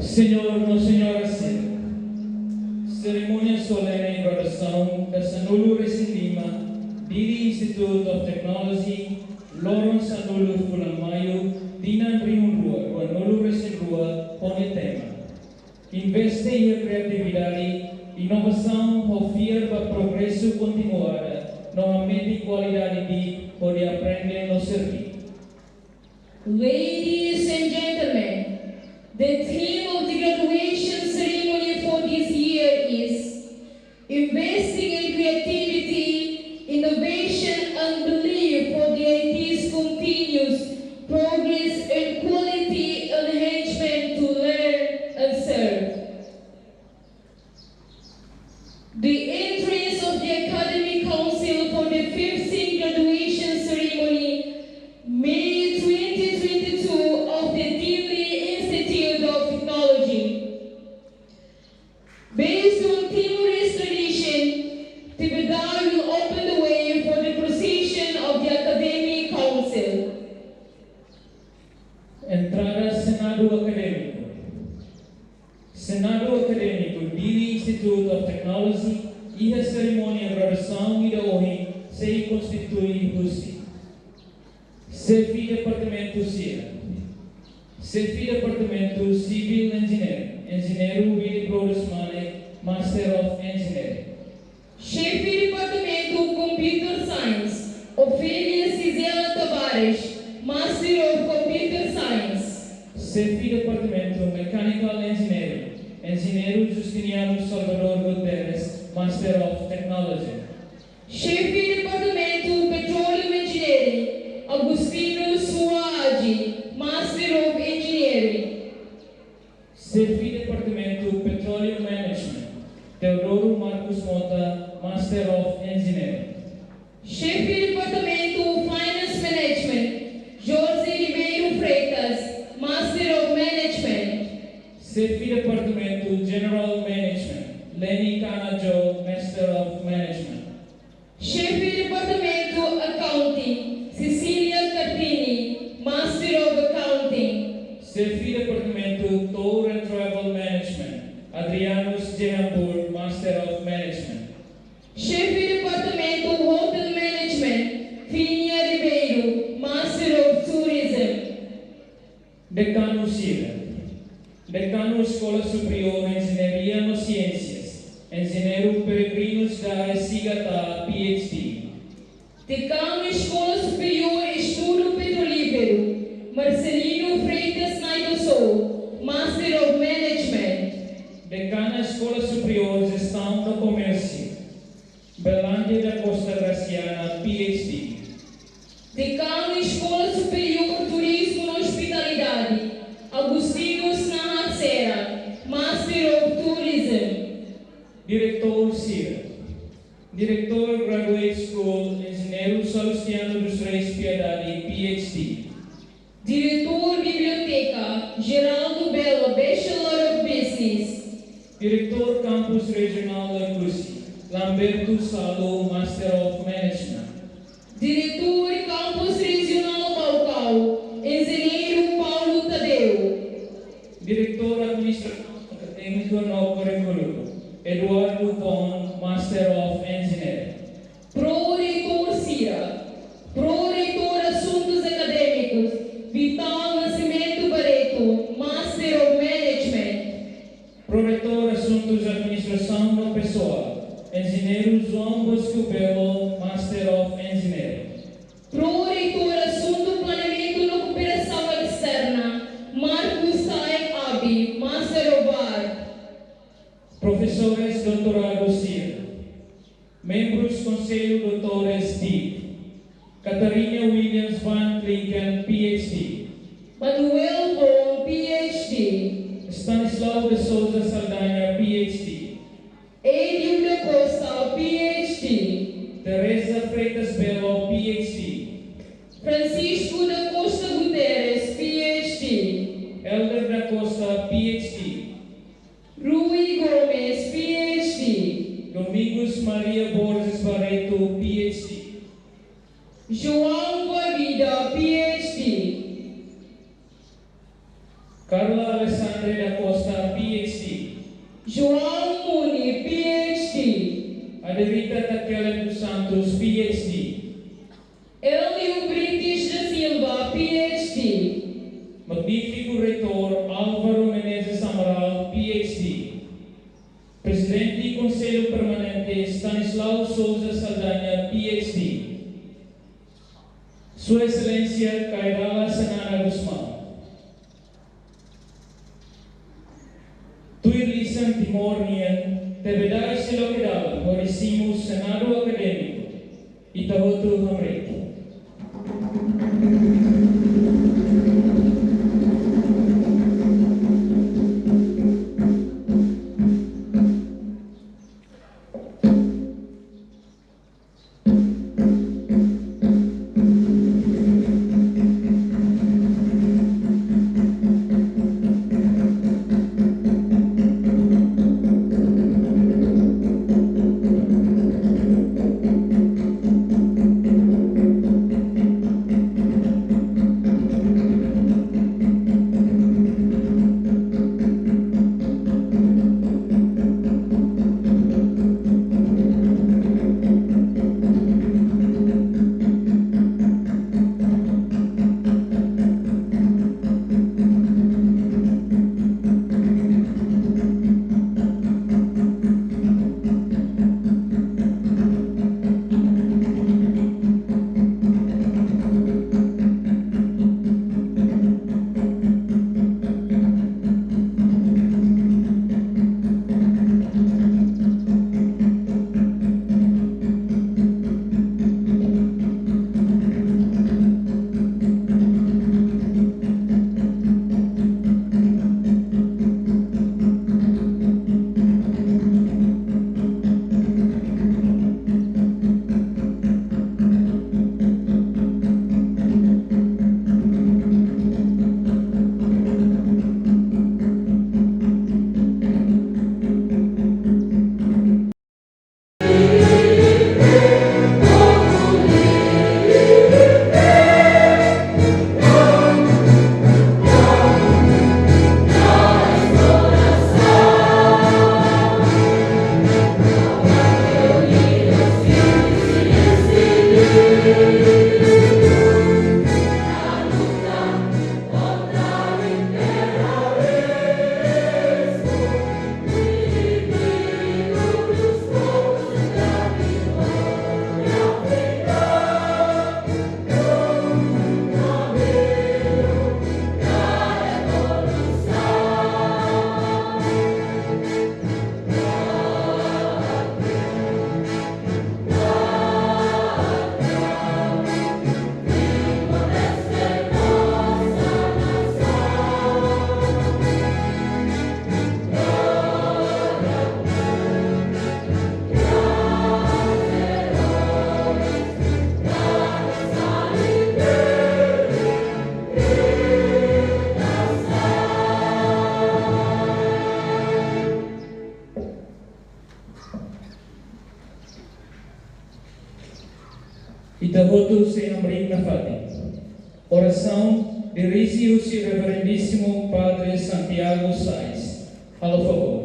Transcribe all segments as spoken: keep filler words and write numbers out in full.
Señór no señora sira, serimónia solene graduasaun da sanulu-resin-lima Dili Institute of Technology, loron sanulu fulan Maiu, tinan rihun rua ruanulu-resin-rua, ho nia tema: Investe iha kriatividade, inovasaun ho fiar ba progresu kontinuada, no hametin kualidade di'ak hodi aprende no serví. Ladies and gentlemen, the theme of the graduation ceremony for this year is Investing in Creativity, Innovation and Belief for the I T's Continuous Progress and Quality Enhancement to Learn and Serve. The entrance of the Academic Council for the fifteenth graduation ceremony, May twenty twenty-two, of the Dili Institute of Technology. Based on Timorese tradition, Tibedar will open the way for the procession of the Academic Council. Entrada Senadu Akadémiku. Senadu Akadémiku Dili Institute of Technology iha serimónia graduasaun ida ohin sei konstitui husi: Xefe Departamentu sira. Xefe Departamentu Civil Engineering, Enjeñeiru Willibrordus Malek, Master of Engineering. Xefe Departamentu Computer Science, Ofélia Cisela Tavares, Master of Computer Science. Xefe Departamentu Mechanical Engineering, Enjeñeiru Justiniano Salvador Guterres, Master of Technology. Xefe Departamentu Petroleum Engineering, Agostinho Suaji, Master of Engineering. Xefe Departamentu Petroleum Management, Teodoro Marcos Mota, Master of Engineering. Xefe Departamentu Finance Management, Jorge Ribeiro Freitas, Master of Management. Xefe Departamentu General Management, Leni Canajo, Master of Management. Xefe Departamentu Accounting, Cecília Cardini, Master of Accounting. Xefe Departamentu Tour and Travel Management, Adriano Sjehanburg, Master of Management. Xefe Departamentu Hotel Management, Finia Ribeiro, Master of Tourism. Dekanu sira. Dekanu Eskola Superiór Enjeñaria no Siénsias, Enjeñeiru Peregrino Dae Sigata, P H D. Dekanu Eskola Superiór Estudu Petrolíferu, Marcelino Freitas Naito Sou, Master of Management. Dekana Eskola Superiór Jestaun no Komérsiu, Berlândia da Costa Graciana, P H D. Dekanu Eskola Superiór Turizmu no Ospitalidade, Agostinho Snahar Serra, Master of Tourism. Diretór sira. Diretór Graduate School, Enjeñeiru Salustiano dos Reis Piedade, P H D. Diretór Biblioteka, Geraldo Belo, Bachelor of Business. Diretór Kampus Rejionál Oekusi, Lamberto Salu, Master of Management. Diretór Kampus Rejionál Baucau, Enjeñeiru Paulo Tadeu. Diretór Administrasaun Akadémika no Kurríkulu, Eduardo Von, Master of Engineering. Pró-reitór sira. Pró-reitór Asuntus Akadémikus, Vital Nascimento Barreto, Master of Management. Pró-reitór Asuntus Administrasaun no Pesoál, Enjeñeiru João Bosco Belo, Master of Engineering. Pró-reitór Asuntu Planeamentu no Kooperasaun Esterna, Marcos Taek Abi, Master of Art. Profesores doutoradu sira. Membrus Konsellu Doutores D I C: Catarina Williams van Klinken, P H D. Manuel Von, P H D. Stanislao de Sousa Saldanha, P H D. Edil da Costa, P H D. Teresa Freitas Belo, P H D. Francisco da Costa Guterres, P H D. Helder da Costa, P H D. Rui Gomes, P H D. Domingos Maria Borges Barreto, P H D. João Boavida, P H D. Carla Alexandre da Costa, João Muni, P H D. Adelita Takele dos Santos, P H D. Elio Brites da Silva, P H D. Magnífiku Reitór Álvaro Menezes Amaral, P H D. Prezidente Konsellu Permanente Stanislao Sousa Saldanha, P H D. Sua Exelénsia Kay Rala Xanana Gusmão. Tuir lisan Timor nian, tebedai sei loke dalan hodi simu Senadu Akadémiku, ita hotu hamriik. Ita hotu sei hamriik nafatin. Orasaun dirije husi Reverendíssimo Padre Santiago Sais. Halo favór.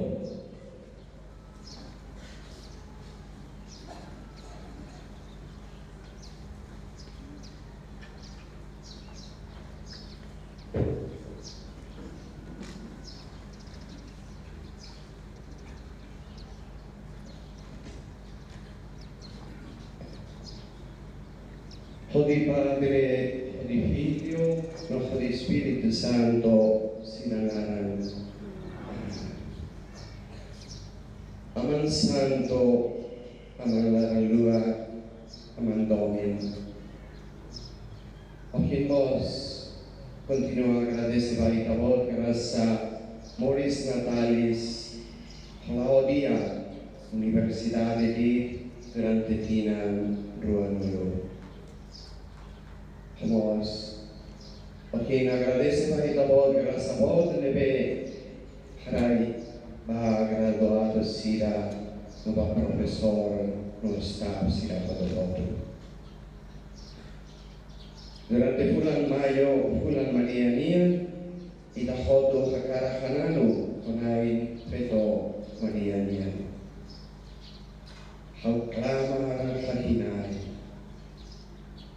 Hodi Padre, hodi Filho, no hodi Espíritu Santu, sira-nia naran. Aman Santu, Aman laran luak, Aman domin. Ohin mós, kontinua agradese ba Ita-Boot, grasa moris natalis, hala'o di'ak universidade DIT durante tinan ruanulu. Mós, ohin agradese ba Ita-Boot, grasa boot ne'ebé haraik ba graduadu sira, no ba profesór, no staff sira hotu-hotu. Durante fulan Maiu, fulan Maliu nian, ita hotu hakarak hananu ho na'in-feto Maria nian. Ha'u klama ha'u-nia naran.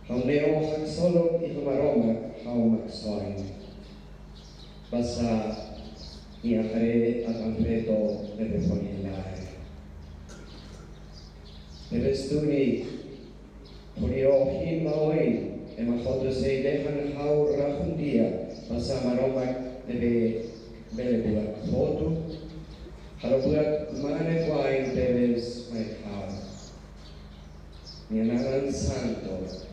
Ha'u ne'e haksolok iha Maromak ha'u Maksoin. Basá nia haree atan feto ne'ebé folin lae. Tebes duni, hodi ohin ba oin, ema hotu sei dehan ha'u rahun-di'ak, basá Maromak ne'ebé bele buat hotu, halo buat mane ho ain tebes mai ha'u. Nia naran santu,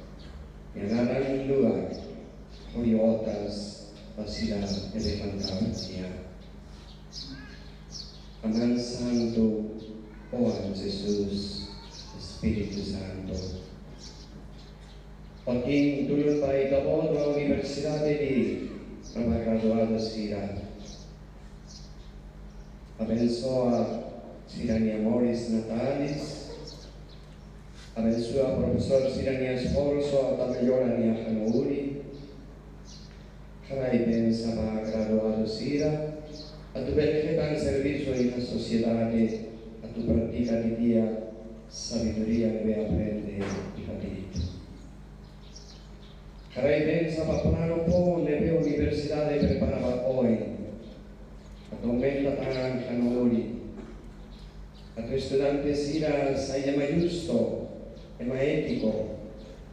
nia naran luak, hodi otas ba sira ne'ebé hantap nia. Aman Santu, Oan Jesus, Espíritu Santu. Ohin tulun ba Ita-Boot ba universidade, ba graduadu sira. Abensoa sira-nia moris natál. Abensoa profesór sira-nia esforsu atu mellora nia hanorin. Haraik bensa ba graduadu sira, atu bele hetan servisu iha sosiedade, atu pratika didi'ak sabedoria ne'ebé aprende iha direitu. Haraik bensa ba planu foun ne'ebé universidade prepara ba oin. Atu aumenta tan hanorin. Atu estudante sira sai ema justu, ema étiku,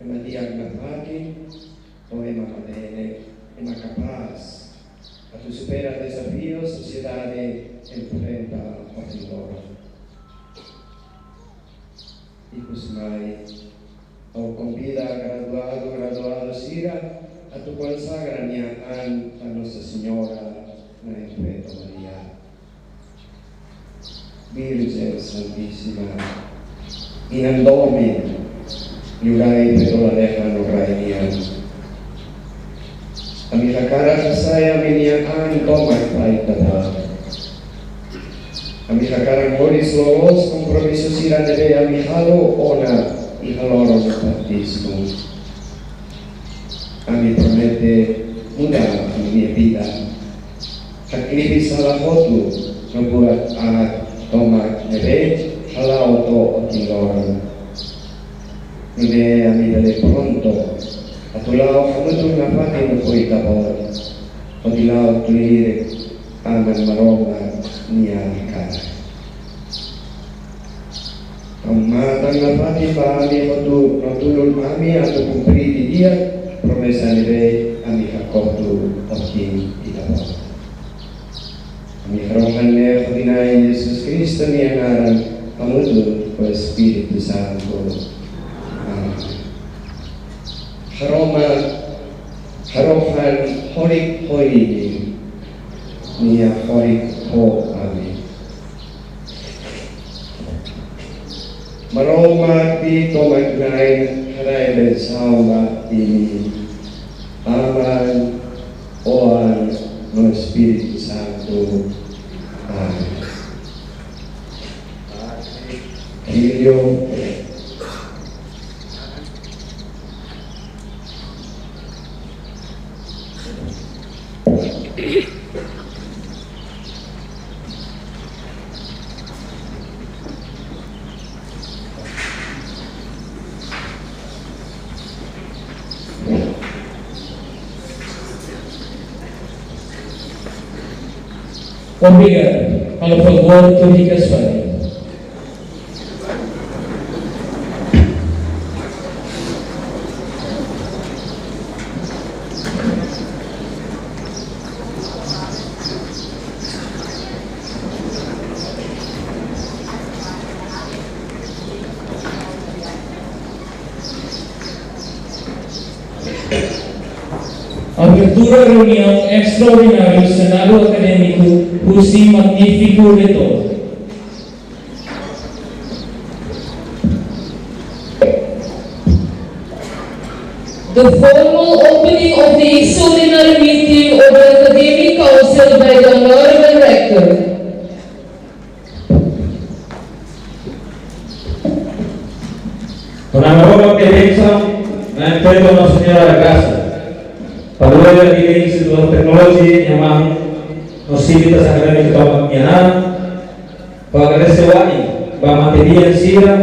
ema di'ak nafatin, no ema matenek, ema kapás. Atu supera dezafiu sosiedade enfrenta ohin loron. Ikusmai, ha'u konvida graduadu, graduada sira atu konsagra nia an ba Nossa Senhora Nain Feto Maria. Virgem Santíssima, Inan Domin, Liurai Feto Lalehan no Rai nian. Ami hakarak hasa'e ami-nia an tomak ba Ita-Boot. Ami hakarak moris loloos kompromisu sira ne'ebé ami halo ona iha loron batizmu. Ami promete muda ami-nia vida. Haklibi sala hotu no buat aat tomak ne'ebé hala'o to'o ohin loron. Nune'e ami bele prontu atu la'o hamutuk nafatin ho Ita-Boot, hodi la'o tuir Aman Maromak nia hakarak. Ha'u matan nafatin ba ami hotu no tulun ami atu kumpre didi'ak promesa ne'ebé ami hakotu ohin Ita-Boot. Ami harohan ne'e hodi Na'i Jesus Kristu nia naran, hamutuk ho Espíritu Santu. Amen. Haroman, harohan horik ho imi, nia horik ho ami. Maromak nia tomak na'in haraik bensaun ba imi. Aman, Oan no Espíritu Santu. Amen. Kyrie. Obrigadu. Halo favór, tuir ke suari. Abertura reuniaun estraordinária Senadu Akadémiku husi Magnífiku Reitór. The formal opening of the extraordinary meeting of the Academic Council by the Honorable Rector. Ho naran Maromak nia bensaun, Nain Feto Nossa Senhora da Graça, padroeira ida Institutu Teknolojia nia mahon, no Sivitas Akadémiku tomak nia naran, Ha'u agradese wa'in ba matebian sira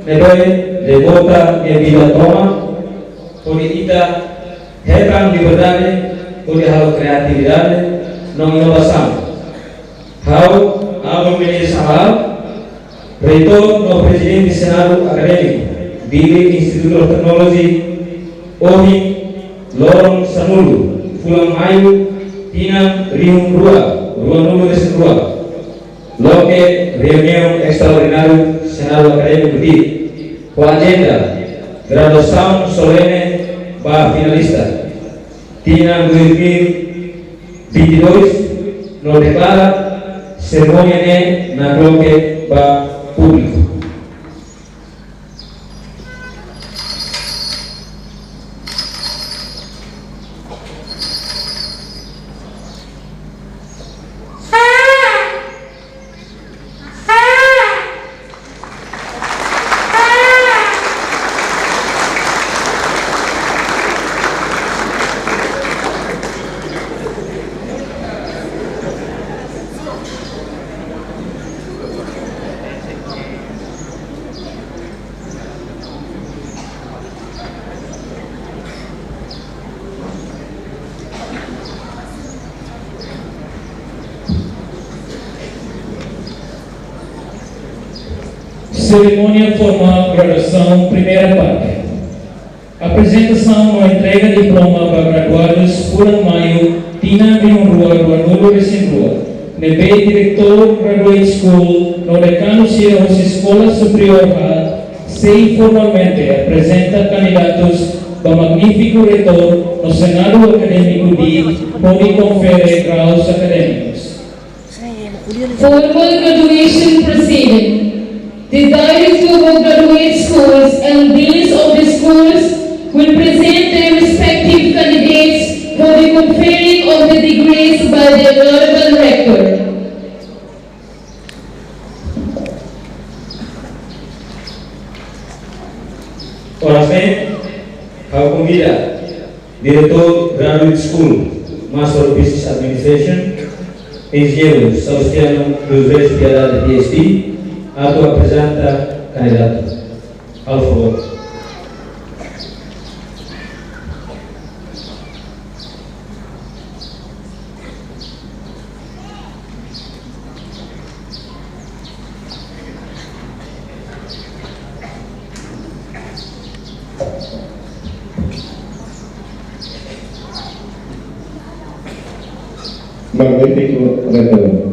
ne'ebé levanta nia vida tomak, hodi ita hetan liberdade hodi halo kriatividade no inovasaun. Ha'u, Abu Menezes Amal, Reitór no Prezidente Senadu Akadémiku Dili Institute of Technology, ohin loron sanulu, fulan Maiu, tinan rihun rua, ruanulu-resin-rua, loke reuniaun estraordináriu Senadu Akadémiku Dili, ho ajenda graduasaun solene ba finalista tinan dois mil e vinte e dois, no deklara serimónia ne'e nakloke ba públiku. Serimónia formál graduasaun, primeira parte. Aprezentasaun no entrega diploma ba graduadus fulan Maiu, tinan rihun rua, ruanulu-resin-rua, ne'ebé diretór Graduate School no dekanu sira husi eskola superiór haat sei formalmente aprezenta kandidatus ba magnífiku reitór no Senadu Akadémiku Dili hodi konfere graus akadémikus. Formal graduation proceeding. The Director of Graduate Schools and Deans of the schools will present their respective candidates for the conferring of the degrees by the Honorable Rector. Oras ne'e, ha'u konvida Diretór Graduate School, Master of Business Administration, Enjeñeiru Salustiano dos Reis Piedade, P H D, atu aprezenta kandidatu. Halo favór. Magnífiku Reitór.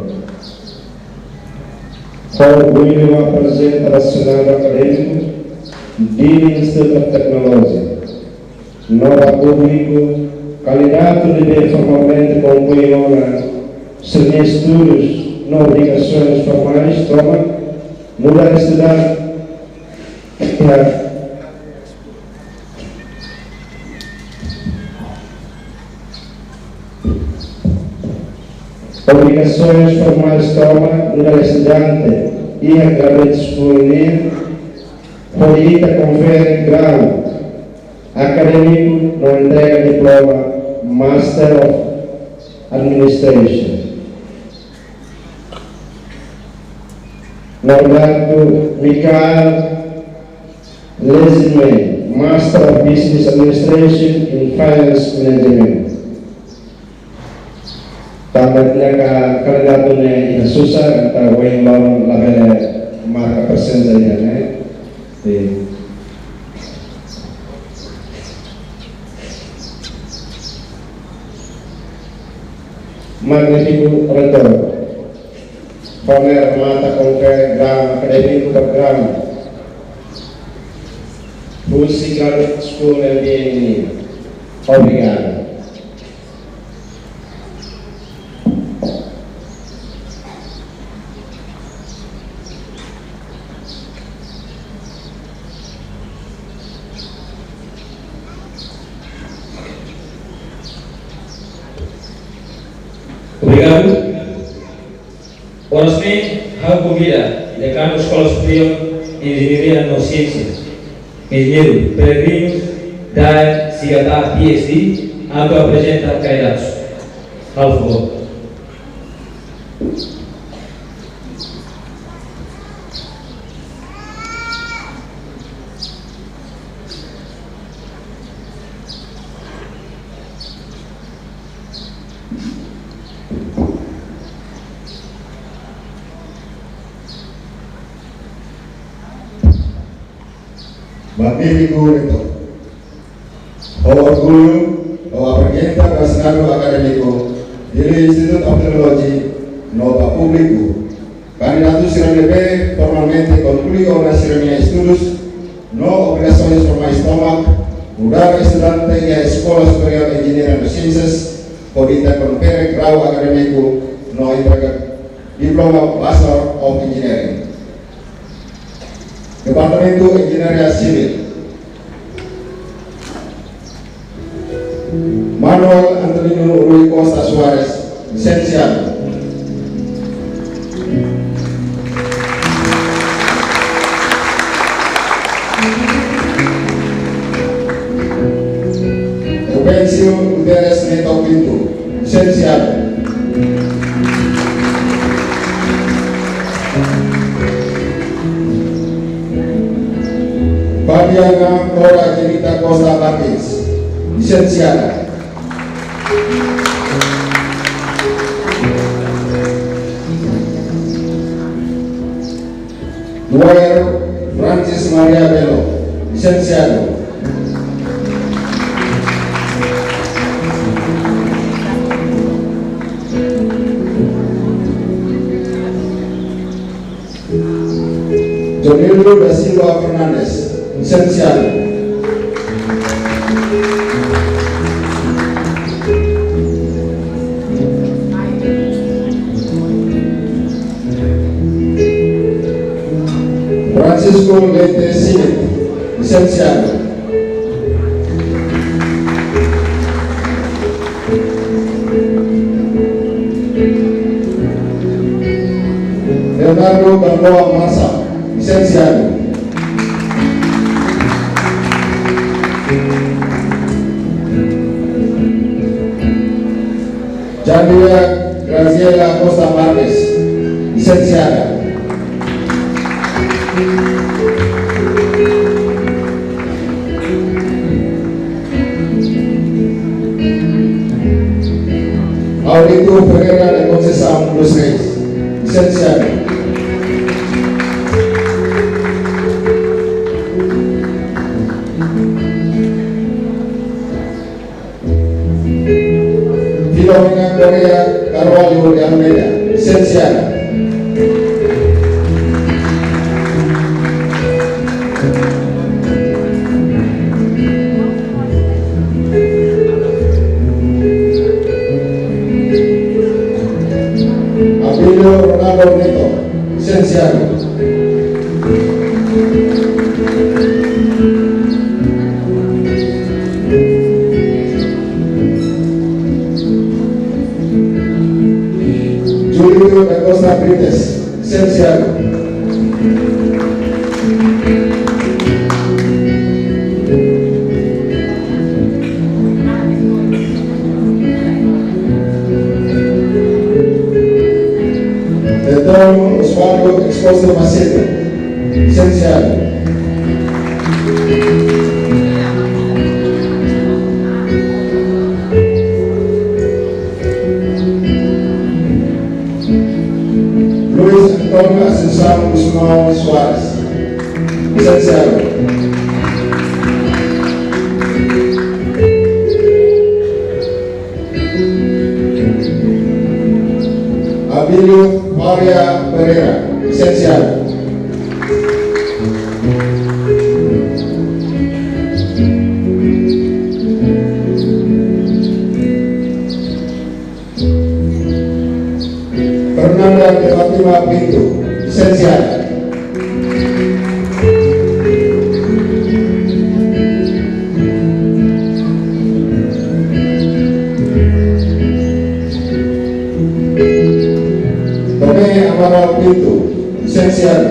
Ho orgullu aprezenta ba Senadu Akadémiku Dili Institute of Technology no ba públiku kandidatu ne'ebé formalmente konklui ona sira-nia estudus no obrigasoens formais tomak, nu'udar estudante, obrigasoens formais tomak nu'udar estudante iha Graduate School nian, hodi ita konfere grau akadémiku no entrega diploma Master of Administration. Norberto Michael Lezime, Master of Business Administration in Finance Management. Tanba nia ka-, kandidatu ne'e iha susar, entaun ohin loron labele marka prezensa iha ne'e. Di Magnífiku Reitór. Ho ne'e remata konfere grau akadémiku ba grau husi Graduate School M B A nian. Obrigadu. Obrigadu. Oras ne'e, ha'u konvida Dekanu Eskola Superiór Enjeñaria no Siénsia, Enjeñeiru Peregrino Daer Sigatá, P H D, atu aprezenta kandidatus. Halo favór. Magnífiku Reitór. Ho orgullu, ha'u aprezenta ba senador akadémiku Dili Institute of Technology no ba públiku, kandidatu sira ne'ebé formalmente konklui ona sira-nia estudus no obrigasoens formais tomak, nu'udar estudante iha Eskola Superiór Enjeñaria no Siénsias, hodi interkonfere grau akadémiku no entrega diploma Bachelor of Engineering. Departamentu Enjeñaria Sivil. Manuel Antonino Rui Costa Soares, lisensiadu. Rubensio Guterres Neto Pinto, lisensiadu. Fabiana Nora Jenita Costa Martins, lisensiada. Lawyer Francis Maria Belo, lisensiadu. Jonildo da Silva Fernandes, lisensiadu. Francisco Leite Schmidt, lisensiadu. Leonardo Gamboa Massa, lisensiadu. Jandia Graziela Costa Marques, lisensiada. Aurito Ferreira da Conceição dos Reis, lisensiadu. Filomena Correia Carvalho de Almeida, lisensiada. Abílio Ronaldo Neto, lisensiadu. Júlio da Costa Brites, lisensiadu. Doutór Osvaldo Exposto Macedo, lisensiadu. Luis Antonio Assunção Gusmão Soares, lisensiadu. Abílio Faria Pereira, lisensiadu. Fernanda de Fátima Pinto, lisensiada. Tomé Amaral Pinto, lisensiadu.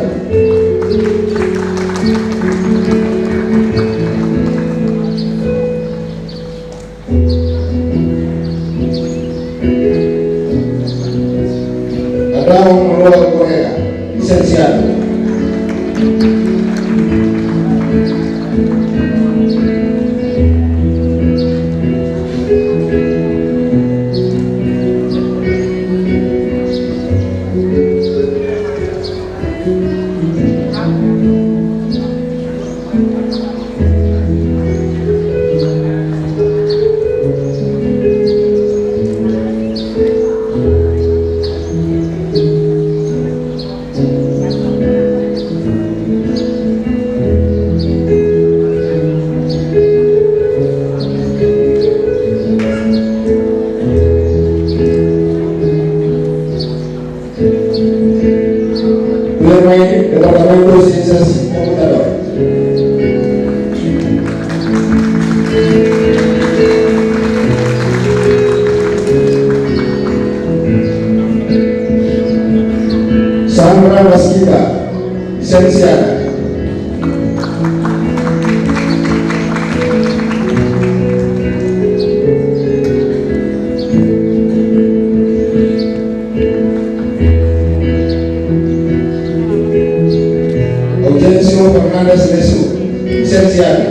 Lisensiadu.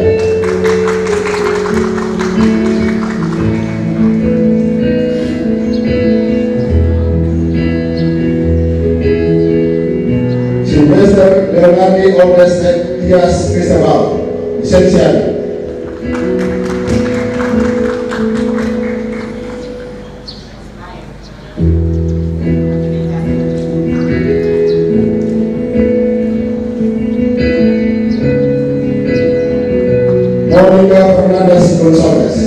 Silvester Leonardi Oreste Dias Cristóbal, lisensiadu. Mónica Fernandes Gonçalves,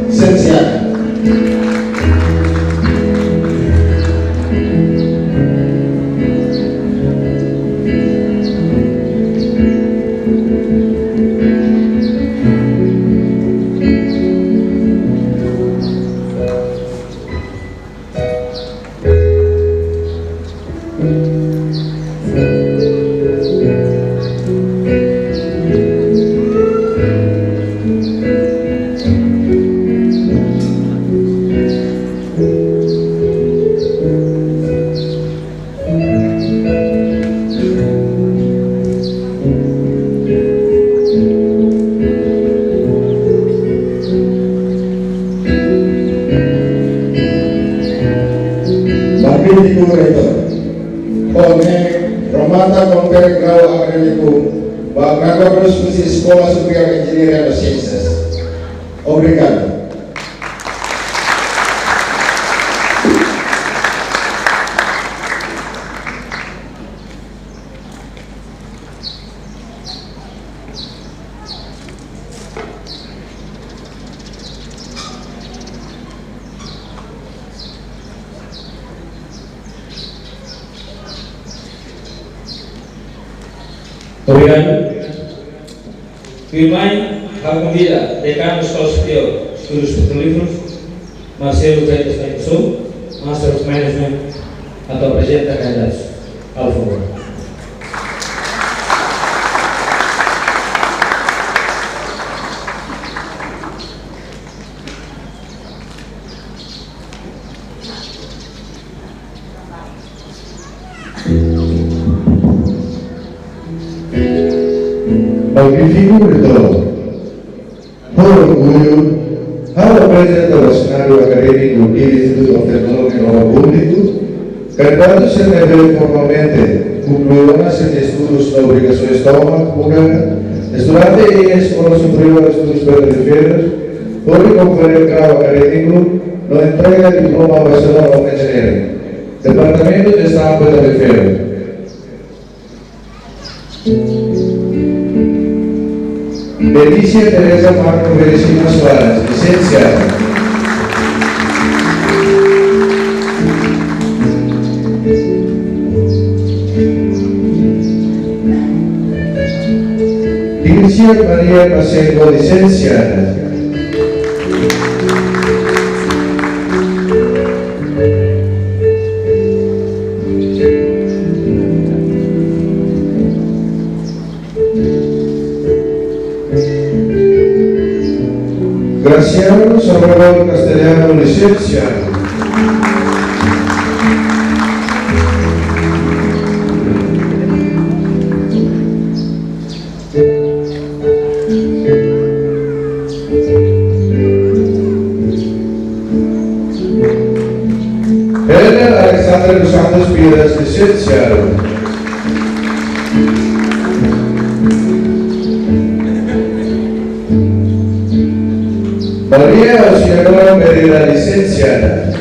lisensiada. Ba krítiku reitór. Ho ne'e remata konfere grau akadémiku ba graduadus husi Eskola Superiór Enjeñaria no Siénsias. Obrigadu. Obrigadu. Tuirmai, ha'u konvida Dekanu Eskola Superiór Estudus Petrolíferus, Marcelo Freitas Naimsou, Master of Management, atu aprezenta kandidatu. Halo favór. Magnífiku, entaun. Ho orgullu, ha'u aprezenta ba senáriu akadémiku Dili Institute of Technology no Públiku, kandidatu sira ne'ebé formalmente konklui ona sira-nia estudus no obrigasoens tomak, nune'e estudante iha Eskola Superiór Estudus Petrolíferus, hodi konklui grau akadémiku no entrega diploma Bachelor of Engineering, Departamentu Jestaun Petrolíferu. Delícia Teresa Marco Veríssima Soares, lisensiada. Dircia Maria Pacheco, lisensiada. Graciano Salvador Castellanos, lisensiadu. Heller Alexander dos Santos Pires, lisensiadu. Maria Auxiliadora Pereira, lisensiada.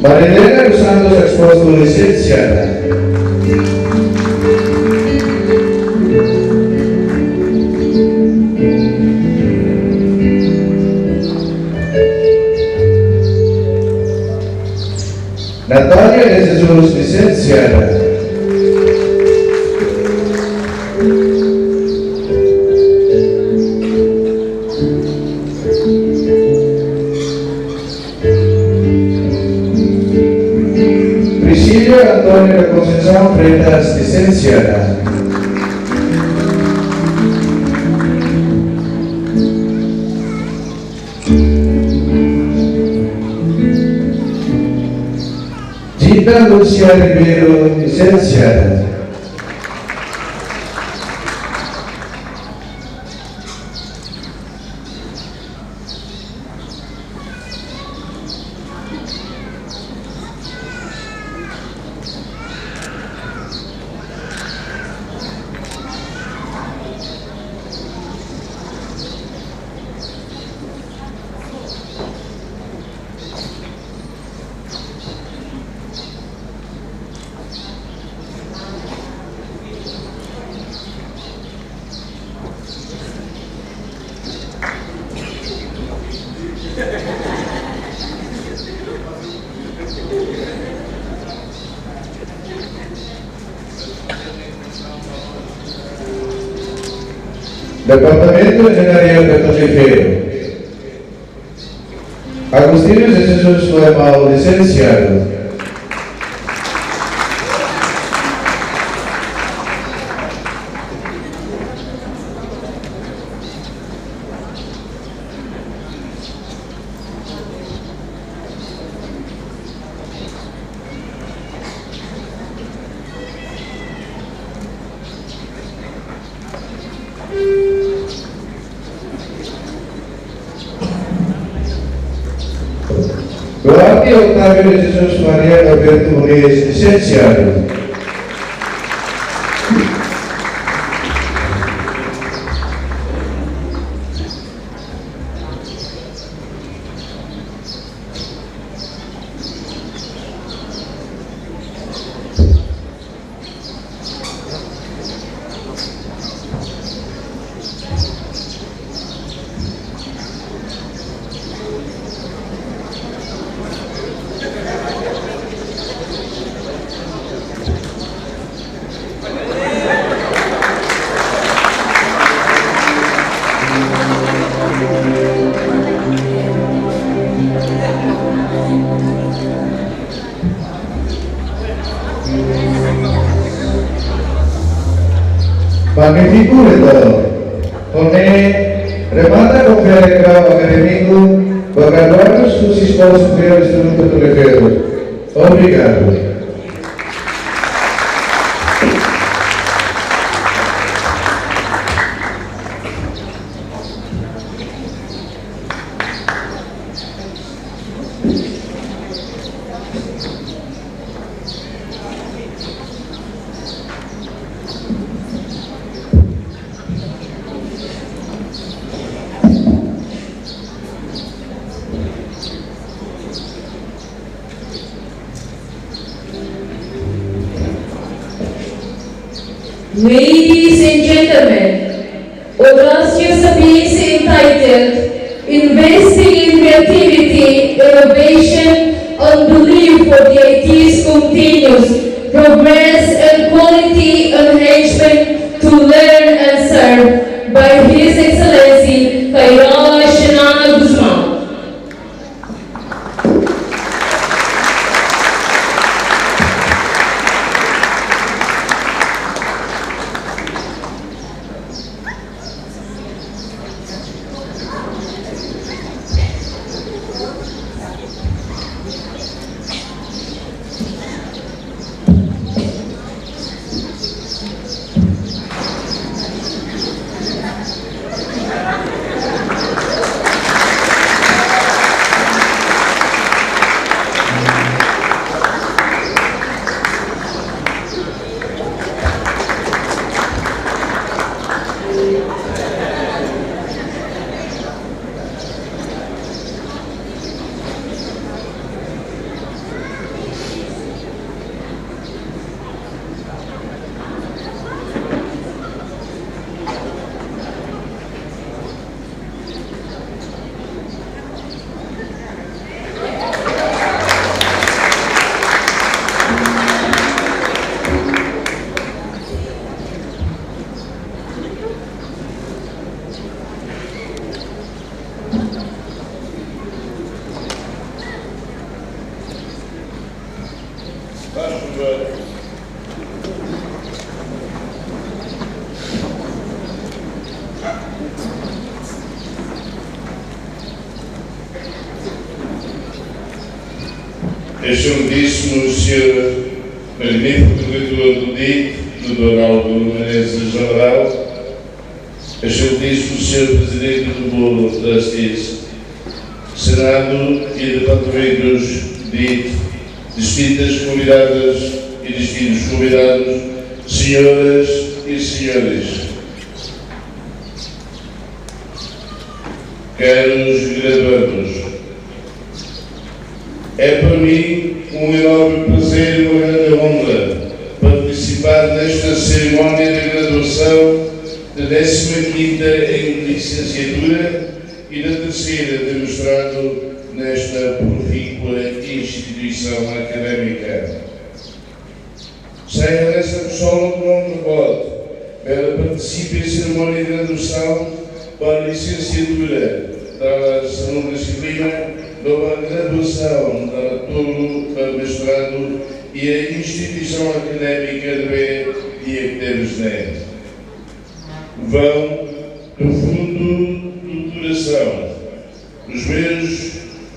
Marilena dos Santos Exposto, lisensiada. Natália de Jesus, lisensiada. Priscília Antónia da Conceição Freitas, lisensiada. Rita Lúcia Ribeiro, lisensiada. Departamentu Enjeñaria Petrolíferu. Agostinho de Jesus Noemau, lisensiadu. Duarte Otávio de Jesus Maria Norberto Muniz, lisensiadu. Magnífiku, Reitór. Ho ne'e remata konferénsia akadémiku ba graduadus husi Eskola Superiór Institutu Petrolíferu. Obrigadu. Ladies and gentlemen, Audaciosa Piece entitled Investing in Creativity, Innovation and Belief for the I T's Continuous Progress and Quality Enhancement to Learn and Serve by His Excellency Kay Rala Xanana Gusmão. Excelentíssimo senhor Magnífico Diretor do DIT, doutor Álvaro Menezes Amaral, Excelentíssimo senhor Presidente do Board of Trustees, Senado e Departamentos DIT, distintas convidadas e distintos convidados, senhoras e senhores, caros graduandos, é para mim um enorme prazer e uma grande honra participar nesta cerimónia de graduação da décima quinta em licenciatura e da terceira de mestrado nesta profícua instituição académica. Sai hanesan solok no boot bele partisipa iha serimónia graduasaun ba lisensiatura dala sanulu-resin-lima no ba graduasaun dala tolu ba mestradu iha instituisaun akadémika ne'ebé di'ak tebes ne'e. Vão do fundo do coração os meus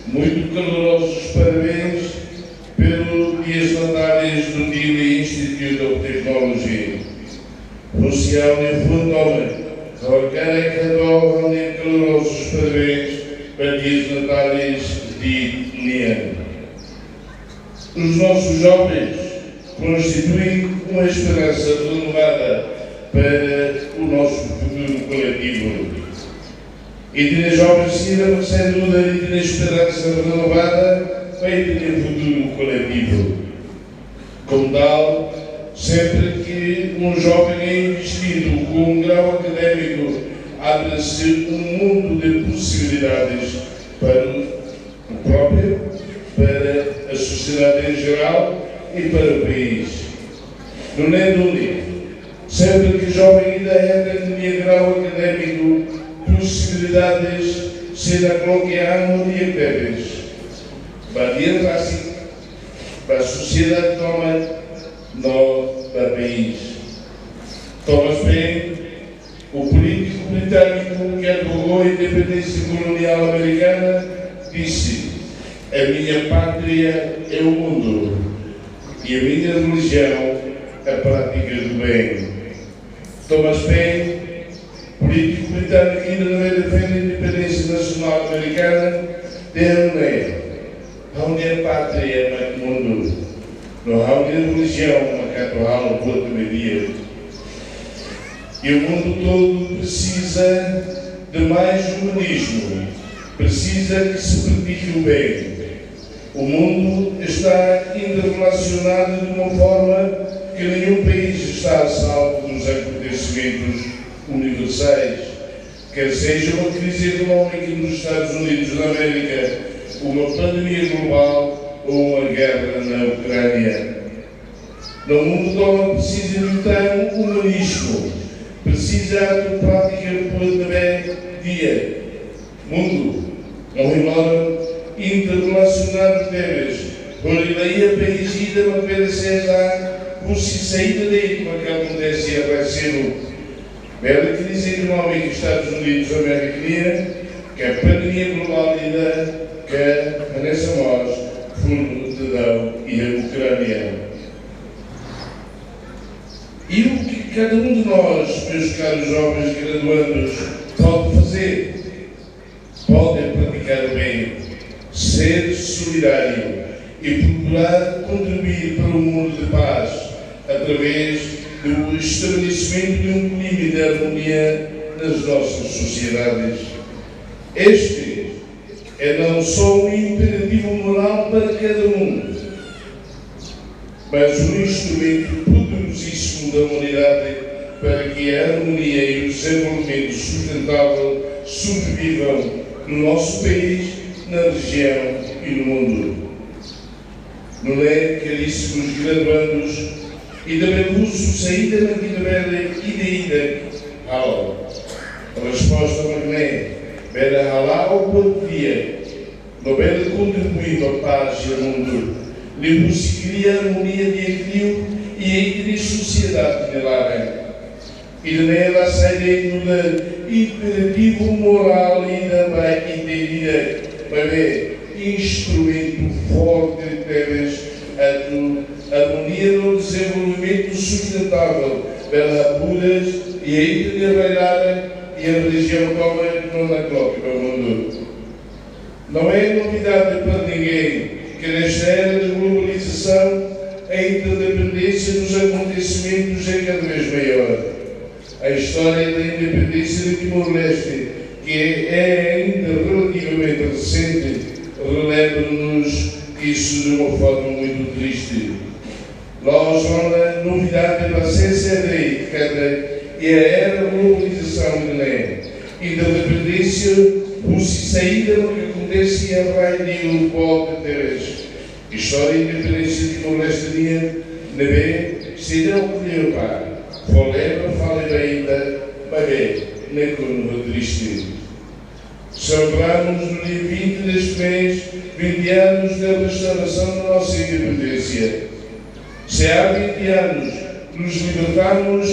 muito calorosos parabéns pelo Dias Natalis do Dili Institute of Technology. Husi ha'u-nia fuan tomak, ha'u hakarak hato'o ha'u-nia calorosos parabéns ba Dias Natalis DIT nian. Os nossos jovens constituem uma esperança renovada para o nosso futuro coletivo. Ita-nia joven sira, sem dúvida, ita-nia esperança renovada ba ita-nia futuro coletivo. Como tal, sempre que um jovem é investido com um grau académico, abre-se um mundo de possibilidades para o próprio, para a sociedade em geral e para o país. Nune'e duni, sempre que joven ida hetan nia grau akadémiku, posibilidades sei nakloke an ho di'ak tebes ba di'ak rasik, ba sosiedade tomak no ba país. Thomas Paine, o político britânico que advogou a independência colonial americana, disse: "A minha pátria é o mundo e a minha religião a prática do bem." Thomas Paine, polítiku britâniku ida ne'ebé defende a independénsia nasionál amerikana, dehan ne'e: "Ha'u-nia pátria mak mundu, no ha'u-nia relijiaun mak atu halo buat ne'ebé di'ak." E o mundo todo precisa de mais humanismo, precisa que se pratique o bem. O mundo está interrelacionado de uma forma que nenhum país está a salvo dos acontecimentos universais, quer seja uma crise económica nos Estados Unidos da América, uma pandemia global ou uma guerra na Ucrânia. No mundu tomak presiza liután humanismo, presiza atu pratika buat ne'ebé di'ak. Mundu, ohin loron, interrelasionadu tebes, hodi la iha país ida mak bele sesa husi saida de'it mak akontese iha rai seluk. Bele krize ekonómika Estados Unidos Amérika nian, ka pandemia globál ida, ka hanesan mós funu daudaun iha Ucrânia. E o que cada um de nós, meus caros jovens graduandos, pode fazer? Pode praticar o bem, ser solidário e procurar contribuir para um mundo de paz através do estabelecimento de um clima de harmonia nas nossas sociedades. Este é não só um imperativo moral para cada um, mas um instrumento poderosíssimo da humanidade para que a harmonia e o desenvolvimento sustentável sobrevivam no nosso país, na região e no mundo. Nune'e, caríssimos graduandos, ita bele husu saida mak ita bele ida-idak halo. Resposta mak ne'e: bele hala'o buat di'ak no bele kontribui ba pás iha mundu, liuhusi kria harmonia di'ak liu iha ita-nia sosiedade nia laran. Ida-ne'e la sai de'it nu'udar imperativu morál ida ba ita ida, maibé instrumentu forte tebes atu armonia no dezenvolvimentu sustentável, bele haburas iha ita-nia rai-laran, iha rejiaun tomak no nakloke ba mundu. Não é novidade para ninguém que nesta era de globalização a interdependência dos acontecimentos é cada vez maior. A história da independência de Timor-Leste, que é ainda relativamente recente, relembra-nos isso de uma forma muito triste. La'ós ona novidade ba C C D, kada iha era globalizasaun ida-ne'e, interdependénsia husi saida maka akontese iha rai li'ur boot tebes. Istória independénsia Timor-Leste nian, ne'ebé, se ita ko'alia ba, fó lembra, fó lembra ida, maibé, ne'e kontinua triste. Celebramos no dia vinte deste mês vinte anos da restauração da nossa independência. Se há vinte anos nos libertamos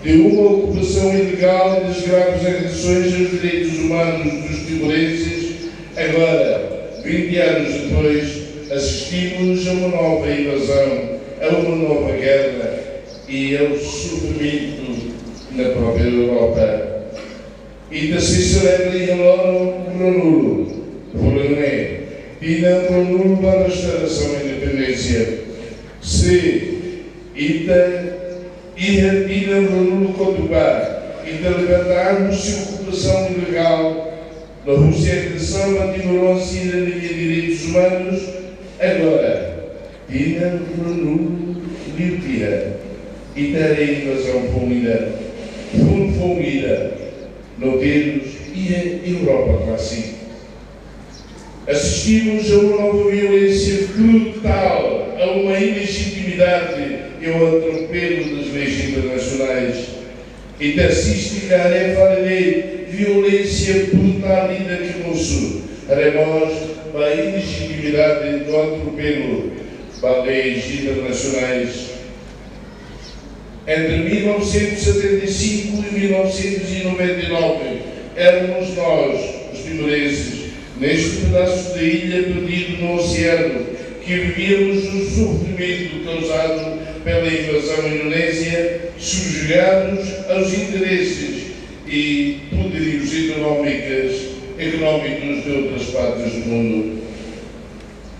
de uma ocupação ilegal e das graves agressões aos direitos humanos dos timorenses, agora, vinte anos depois, assistimos a uma nova invasão, a uma nova guerra e ao sofrimento na própria Europa. Ita sei selebra iha loron ruanulu, fulan ne'e, tinan ruanulu ba restaurasaun independénsia. Se ita iha tinan ruanulu kotuk ba, ita liberta an husi okupasaun ilegál, no husi agresaun ba timoroan sira-nia direitus umanus, agora, tinan ruanulu liu tiha, ita haree invazaun foun ida, funu foun ida, no terus iha Europa rasik. Assistimos a uma nova violência brutal, a uma ilegitimidade e ao atropelo das leis internacionais. Ita asiste ka haree fali de'it violênsia brutál ida ke mosu, haree mós ba ilegitimidade no atropelu ba leis internacionais. Entre mil novecentos e setenta e cinco e mil novecentos e noventa e nove, éramos nós, os timorenses, neste pedaço de ilha perdido no oceano, que vivíamos o sofrimento causado pela invasão indonésia, subjugados aos interesses e poderios económicas, económicos de outras partes do mundo.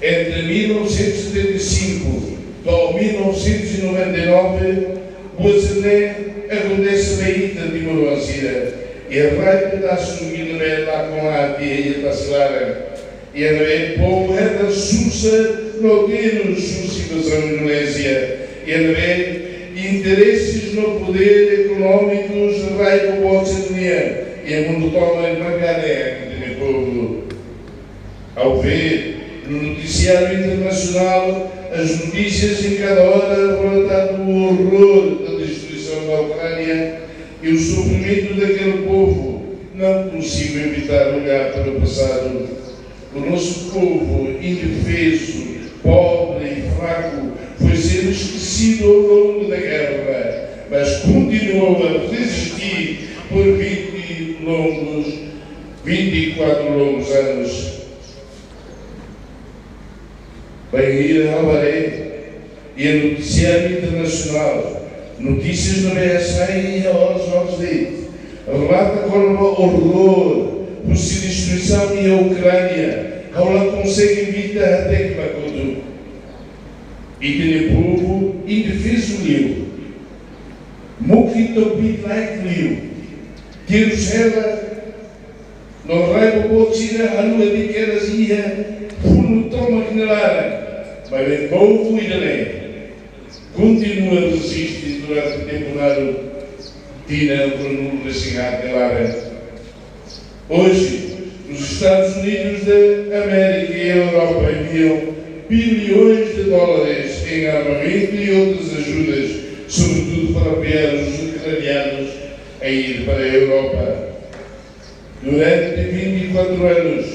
Entre mil novecentos e setenta e cinco to'o mil novecentos e noventa e nove, buat sira-ne'e akontese ba ita timoroan sira, iha rai pedasu ida ne'ebé lakon aat iha tasi laran, iha ne'ebé povu hetan susar no terus husi invazaun Indonézia, iha ne'ebé intereses no podér ekonómikus rai boboot sira-nian, iha mundu tomak maka ne'e ita-nia povu. Ao ver no noticiário internacional as notícias em cada hora a relatar o horror da destruição da Ucrânia e o sofrimento daquele povo, não consigo evitar olhar para o passado. O nosso povo indefeso, pobre e fraco foi sendo esquecido ao longo da guerra, mas continuou a resistir por vinte longos, vinte e quatro longos anos. Bainhira ha'u haree iha notisiáriu internasionál, notísias ne'ebé hasai iha oras-oras de'it, relata kona-ba horror husi destruisaun iha Ukránia, ha'u la konsege evita hateke ba kotuk. Ita-nia povu indefezu liu. Muk to'o kbiit-laek liu. Terus hela no rai boboot sira haluha de'it kedas iha funu tomak nia laran. Maibé povu ida-ne'e kontinua reziste durante tempu naruk, tinan ruanulu-resin-haat nia laran. Hoje, os Estados Unidos da América e a Europa enviam bilhões de dólares em armamento e outras ajudas, sobretudo para apoiar os ucranianos a ir para a Europa. Durante vinte e quatro anos,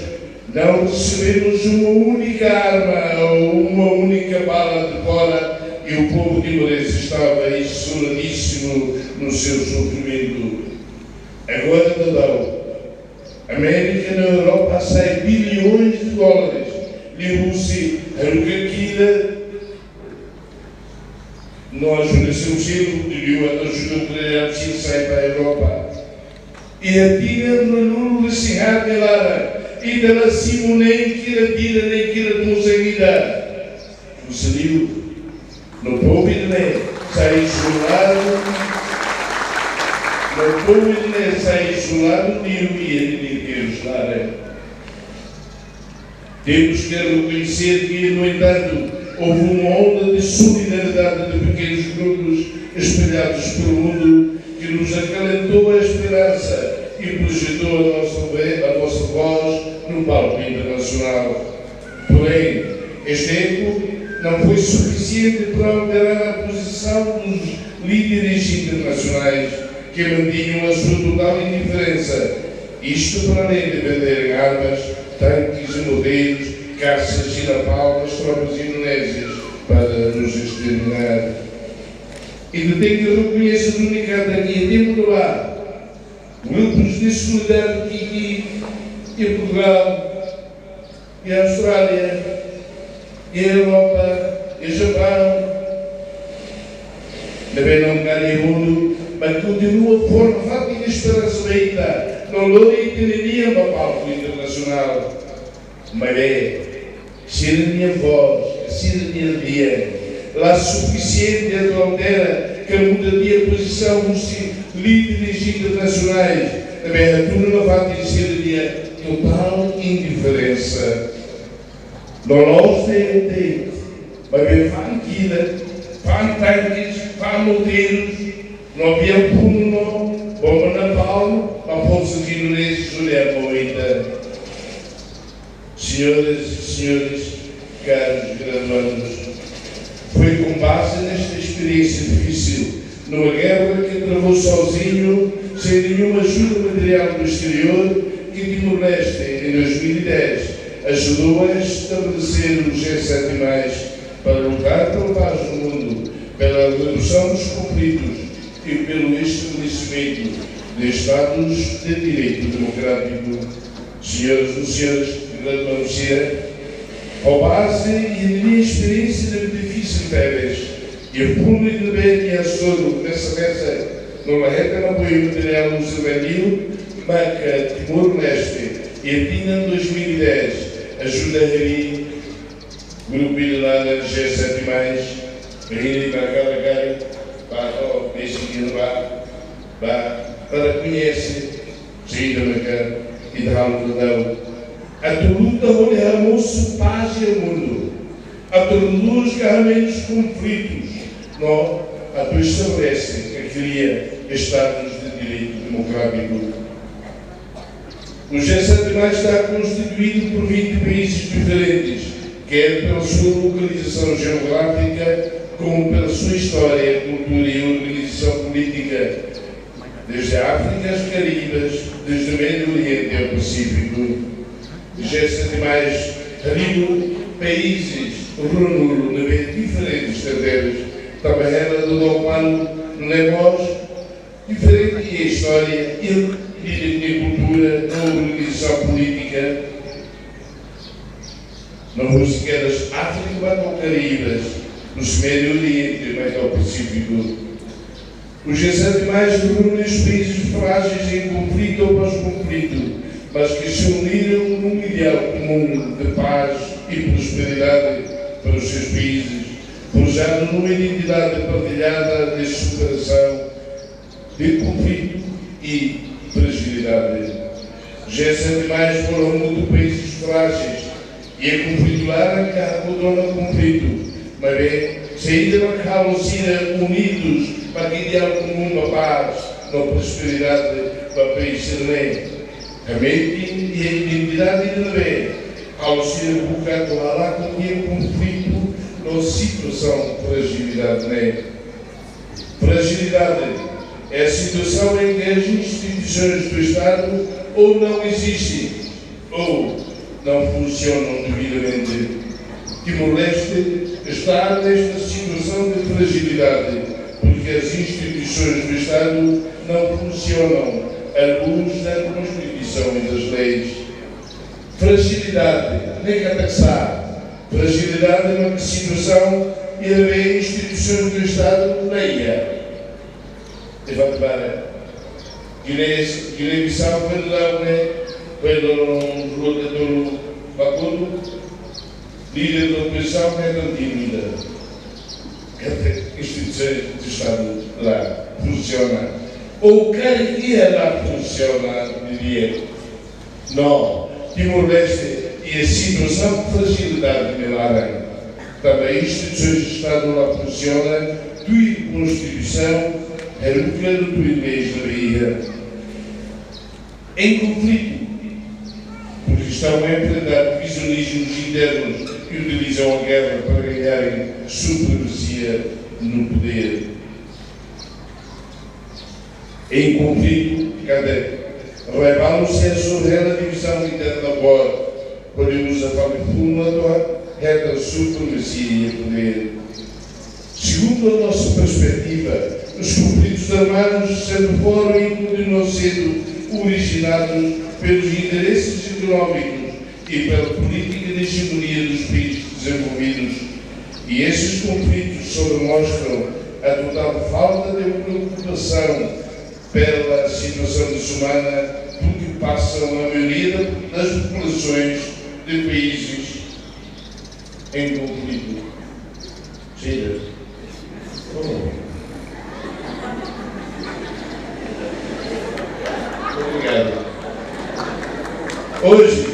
não recebemos uma única arma ou uma única bala de fora e o povo timorense estava isoladíssimo no seu sofrimento. Agora, Dadau, América no Europa hasai bilhões de dólares liuhusi haruka kila No ajuda seu selo, devido a ajuda que ele sai para a Europa. E a Tina no Lulu de Sinhar de Lara, e de la Simone que la tira nem que la conseguida. Kusliu, no pobre ne sai isolado, no pobre ne sai isolado, e o que ele tem que ajudar. Temos que reconhecer que, no entanto, houve uma onda de solidariedade de pequenos grupos espalhados pelo mundo que nos acalentou a esperança e projetou a nossa ve-, a nossa voz no palco internacional. Porém, este eco não foi suficiente para alterar a posição dos líderes internacionais que mantinham a sua total indiferença, isto para além de venderem armas, tanques e morteiros, caças e napalm às tropas indonésias para nos exterminar. E de tem que reconhecer o único daqui, tempo do ar. Grupos de solidariedade que, que, que Portugal e Austrália, e Europa, e Japão, ne'ebé não ganha mundo, mas continua forma fábrica de esperança beta, no lori que nem para palco internacional. Mas é, sira-nia voz, sira-nia lia, la suficiente atu altera, que muda de posição dos líderes internacionais, ne'ebé tudo na parte de sira-nia total indiferença. No la'ós de'it, maibé fa'an kila, fa'an tanques, fa'an morteirus, no aviaun punu no, bomba napalm, mas forsa de Indonézia, Julian Moita. Senhoras e senhores, caros graduandos, foi com base nesta experiência difícil, numa guerra que travou sozinho, sem nenhuma ajuda material do exterior, que Timor-Leste, em dois mil e dez, ajudou a estabelecer o G sete mais, para lutar pela paz no mundo, pela redução dos conflitos e pelo estabelecimento de Estados de direito democrático. Senhoras e senhores, grande manusia, com base e minha experiência de difícil férias, e o público de B N S todo nessa mesa, no la hetan apoio material no Servanil, marca Timor-Leste, e Tina dois mil e dez, ajuda a Grupo de G sete mais, Bahia, Macau, Macau, para o Messi, para, para conhecer, saida Macau, e tal, tal. Atu luta hodi hamosu pás iha mundu. Atu reduz ka hamenus konflitus. No, atu estabelese ka kria Estados de Direito Democrático. O G sete mais está constituído por vinte países diferentes, quer pela sua localização geográfica, como pela sua história, cultura e organização política, desde a África às Caraíbas, desde o Médio Oriente ao Pacífico. G sete mais, riu países, rua-nulu, ne'ebé diferentes terreiros, também era do Dom Juan, negócio, diferente iha istória, iha, iha, iha kultura, no organizasaun polítika, no husi kedas Áfrika ba to'o Karibe, husi Médio Oriente ba to'o Pacífico. O G sete mais reúne os países frágeis em conflito ou pós-conflito, mas que se uniram num ideal comum de paz e prosperidade para os seus países, forjado numa identidade partilhada de superação de conflito e fragilidade. G sete mais foram muito países frágeis e é conflito lara ka hakotu ona konflitu. Maibé, se ita mak halo sira unidos ba ideal comum ba paz, ba prosperidade, ba país sira-ne'e. Hametin iha identidade ida-ne'ebé halo sira buka atu halakon konflitu no situasaun fragilidade ne'e. Fragilidade é a situação em que as instituições do Estado ou não existem ou não funcionam devidamente. Timor-Leste está nesta situação de fragilidade porque as instituições do Estado não funcionam à luz da Constituição e das leis. Fragilidade, ne'e katak sá? Fragilidade é uma situação e instituições do Estado na ilha. De facto, para Guiné, Guiné-Bissau foi lá, né? Foi lá no Lula Macondo, líder da oposição, que é antiga. Quer dizer, instituições do Estado lá funcionam. Ou quer que ela funciona, diria. Não, Timor-Leste e a situação de fragilidade de Lara. Tanba instituições de Estado la funciona, tuir Konstituisaun, heruka tuir leis da Bahia. Em conflito, porque estão a enfrentar divisionismos internos que utilizam a guerra para ganharem supremacia no poder. Em conflito, kada rival se sua relativização interna boa, podemos afirmar funda hetan supremasia iha poder. Segundo a nossa perspectiva, os conflitos armados sempre foram e continuam sendo originados pelos interesses económicos e pela política de hegemonia dos países desenvolvidos. E esses conflitos só demonstram a total falta de preocupação pela situação desumana por que passam a maioria da, das populações de países em conflito. Chega. Obrigado. Hoje,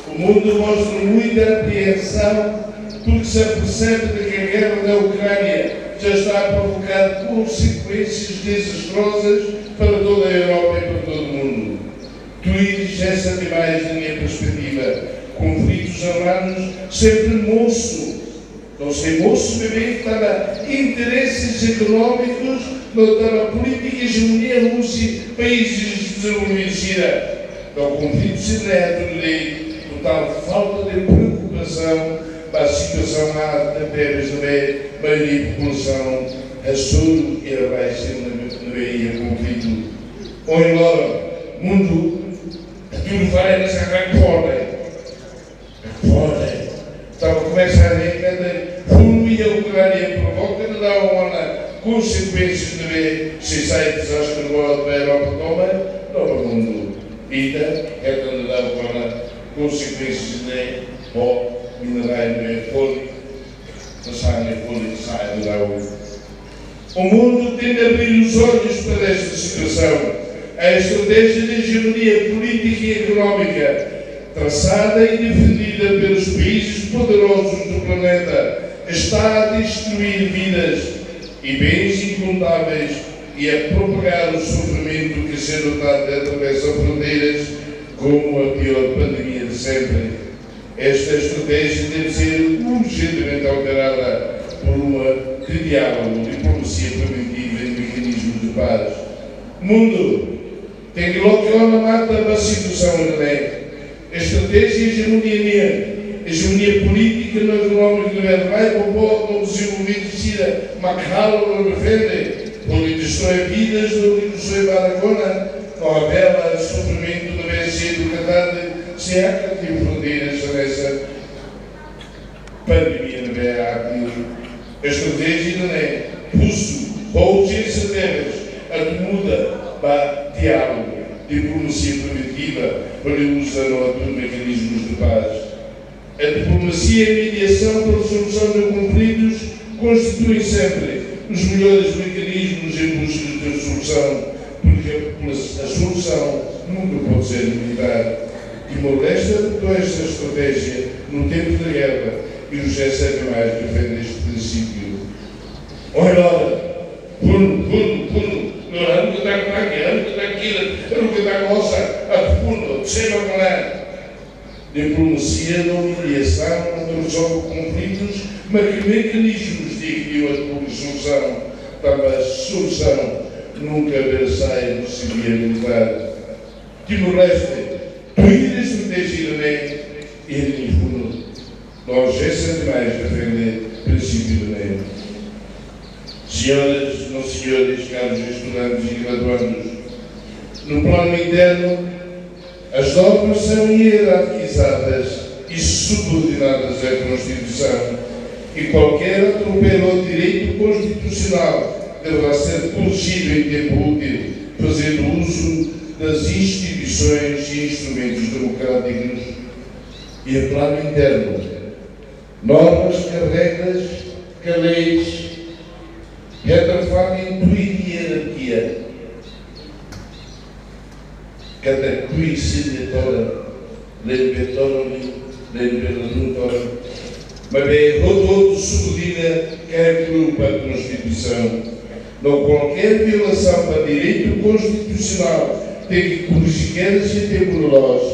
o mundo mostra muita apreensão porque se percebe de que a guerra na Ucrânia já está a provocar consequências desastrosas para toda a Europa e para todo o mundo. Tuir urjénsia demais na minha perspectiva. Conflitos armados sempre moço. Não sei moço bebê que estava interesses económicos, não estava política e hegemonia Rússia, países desenvolvidos. Então, conflito se trata de total falta de preocupação para a situação lá de bebês de bebê, maioria da população, a saúde e a baixa na, na Bahia, conflito. Ou embora, mundo, tudo vai nessa grande forma. Forte. Estava a começar a ver que funu iha Ucrânia provoka, não dá uma consequências de ver se sai desastre boa da Europa toda, não para o mundo. Ida, é que não dá uma consequências de bom, minerais de folha, passar de folha, sai de lá. O mundo tem de abrir os olhos para esta situação. A estratégia de hegemonia política e económica, traçada e defendida pelos países poderosos do planeta, está a destruir vidas e bens incontáveis e a propagar o sofrimento que se nota atravessa fronteiras, como a pior pandemia de sempre. Esta estratégia deve ser urgentemente alterada por uma de diálogo, diplomasia preventiva e mecanismos de paz. Mundo, tem que loke ona mata ba situasaun ne'e. Estratégia hegemonia nian, hegemonia política no económica ne'e, vai para o povo desenvolvido sira, mak halo no defende, pode destruir vidas, no destruir baragona, no apela sofrimento de ser educado, se há que ter fronteiras nessa pandemia na B R. Estratégia ne'e, husu, urjénsia tebes, atu muda ba diálogo, diplomasia preventiva, para uza no atu mecanismos de paz. A diplomasia e mediação para a solução de conflitos constituem sempre os melhores mecanismos em busca de solução, porque a popula-, a solução nunca pode ser militar. Timor-Leste adotou esta estratégia no tempo da guerra e o G sete mais defende este princípio. Olha lá, funu, funu, funu, no, haruka tanque, haruka tanque, haruka tanque, osa, a funu, seba para lá. Diplomasia no mediasaun no solusaun de konflitus, mas que mecanismos de equilíbrio de solução, tanba solusaun nunka bele sai husi via militar. Timor-Leste, tuir estratégia ne'e, iha nia funu, no urjénsia demais defende princípio ne'e. Senhoras, não senhores, caros estudantes e graduandos, no plano interno, as normas são hierarquizadas e subordinadas à Constituição E qualquer atropelo ao direito constitucional deverá ser corrigido em tempo útil, fazendo uso das instituições e instrumentos democráticos. E em plano interno, normas ka regras ka leis hetan fatin tuir ierarkia, katak tuir sira-nia todan, la'en be todan, la'en be ladún todan. Maibé hotu-hotu subordina ka inklui ba Konstituisaun. No kualkér violasaun ba direitu konstitusionál tenke korrije kedas iha tempu loloos,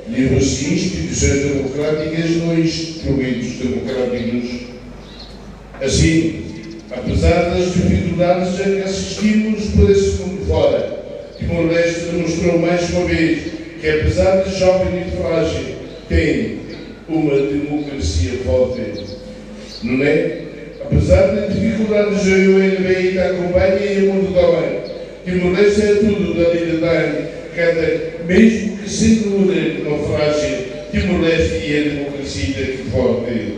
liuhusi instituisoens demokrátikas no instrumentus demokrátikus. Assim, apesar das dificuldades a que assistimos por esse mundo fora, Timor-Leste demonstrou mais uma vez que, apesar de jovem e frágil, tem uma democracia forte. Não é? Apesar de dificuldades, o U N B ainda acompanha e o mundo também. Timor-Leste é tudo da vida da, cada mesmo que se ignore uma frágil, Timor-Leste e a democracia que forte.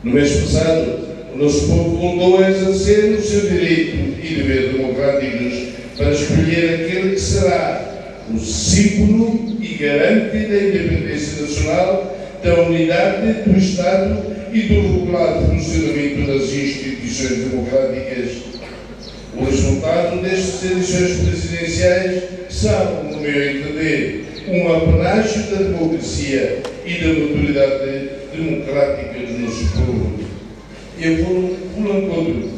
No mês passado, o nosso povo voltou a exercer o seu direito e dever democráticos para escolher aquele que será o símbolo e garante da independência nacional, da unidade do Estado e do regular funcionamento das instituições democráticas. O resultado destas eleições presidenciais são, no meu entender, um apanágio da democracia e da maturidade democrática do nosso povo. E eu vou, vou ao encontro.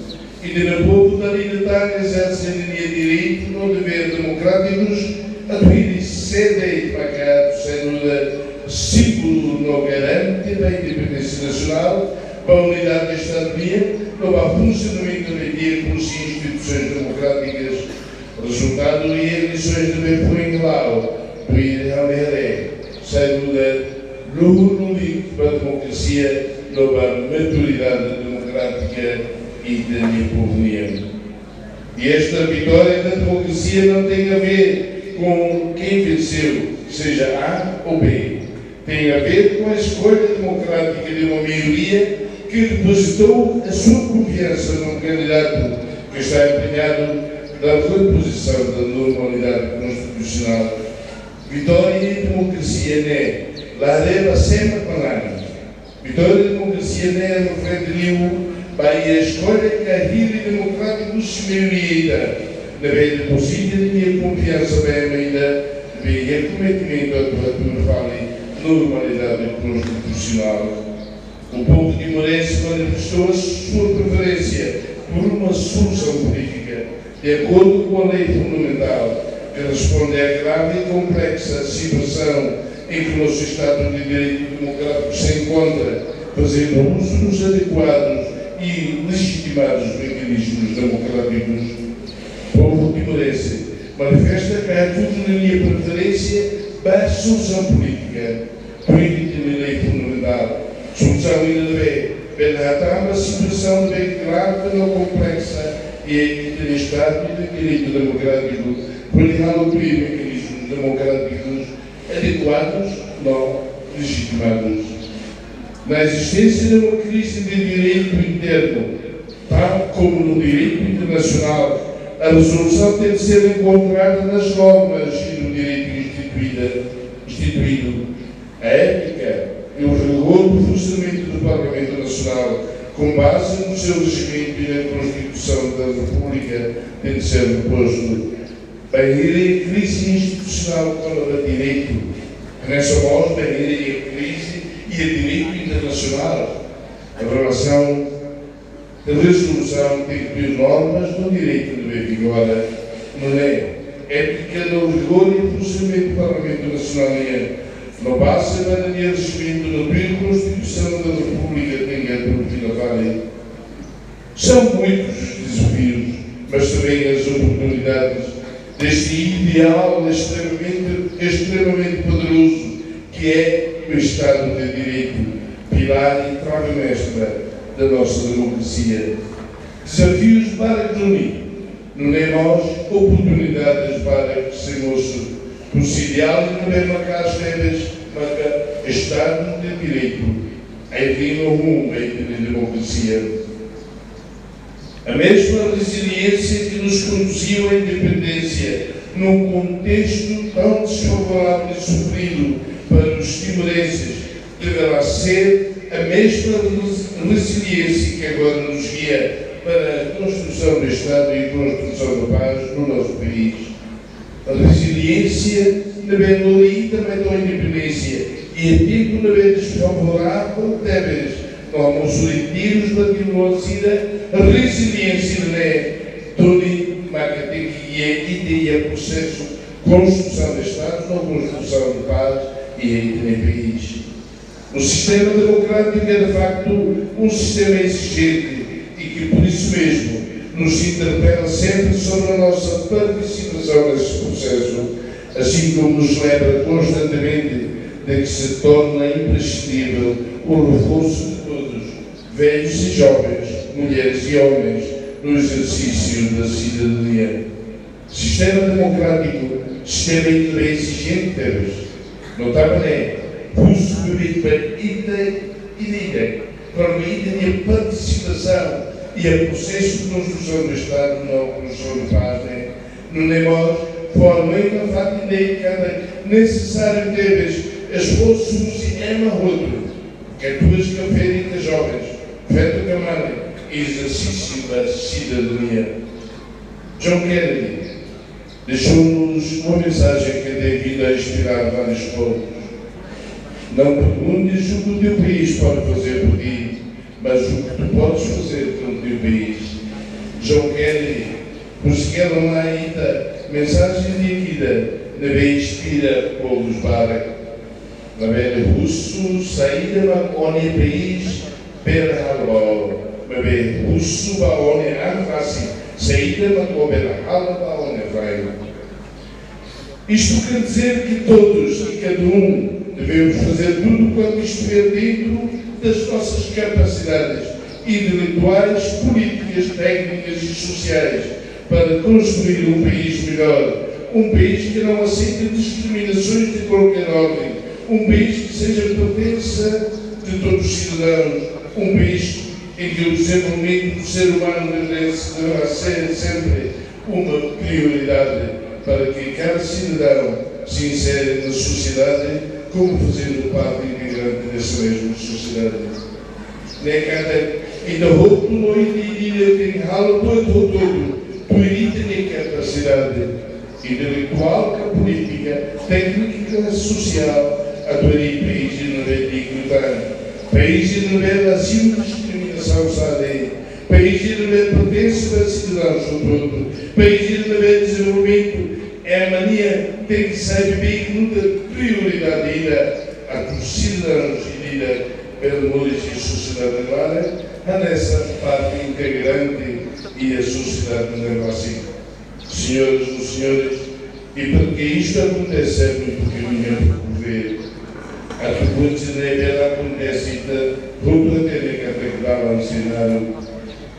E de povo da Lina Tanga exerce direitu no dever demokrátikus atu hili sede pakatu, sem dúvida, símbolu no garante da independénsia nasionál, ba unidade de Estadu nian, no ba funsionamentu de dia com as instituições democráticas. Rezultadu iha eleisoens ne'ebé foin hala'o, tuir ha'u haree, sem dúvida, lubuk lulik ba demokrasia, no ba maturidade demokrátika ita-nia povu nian. E esta vitória da democracia não tem a ver com quem venceu, seja A ou B. Tem a ver com a escolha democrática de uma maioria que depositou a sua confiança num candidato que está empenhado na reposição da normalidade constitucional. Vitória em democrasia ne'e la haree ba sema panani. Vitória em democrasia ne'e reflete liu ba iha eskolha ka hili demokrátikus maioria ida, ne'ebé depozita ninia konfiansa ba ema ida, ne'ebé iha kometimentu atu hatuur fali normalidade konstitusionál. O povo timorense manifestou a sua preferência por uma solução política, de acordo com a lei fundamental, que responde à grave e complexa situação em que o nosso Estado de Direito Democrático se encontra, fazendo uso dos adequados e legitimados mecanismos democráticos. O povo timorense manifesta ka hatuur ninia preferénsia ba solusaun polítika, tuir lei fundamentál. Solusaun ida ne'ebé bele hatama situasaun ne'ebé grave no kompleksa iha Estadu de Direitu Demokrátiku, hodi halo tuir mekanizmus demokrátikus adekuadus no legitimadus. Na existência de uma crise de direito interno, tal como no direito internacional, a resolução tem de ser encontrada nas normas e no direito instituída, instituído. A ética e o rigor do funcionamento do Parlamento Nacional, com base no seu regimento e na Constituição da República, tem de ser reposto. Ba iha krize institusionál kona-ba direitu, hanesan mós ba iha krize iha direitu internasionál, relasaun, rezolusaun tenke tuir normas no direitu ne'ebé vigora, no lei, étika no rigor e funsionamentu Parlamentu Nasionál nian, no baze ba ninia rejimentu no tuir Konstituisaun da Repúblika tenke atu fila fali. São muitos os desafios, mas também as oportunidades deste ideal extremamente, extremamente poderoso que é o Estado de Direito, pilar e trave-mestra da nossa democracia. Dezafius barak duni, nune'e mós oportunidades barak sei mosu, husi ideál ne'ebé maka'as tebes, maka Estadu de Direitu. Ai vino hum, ai vino democracia. A mesma resiliência que nos conduziu à independência, num contexto tão desfavorável e sofrido para os timorenses, deverá ser a mesma res-, resiliência que agora nos guia para a construção do Estado e a construção da paz no nosso país. Resiliência ne'ebé lori ita mai to'o independénsia, iha tempu ne'ebé desfavorável tebes, no mosu retiro ba ita-nia resiliência ne'e, tuni maka tenke guia ita iha prosesu konstrusaun de Estadu no konstrusaun de pás iha ita-nia país. Um sistema democrático é, de facto, um sistema exigente e que, por isso mesmo, nos interpela sempre sobre a nossa participação nesse processo, assim como nos lembra constantemente de que se torna imprescindível o reforço de todos, velhos e jovens, mulheres e homens, no exercício da cidadania. Sistema demokrátiku, sistema ida ne'ebé ezijente tebes. No tapa ne'e, husu ba ita ida-idak, kona-ba ita-nia partisipasaun iha prosesu de konstrusaun de Estadu no konstrusaun de pás ne'e. Nune'e mós, fó hanoin nafatin ida katak nesesáriu tebes esforsu husi ema hotu, katuas ka feto ka jovens, feto ka mane, ezersísiu da sidadania. John Kennedy deixou-nos uma mensagem que tem vindo a inspirar vários povos. Não perguntes o que o teu país pode fazer por ti, mas o que tu podes fazer pelo teu país. John Kennedy, husi hela mai ita, mensajen ida-idak ne'ebé inspira povus barak. Labele husu saida mak ó-nia país bele halo ba ó, maibé husu ba ó-nia an rasik saida mak ó bele halo ba ó-nia rai. Isto quer dizer que todos e cada um devemos fazer tudo quanto estiver dentro das nossas capacidades intelectuais, políticas, técnicas e sociais para construir um país melhor, um país que não aceite discriminações de qualquer ordem, um país que seja pertença de todos os cidadãos, um país em que o desenvolvimento do ser humano deve, deverá ser sempre uma prioridade para que cada cidadão se insere na sociedade como fazendo parte integrante dessa mesma sociedade. Ne'e katak ita hotu no ita ida-idak tenke halo buat hotu-hotu tuir ita-nia kapasidade intelektuál ka polítika, téknika ka sosiál, atu harii país ida ne'ebé dignu tan. País ida ne'ebé la simu diskriminasaun sá de'it. País ida ne'ebé pertense ba sidadauns hotu-hotu. País ida ne'ebé dezenvolvimentu ema nian tenke sai beibeik nu'udar prioridade ida, atu sidadauns ida-idak bele moris iha sosiedade laran hanesan parte integrante iha sosiedade ne'e rasik. Senhoras e senhores, e para que isto aconteça é muito caminho a percorrer. Atu buat sira-ne'e bele akontese, ita hotu hatene katak dalan sira naruk.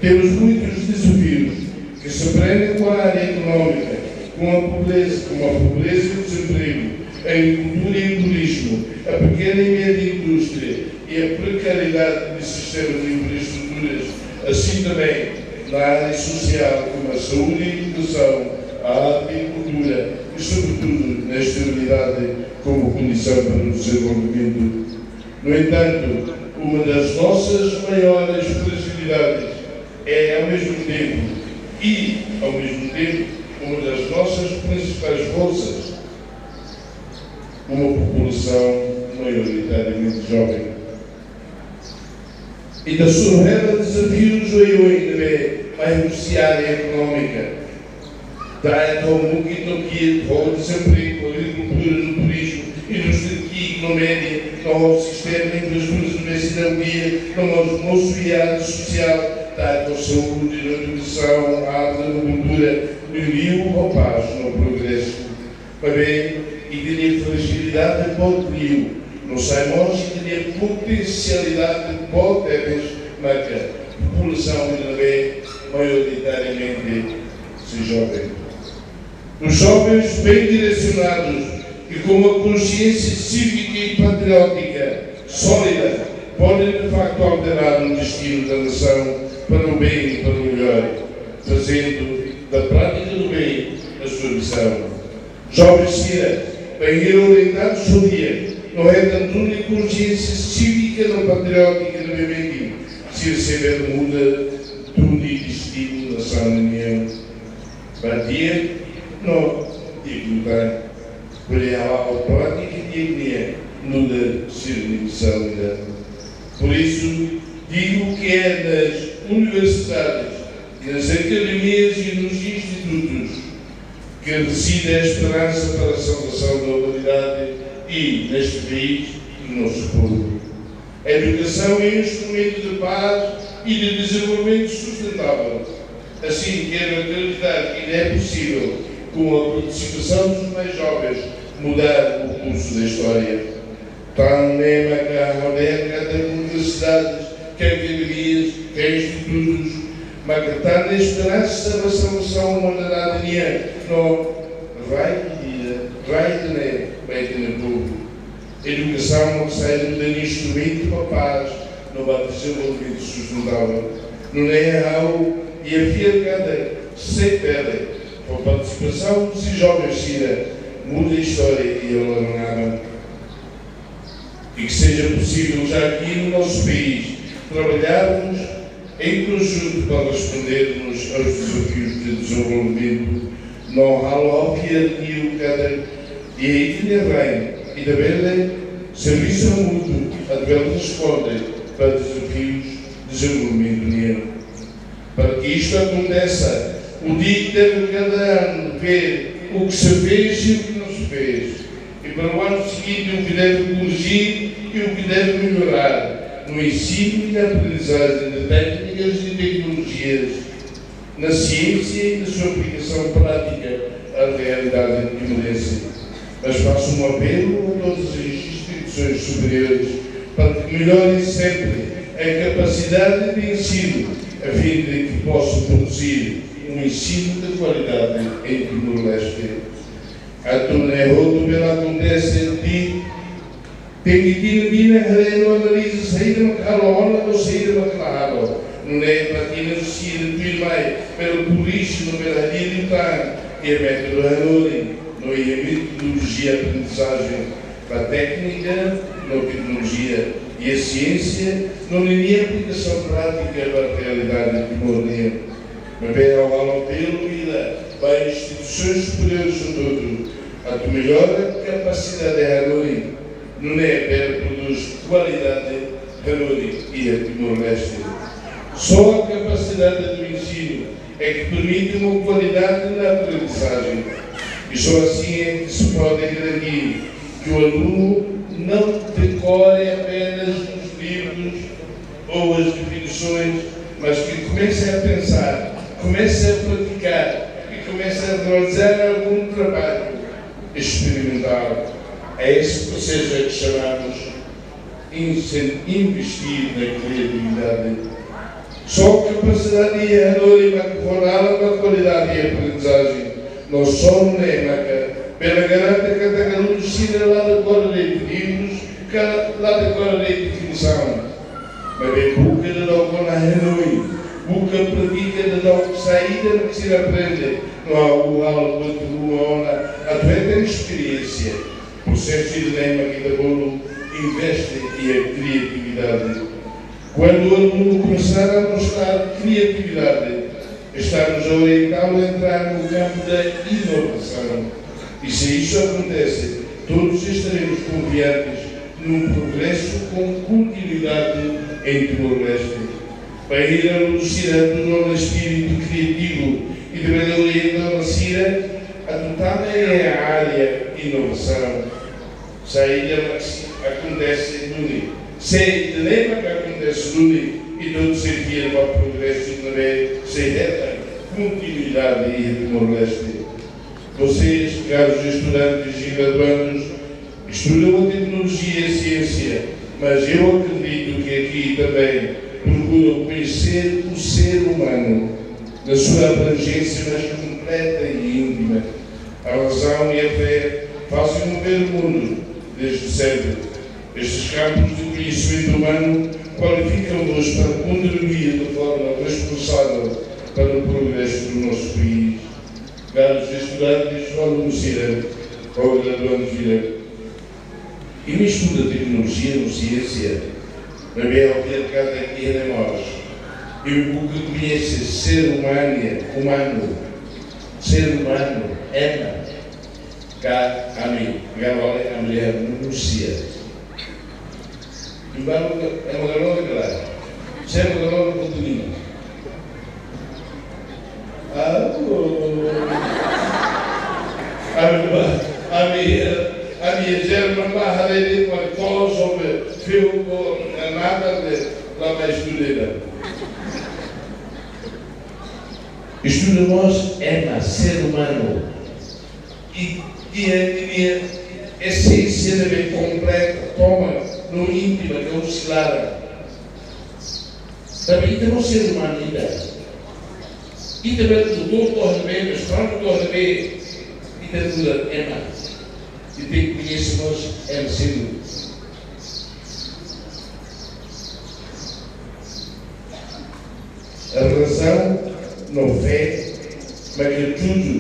Temos muitos desafios que se prendem com a área económica, com a pobreza, com a pobreza e o desemprego, a agricultura e o turismo, a pequena e média indústria e a precariedade do sistema de infraestruturas, assim também na área social, como a saúde e a educação, a arte e a cultura e, sobretudo, na estabilidade como condição para o desenvolvimento. No entanto, uma das nossas maiores fragilidades é, ao mesmo tempo, e, ao mesmo tempo, uma das nossas principais forças, uma população maioritariamente jovem. Ita sofre dezafius oioin ne'ebé mai husi área ekonómika. Da'et ho mukit no ki'ik, ho dezempregu, agrikultura no turizmu, indústria ki'ik no média, no sistema de infraestruturas ne'ebé seidauk di'ak, no mós mosu iha área sosiál, da'et ho saúde, no edukasaun, arte no kultura, no liuliu ho pás no progresu. Maibé, ita-nia frajilidade boot liu, no sai mós ita-nia potensialidade boot tebes, maka populasaun ida ne'ebé maioritariamente são jovens. Os jovens bem direcionados e com uma consciência cívica e patriótica sólida podem de facto alterar o destino da nação para o bem e para o melhor, fazendo da prática do bem a sua missão. Jovens sira, bainhira orientados ho di'ak, no hetan duni konxiénsia sívika no patriótika ne'ebé metin, sira sei bele muda duni destinu nasaun nian ba di'ak no di'ak liután. Bele halo prátika di'ak nian nu'udar sira-nia misaun ida. Por isso, digo que é nas universidades, nas academias e nos institutos que reside a esperança para a salvação da humanidade e, neste país, do nosso povo. A educação é um instrumento de paz e de desenvolvimento sustentável. Assim, quero acreditar que é possível, com a participação dos mais jovens, mudar o curso da história. Tan ne'e maka ha'u dehan katak universidades, ka akademias, ka institutus, maka tan ne'e esperansa ba salvasaun humanidade nian, no rai ida, rai ida-ne'e ba ita-nia povu. Edukasaun maka sai nu'udar instrumentu ba pás no ba dezenvolvimentu sustentável. Nune'e ha'u dehan fiar katak, se bele, ho partisipasaun husi joven sira, muda istória iha loron aban. E que seja possível, já aqui no nosso país, trabalharmos em conjunto para respondermos aos desafios de desenvolvimento, no halo ha'u fiar liu katak iha ita-nia rai, ita bele servisu mútuo atu bele responde ba dezafius dezenvolvimentu nian. Para que isto aconteça, o DIC deve cada ano ver o que se fez e o que não se fez. E para o ano seguinte, o que deve corrigir e o que deve melhorar no ensino e na aprendizagem de técnicas e tecnologias, na ciência e na sua aplicação prática à realidade timorense. Mas faço um apelo a todas as instituições superiores para que melhorem sempre a capacidade de ensino, a fim de que possam produzir um ensino de qualidade em Timor-Leste. Atu ne'e hotu bele akontese, tenke tinan-tinan haree no analiza saida mak halo ona no saida mak la halo. Nune'e ba tinan sira tuirmai, bele korrije no bele hadi'a liután iha métodu hanorin, no iha metodolojia aprendizajen, ba téknika no teknolojia, iha siénsia no ninia aplikasaun prátika ba realidade Timor nian. Maibé ha'u halo apelu ida ba instituisoens superiores hotu-hotu, atu mellora kapasidade hanorin, nune'e bele prodús kualidade hanorin iha Timor-Leste. Só a capacidade do ensino é que permite uma qualidade na aprendizagem. E só assim é que se pode garantir que o aluno não decore apenas os livros ou as definições, mas que comece a pensar, comece a praticar e comece a realizar algum trabalho experimental. É esse processo é que chamamos insen-, investir na criatividade. Só kapasidade iha hanorin mak fó dalan ba kualidade iha aprendizajen. No só nune'e maka bele garante katak alunu sira la dekora de'it livrus, ka la dekora de'it definisaun. Maibé buka daudaun kona hanoin, buka pratika daudaun saida mak sira aprende, no halo buat ruma ona, atu hetan esperiénsia. Prosesu ida-ne'e mak ita bolu investe iha kriatividade. Quando o aluno começar a mostrar criatividade, estamos a orientá-lo a entrar no campo da inovação. E se isso acontece, todos estaremos confiantes num progresso com continuidade em Timor-Leste. Bainhira alunu sira atu dona espíritu kriativu, ita bele orienta sira atu tama iha área inovasaun. Saida mak akontese duni. Se ita-nia mak akontese duni, entaun sei fiar ba progresu ne'ebé sei hetan kontinuidade iha Timor-Leste. Vocês, caros estudantes e graduandos, estudam a tecnologia e a ciência, mas eu acredito que aqui também procuram conhecer o ser humano na sua abrangência mais completa e íntima. A razão e a fé fazem mover o mundo desde sempre. Estes campos de conhecimento humano qualificam-nos para contribuir de forma responsável para o progresso do nosso país. Caros estudantes, alunos sira, ou graduandos sira, imi estuda tecnologia no siénsia, maibé ha'u fiar katak imi mós buka koñese ser umanu, umanu, ser umanu, ema, ka ami, garola, ami, minúsia. Imi balu, ema garola, klaru. Ser garola, pontu lima. Ah, oh. Ami ba, ami, ami German ba haree de'it mak kola sobre feu ko nada de la mais tudela. Estuda mós ema, ser umanu. I, i, i, i esénsia ne'ebé kompleta, tomak no íntima, ka husi laran. Tanba ita mós ser umanu ida. Ita bele doutór to'o ne'ebé, mestradu to'o ne'ebé, ita nu'udar ema. Ita tenke koñese mós ema seluk. Razaun no fé, mak tudu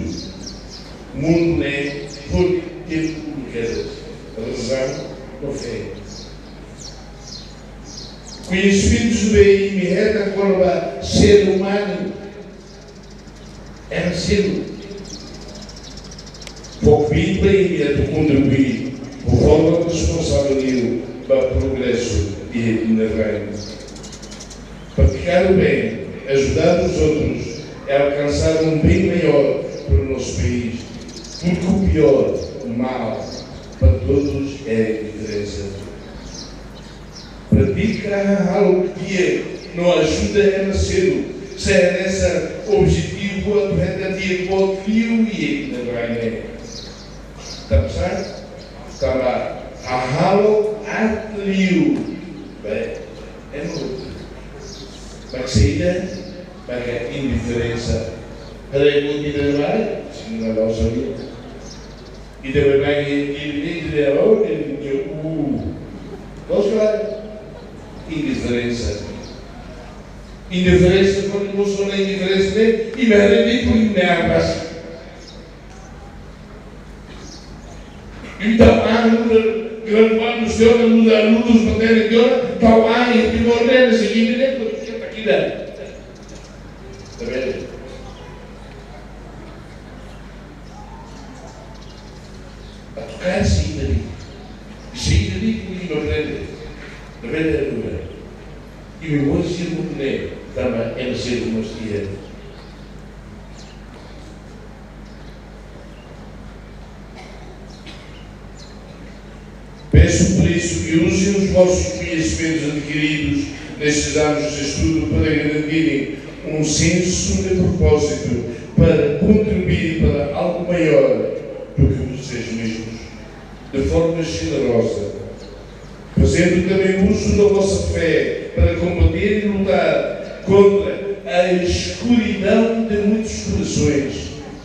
mundu ne'e hodi tempu kedas. Razaun no fé. Koñesimentu ne'ebé imi hetan kona-ba ser umanu, ema seluk. Fó kbiit ba imi atu kontribui ho forma responsavel liu ba progresu iha ita-nia rain. Praticar o bem, ajudar os outros, é alcançar um bem maior para o nosso país. Porque o pior, o mal, para todos é a indiferença. Pratika hahalok di'ak no ajuda ema seluk, se hanesan objetivu atu hetan di'ak boot liu iha ita-nia rain ne'e. Tanba sá? Tanba hahalok aat liu ba ema hotu, mak saida? Mak indiferensa. Haree buat ida-ne'e, sira la sabia. Ita baibain, ita baibain, ita baibain, ita baibain, uh. Loos ka lae? Indiferensa. Indiferensa, kuandu mós ona indiferensa ne'e, imi haree de'it imi-nia an rasik. Imi tau an, muda, graduandu sira, muda alunus, patene sira, tau an iha Timor ne'e, se imi ne'e, porque está aqui, né? Tá vendo? Atu kaer saida de'it. Saida de'it mak imi aprende. Aprende agora. Imi moris iha mundu ne'e tanba ema seluk mós iha. Peço por isso que usem os vossos conhecimentos adquiridos nestes anos de estudo para garantirem um senso de propósito, para contribuir para algo maior do que vocês mesmos, de forma generosa, fazendo também uso da vossa fé para combater e lutar contra a escuridão de muitos corações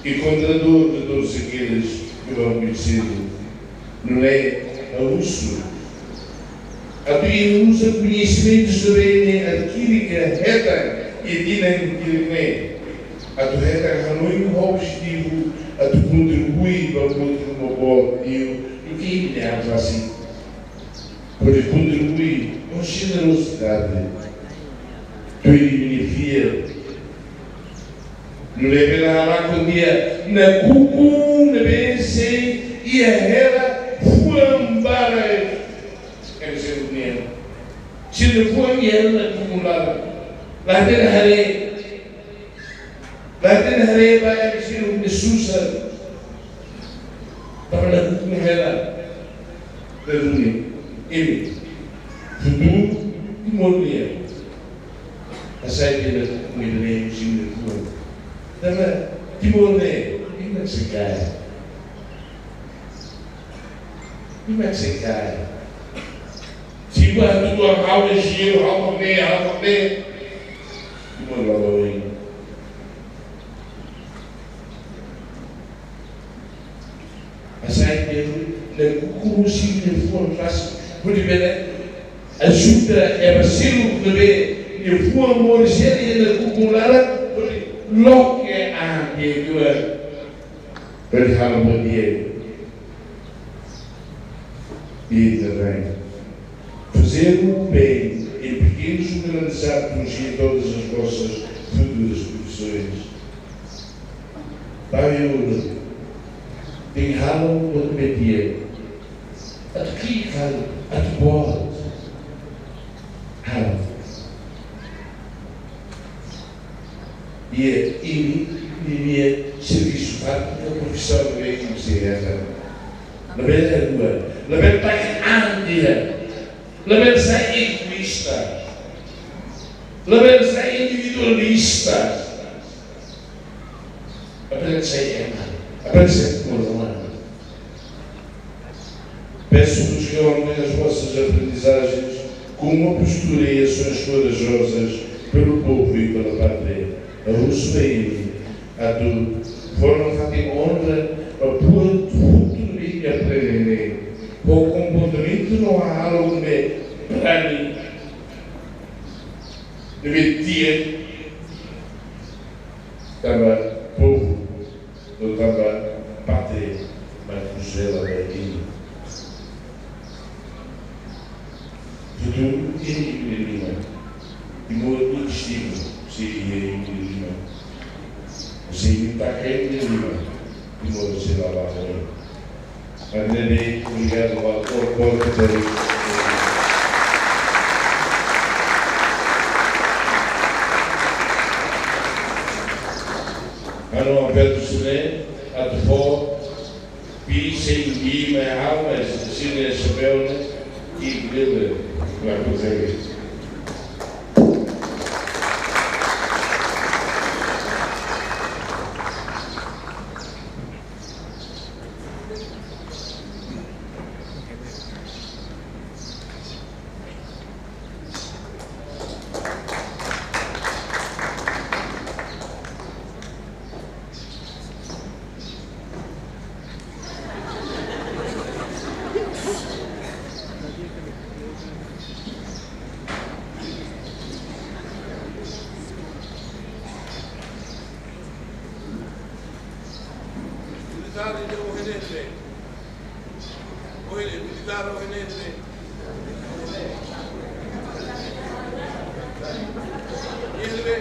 e contra a dor de todos aqueles que vão conhecê-lo. Nune'e ha'u husu atu imi uza koñesimentu ne'ebé imi adkiri ka hetan iha tinan hirak ne'e, atu hetan hanoin ho objetivu atu kontribui ba buat ruma boot liu duké imi-nia an rasik. Hodi kontribui ho jenerozidade. Tuir imi-nia fiar. Nune'e bele halakon tiha nakukun ne'ebé sei iha hela fuan barak. Ema seluk nian. Sira-nia fuan iha hela nakukun laran. La hatene haree. La hatene haree ba ema seluk nia susar. Tanba nakukun hela. Ladún ne'e. Imi. Futuru Timor nian. Hasai tiha nakukun ida-ne'e husi imi-nia fuan. Tanba Timor ne'e, imi mak sei kaer. Imi mak sei kaer. Se imi hatudu ha'u enjeñeiru, ha'u mak ne'e, ha'u mak ne'e. Timor la bá oin. Hasai tiha nakukun husi imi-nia fuan rasik. Hodi bele ajuda ema seluk ne'ebé nia fuan moris hela iha nakukun laran, hodi loke an nia duan. Hodi halo buat di'ak iha ita-nia rai. Fazer o bem em pequenos ou grandes atos e em todas as vossas futuras profissões. Pai, eu tenho halo buat di'ak. Atu ki'ik halo, atu boot halo. Iha imi, imi-nia servisu fatin ka profisaun ne'ebé imi sei hetan. Labele haluha, labele tagi an de'it, labele sai egoísta, labele sai individualista. Aprende a ser ema, aprende a ser humano. Peço-vos que honrem as vossas aprendizagens com uma postura e ações corajosas pelo povo e pela pátria. Ha'u husu ba imi atu fó nafatin onra ba buat hotu ne'ebé imi aprende ne'e, ho komportamentu no hahalok ne'ebé brani, ne'ebé di'ak, tanba povu no tanba pátria mak hela ba imi. Futuru iha imi-nia liman. Timor nia destinu sei iha imi-nia liman. Se imi taka imi-nia liman, Timor sei la ba hoi. Mak ne'e de'it, obrigadu ba todos. Manu apertu sira-ne'e, atu fó, pi sei imi mai hau, mas sira-ne'e xapeu ne'e, i bele, la konsege. Militár ida ohin ne'e. Ohin ne'e, militár ohin ne'e. Ohin ne'e. Ohin ne'e.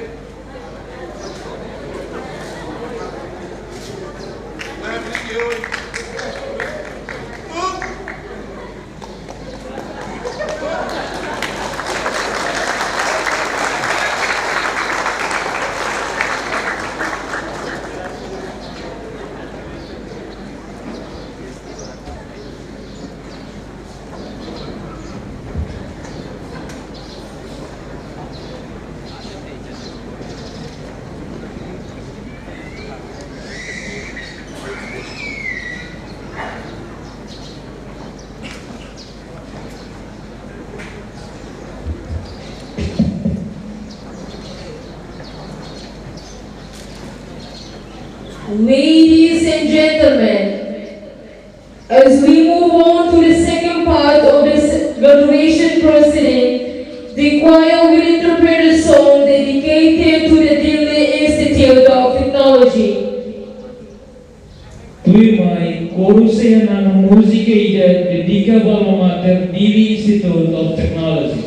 Ladies and gentlemen, as we move on to the second part of this graduation proceeding, the choir will interpret a song dedicated to the Dili Institute of Technology. Tuirmai, kóru sei hananu múzika ida dedika ba Alma Mater Dili Institute of Technology.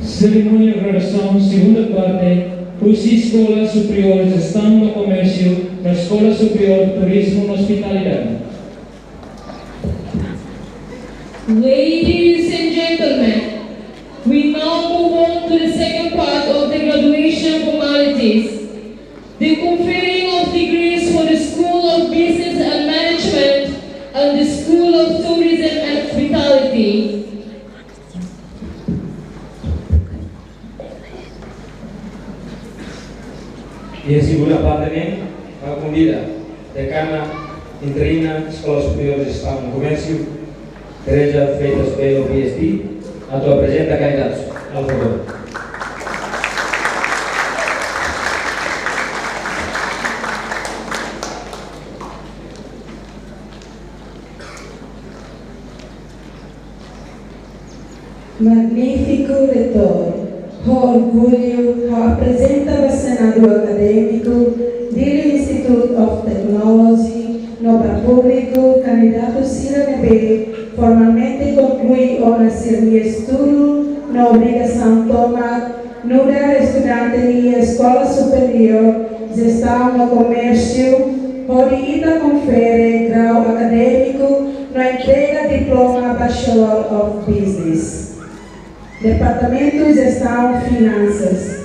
Serimónia graduasaun, segunda parte, husi Eskola Superiór Jestaun no Komérsiu ba Eskola Superiór Turizmu no Ospitalidade. Ladies and gentlemen, we now move on to the second part of the graduation formalities, the conferring of degrees for the School of Business and Management and the School of Tourism and Hospitality. Iha segunda parte ne'e, ha'u konvida Dekana Interina Eskola Superiór Jestaun no Komérsiu, Teresa Freitas Belo, P H D, atu aprezenta kandidatus. Halo favór. Magnífiku Reitór, ho orgullu, ha'u aprezenta ba Senadu Akadémiku, Dili Institute of Technology, no ba públiku, kandidatu sira ne'ebé formalmente konklui ona sira-nia estudu no obrigasaun tomak nu'udar estudante iha Eskola Superiór Jestaun no Komérsiu, hodi ita konfere grau akadémiku no entrega diploma Bachelor of Business. Departamentu Jestaun Finansas.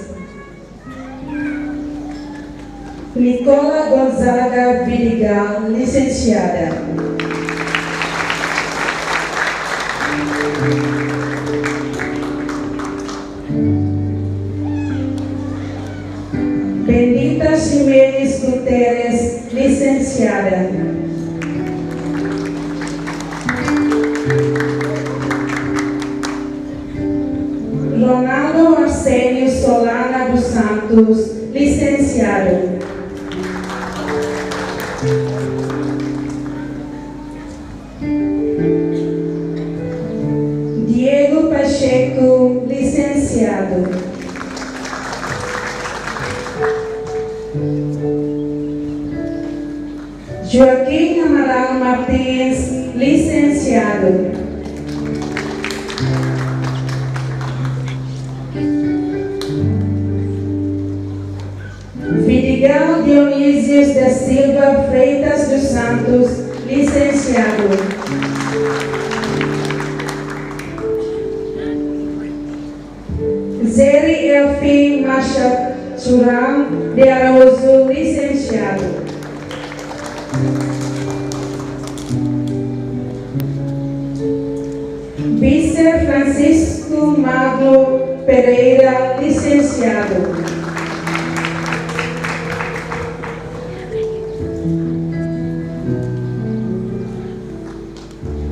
Nicola Gonzaga Vidigal, lisensiada. Bendita Ximenes Guterres, lisensiada. Ronaldo Arsenio Solana dos Santos, lisensiadu. Diego Pacheco, lisensiadu. Joaquim Amaral Martins, lisensiadu. Vidigal Dionísio da Silva Freitas dos Santos, lisensiadu. Zeri Elfim Machado Durão de Araújo, lisensiadu. Bisser Francisco Magno Pereira, lisensiadu.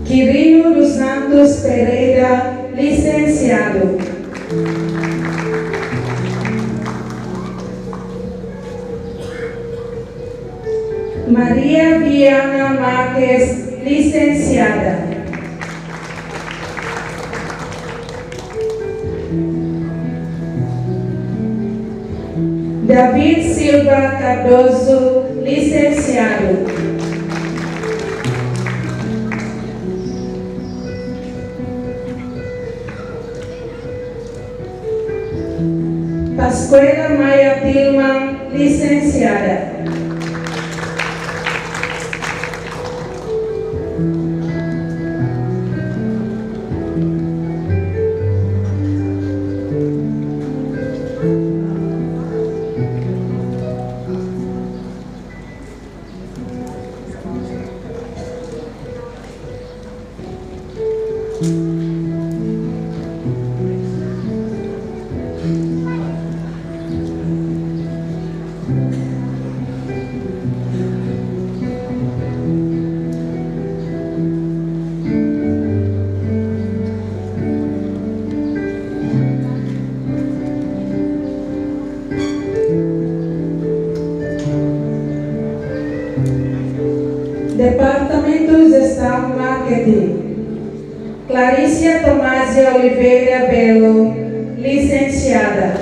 Quirino dos Santos Pereira, lisensiadu. Maria Viana Marques, lisensiada. David Silva Cardoso, lisensiadu. Pascoela Maia Tilman, lisensiada. Departamentu Jestaun Marketing. Clarícia Tomásia Oliveira Belo, lisensiada.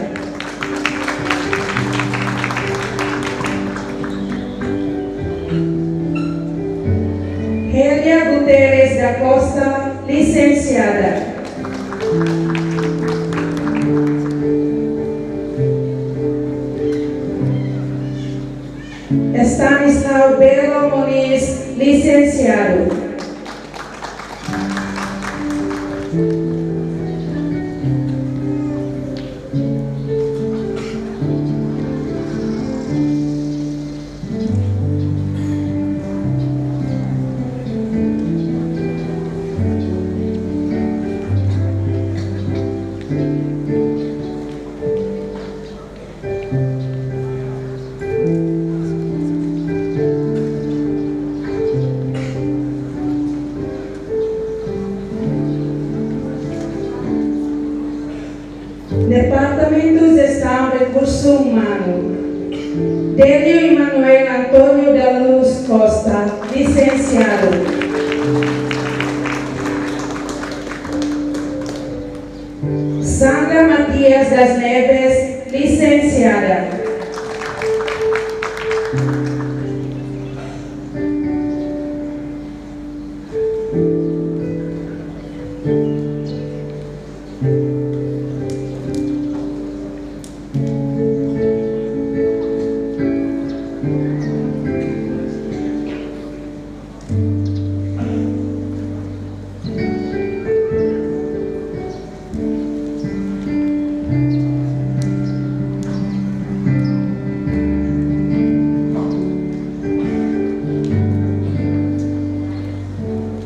Hélia Guterres da Costa, lisensiada. Departamentu Jestaun Rekursu Umanu. Délio Emanuel António da Luz Costa, lisensiadu. Sandra Matias das Neves, lisensiada.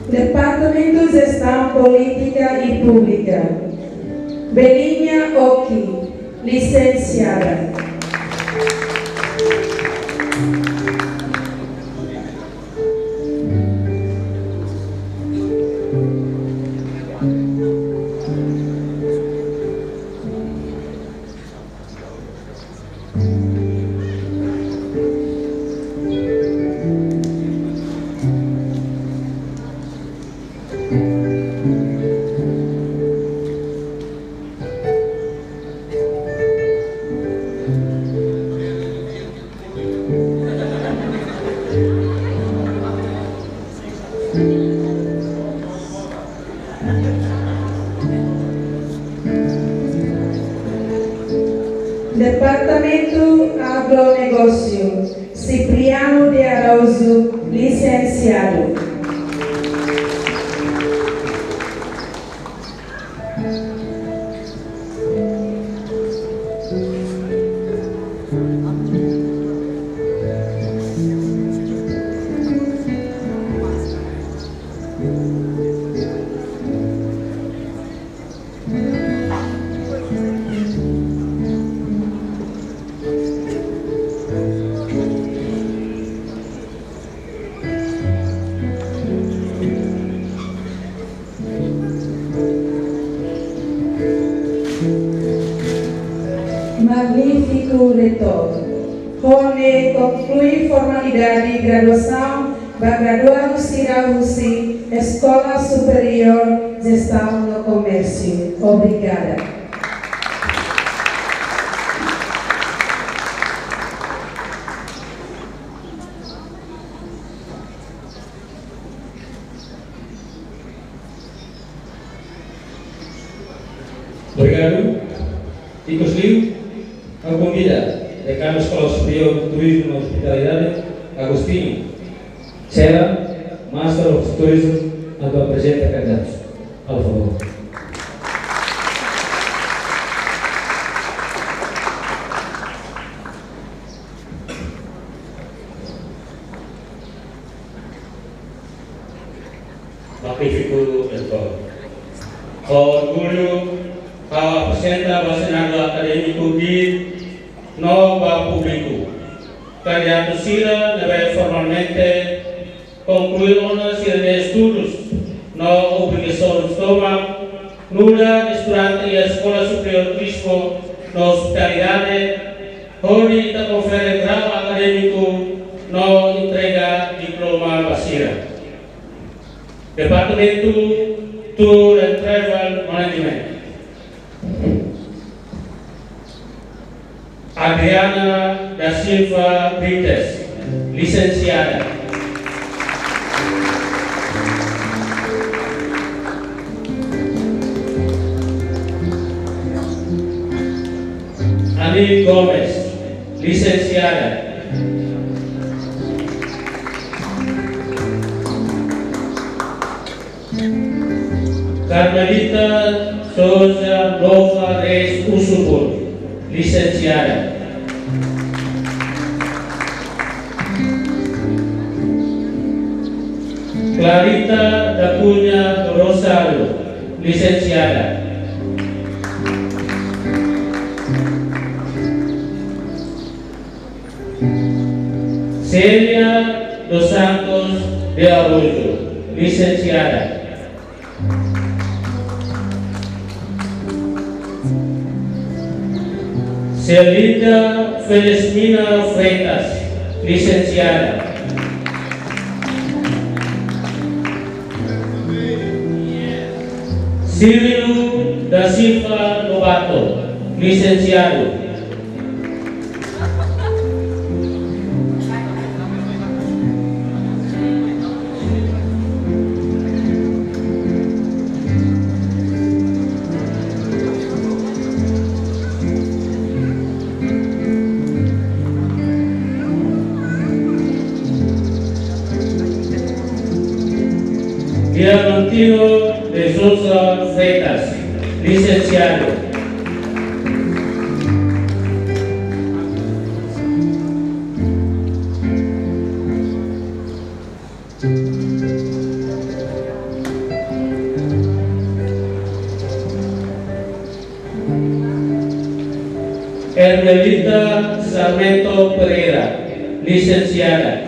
Departamentu Jestaun Polítika i Públika. Belinha Oki, lisensiada. Departamentu Agronegósiu, Cipriano de Araújo, lisensiadu. Magnífiku, Reitór. Ho ne'e konklui formalidade graduasaun ba graduadu sira husi Eskola Superiór Jestaun no Komérsiu. Obrigada. Obrigadu. Ikusliu, ha'u konvida Dekanu Eskola Superiór Turizmu no Ospitalidade, Agostinho Sera, Master of Tourism, atu aprezenta kandidatu. Por favór. Magnífiku, Reitór. Ho orgullu, ha'u aprezenta ba Senadu Akadémiku no ba públiku kandidatu sira ne'ebé formalmente konklui ona sira-nia estudus no obrigasaun tomak nu'udar estudante iha Eskola Superiór Turizmu no Ospitalidade, hodi ita konfere grau akadémiku no entrega diploma ba sira. Departamentu Tour and Travel Management. Adriana da Silva Brites, lisensiada. Ani Gomes, lisensiada. Carmelita Souza Nova Reis Usubun, lisensiada. Clarita da Cunha Rosario, lisensiada. Celia dos Santos de Araújo, lisensiada. Celinda Felizmina Freitas, lisensiada. Cirilo da Silva Lobato, lisensiadu. Diamantino de Souza Freitas, lisensiadu. Hermelita Sarmento Pereira, lisensiada.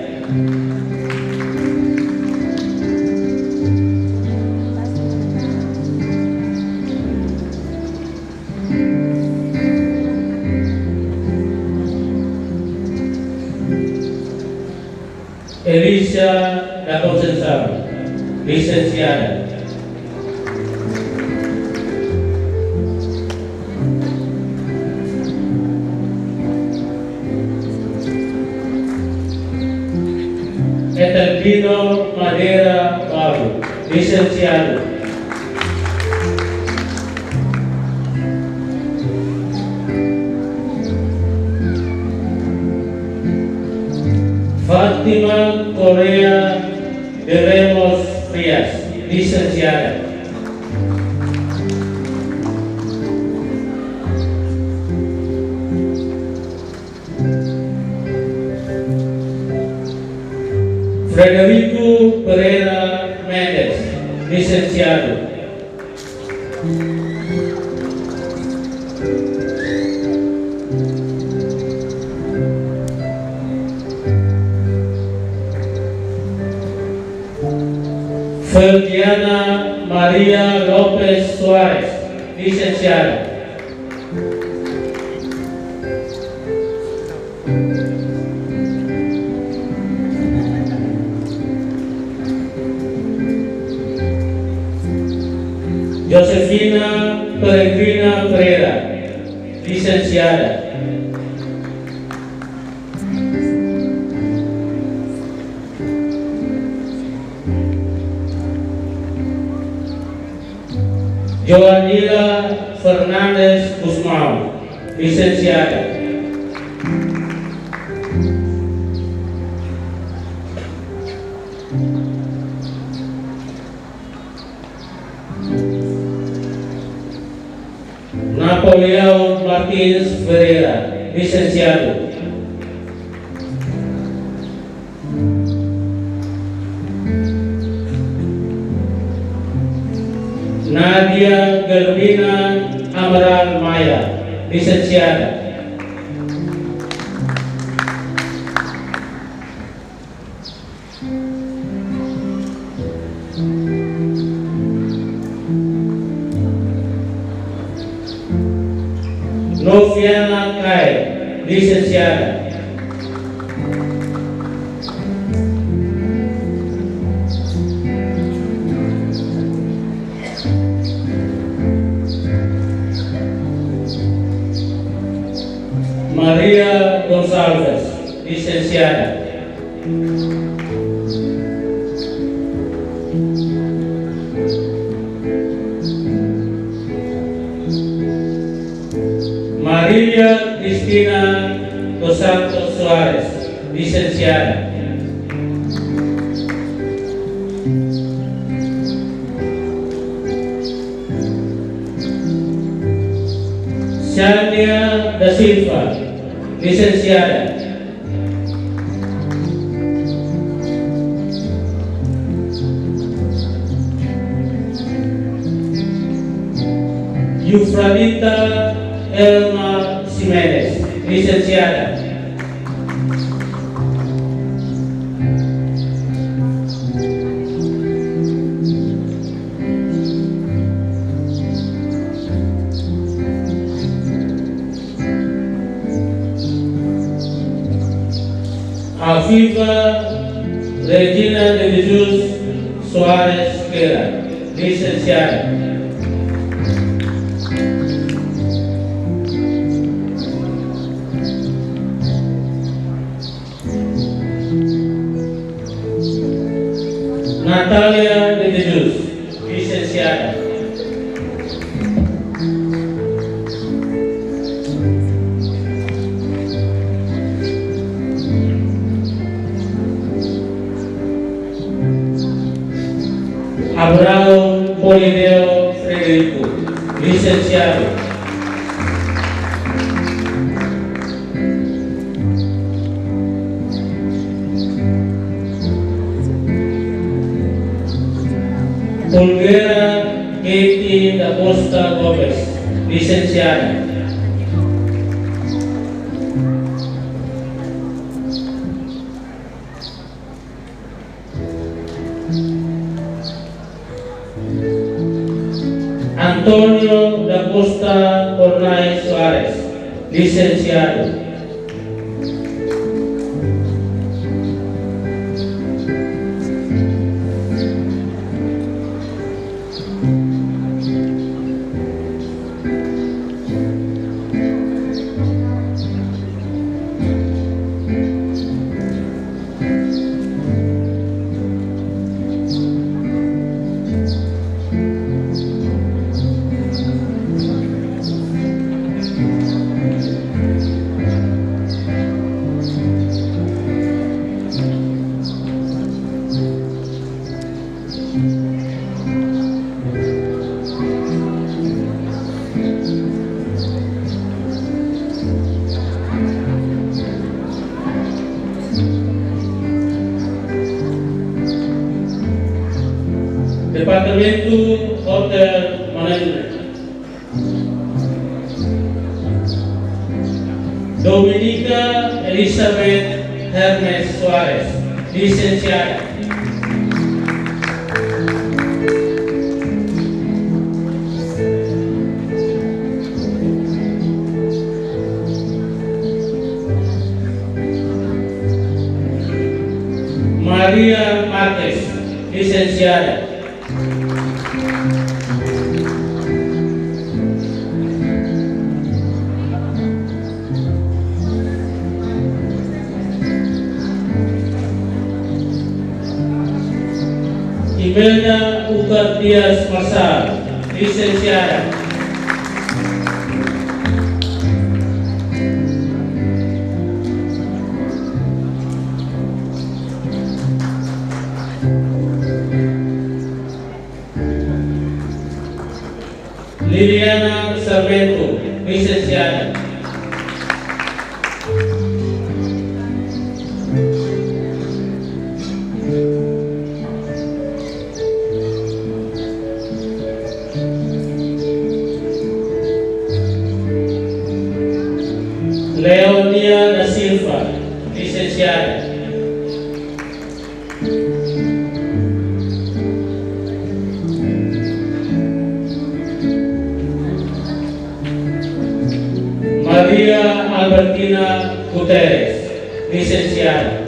Elisa da Conceição, lisensiada. Etelvino Madeira Paulo, lisensiadu. Fátima Correia de Lemos Frias, lisensiada. Frederico Pereira Mendes, lisensiadu. Feldiana Maria Lopes Soares, lisensiada. Josefina Peregrina Pereira, lisensiada. Joanila Fernandes Gusmão, lisensiada. Napoleão Martins Ferreira, lisensiadu. Nadia Germina Amaral Maia, lisensiada. Noviana Kai, lisensiada. Maria Gonçalves, lisensiada. Marília Cristina dos Santos Soares, lisensiada. Tânia da Silva, lisensiada. Yufranita Elma Ximenes, lisensiada. Afiva Regina de Jesus Soares Queira, lisensiada. Natália de Jesus, lisensiada. Abraão Polideo Frederico, lisensiadu. Olgueira Katie da Costa Gomes, lisensiada. António da Costa Bornai Soares, lisensiadu. Departamentu Hotel Management. Dominica Elizabeth Hermes Soares, lisensiada. Maria Marques, lisensiada. Imelda Ucar Dias Marçal, lisensiada. Liliana Sarmento, lisensiada. Leonia da Silva, lisensiada. Maria Albertina Guterres, lisensiada.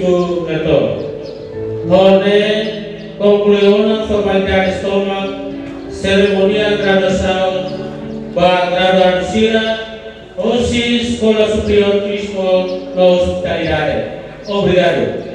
Neto. Hodi konklui ona formalidades tomak serimónia graduasaun ba graduandu sira husi Eskola Superiór Turizmu no Ospitalidade. Obrigadu.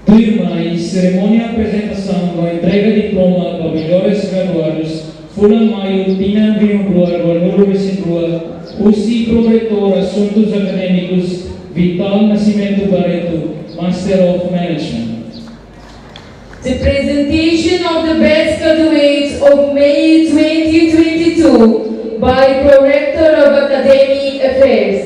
Tuirmai, serimónia aprezentasaun no entrega diploma ba mellores graduadus fulan Maiu tinan rihun rua ruanulu resin rua, husi Pró-Reitór Asuntus Akadémikus Vital Nascimento Barreto, Master of Management. The presentation of the best graduates of May twenty twenty-two by Prorector of Academic Affairs.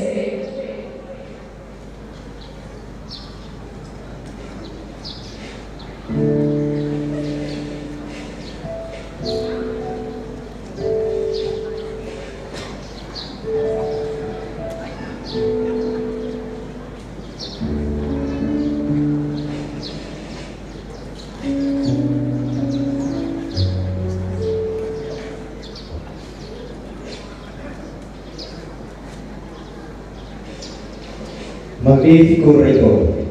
Magnífiku Reitór.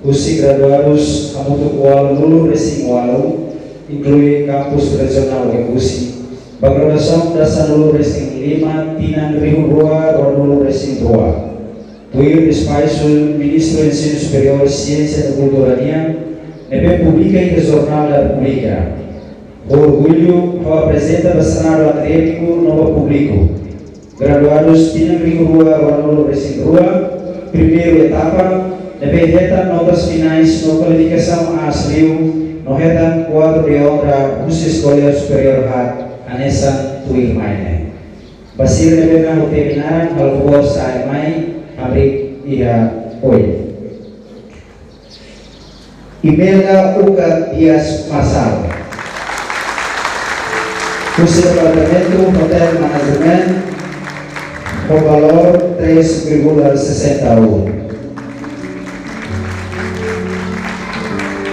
Husi graduadus hamutuk ualunulu resin ualu, inklui Kampus Rejionál Oe-Kusi, ba graduasaun dasanulu resin lima tinan rihun rua ruanulu resin rua. Tuir despaxu Ministru Ensinu Superiór, Siénsia no Kultura nian, ne'ebé publika iha Jornál da Repúblika. Ho orgullu, ha'u aprezenta ba Senadu Akadémiku no ba públiku. Graduadus tinan rihun rua ruanulu resin rua, primeiru etapa, ne'ebé hetan notas finais no kalifikasaun aas liu, no hetan kuadru de onra husi Eskola Superiór haat, hanesan tuirmai ne'e. Ba sira ne'ebé ha'u temi naran, halo favór sa'e mai, hamriik iha oin. Imelda Uca Dias Marçal, husi Departamentu Hotel Management, ho valór três vírgula sessenta e um.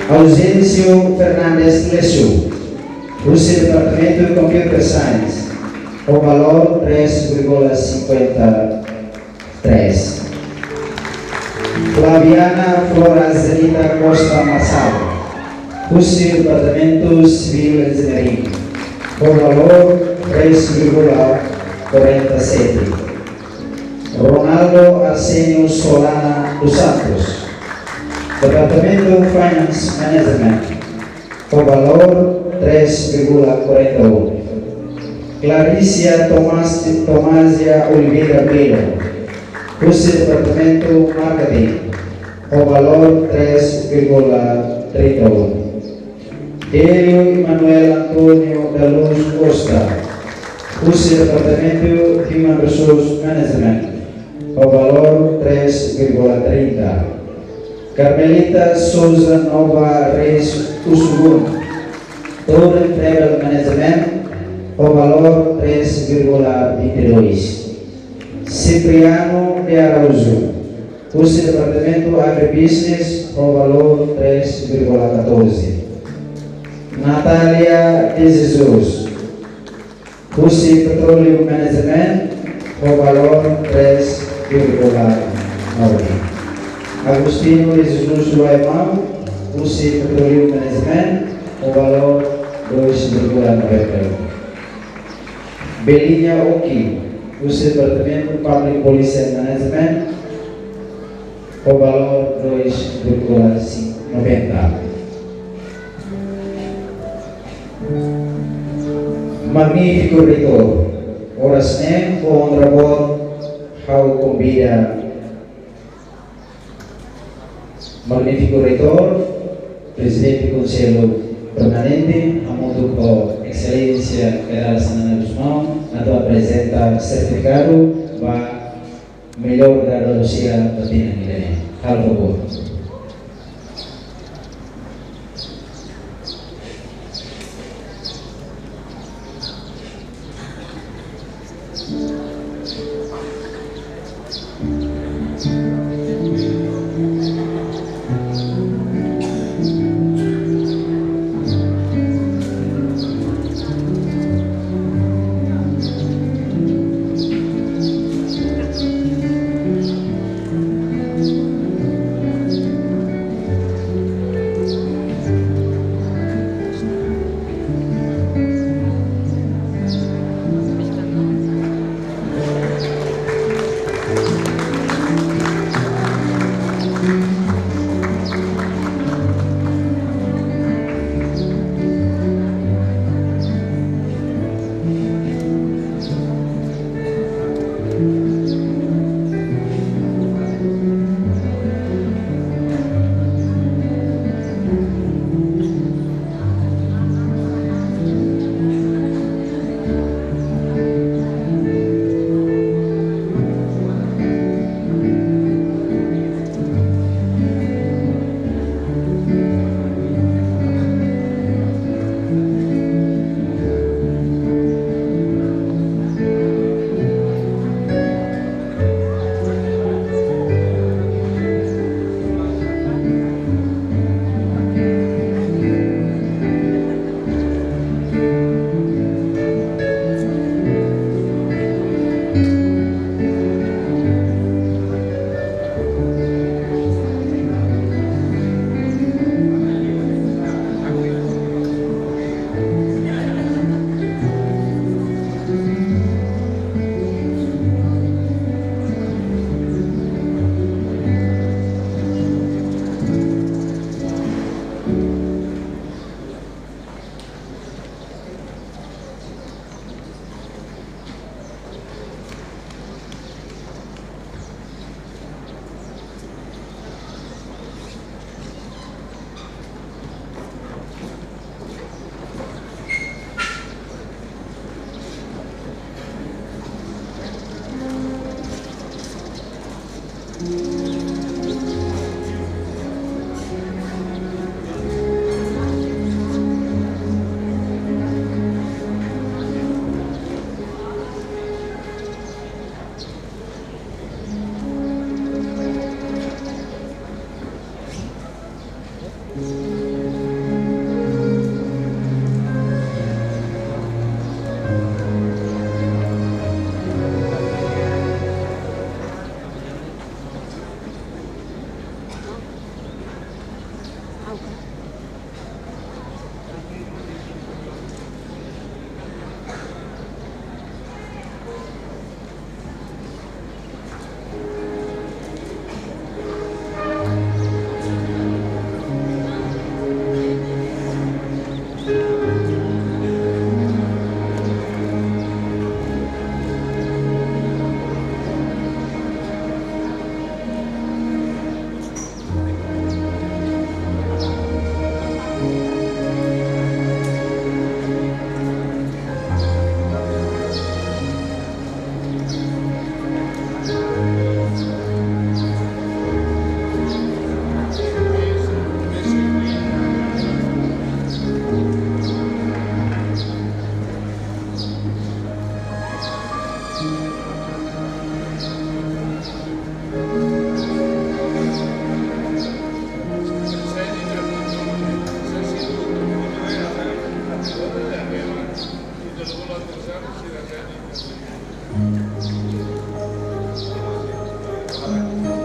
Ausêncio Fernandes Lecio, husi Departamentu Computer Science, ho valór três vírgula cinquenta três. Flaviana Flora Zenita Costa Marçal, husi Departamentu Civil Engineering, ho valór três vírgula quarenta e sete. Ronaldo Arsenio Solana dos Santos, Departamentu Finance Management, ho valór três vírgula quarenta e um. Claricia Tomás, Tomásia Oliveira Belo, husi Departamentu Marketing, ho valór três vírgula trinta e um. Hélio Manuel António da Luz Costa, husi Departamentu Human Resource Management, ho valór três vírgula trinta. Carmelita Sousa Nova Reis Usugun, Torre Travel Management, ho valór três vírgula vinte e dois. Cipriano de Araújo, husi Departamentu Agribusiness, ho valór três vírgula catorze. Natália de Jesus, husi Petroleum Management, ho valór três vírgula nove. Agostinho de Jesus Luaimau, husi Petroleum Management, ho valór dois vírgula noventa e um. Belinha Oki, husi Departamentu Public Policy and Management, ho valór dois vírgula noventa. Magnífiku Reitór, oras ne'e ho onra boot ha'u konvida Magnífiku Reitór, Prezidente Konsellu Permanente, hamutuk ho Exelénsia Kay Rala Xanana Gusmão, atu aprezenta sertifikadu ba mellór graduadu sira ba tinan ida-ne'e. Halo favór.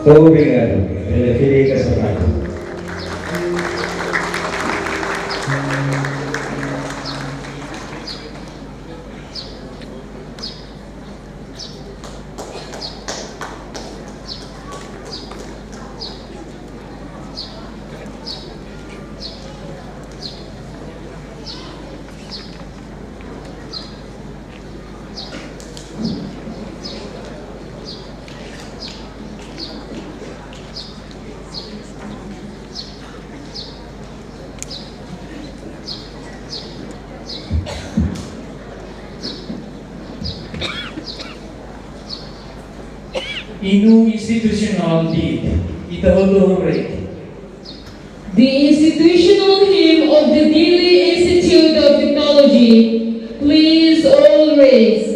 Obrigadu. Ele fica essa parte. Hinu institusionál de'it, ita hotu hamriik. The institutional hymn of the Dili Institute of Technology. Please all rise.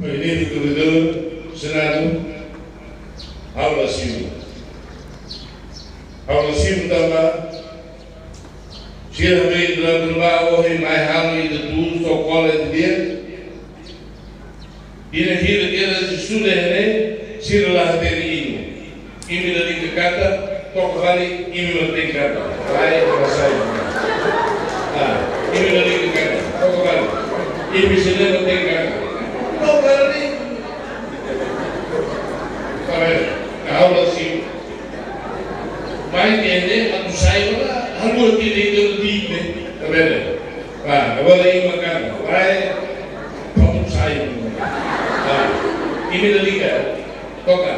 Magnífiku, doutór Senadu, ha'u la simu. Ha'u la simu tanba sira be dura dura ba ohin mai halo ita tuur Só kole dia. Ida hira ida estuda ne'e, sira la hatene imi. Imi lalika katak, toka fali, imi mak tenke katak. Lae, la sai. Ah, imi lalika katak, toka fali. Imi sira mak tenke katak. Toka fali. Para, aula sim. Mai ita-nia atu sai ona, halo ita-nia ita-nia di'ak, tá vendo? Ba, agora imi mak katak, ba, vamos sair. Ba, imi lalika, toka.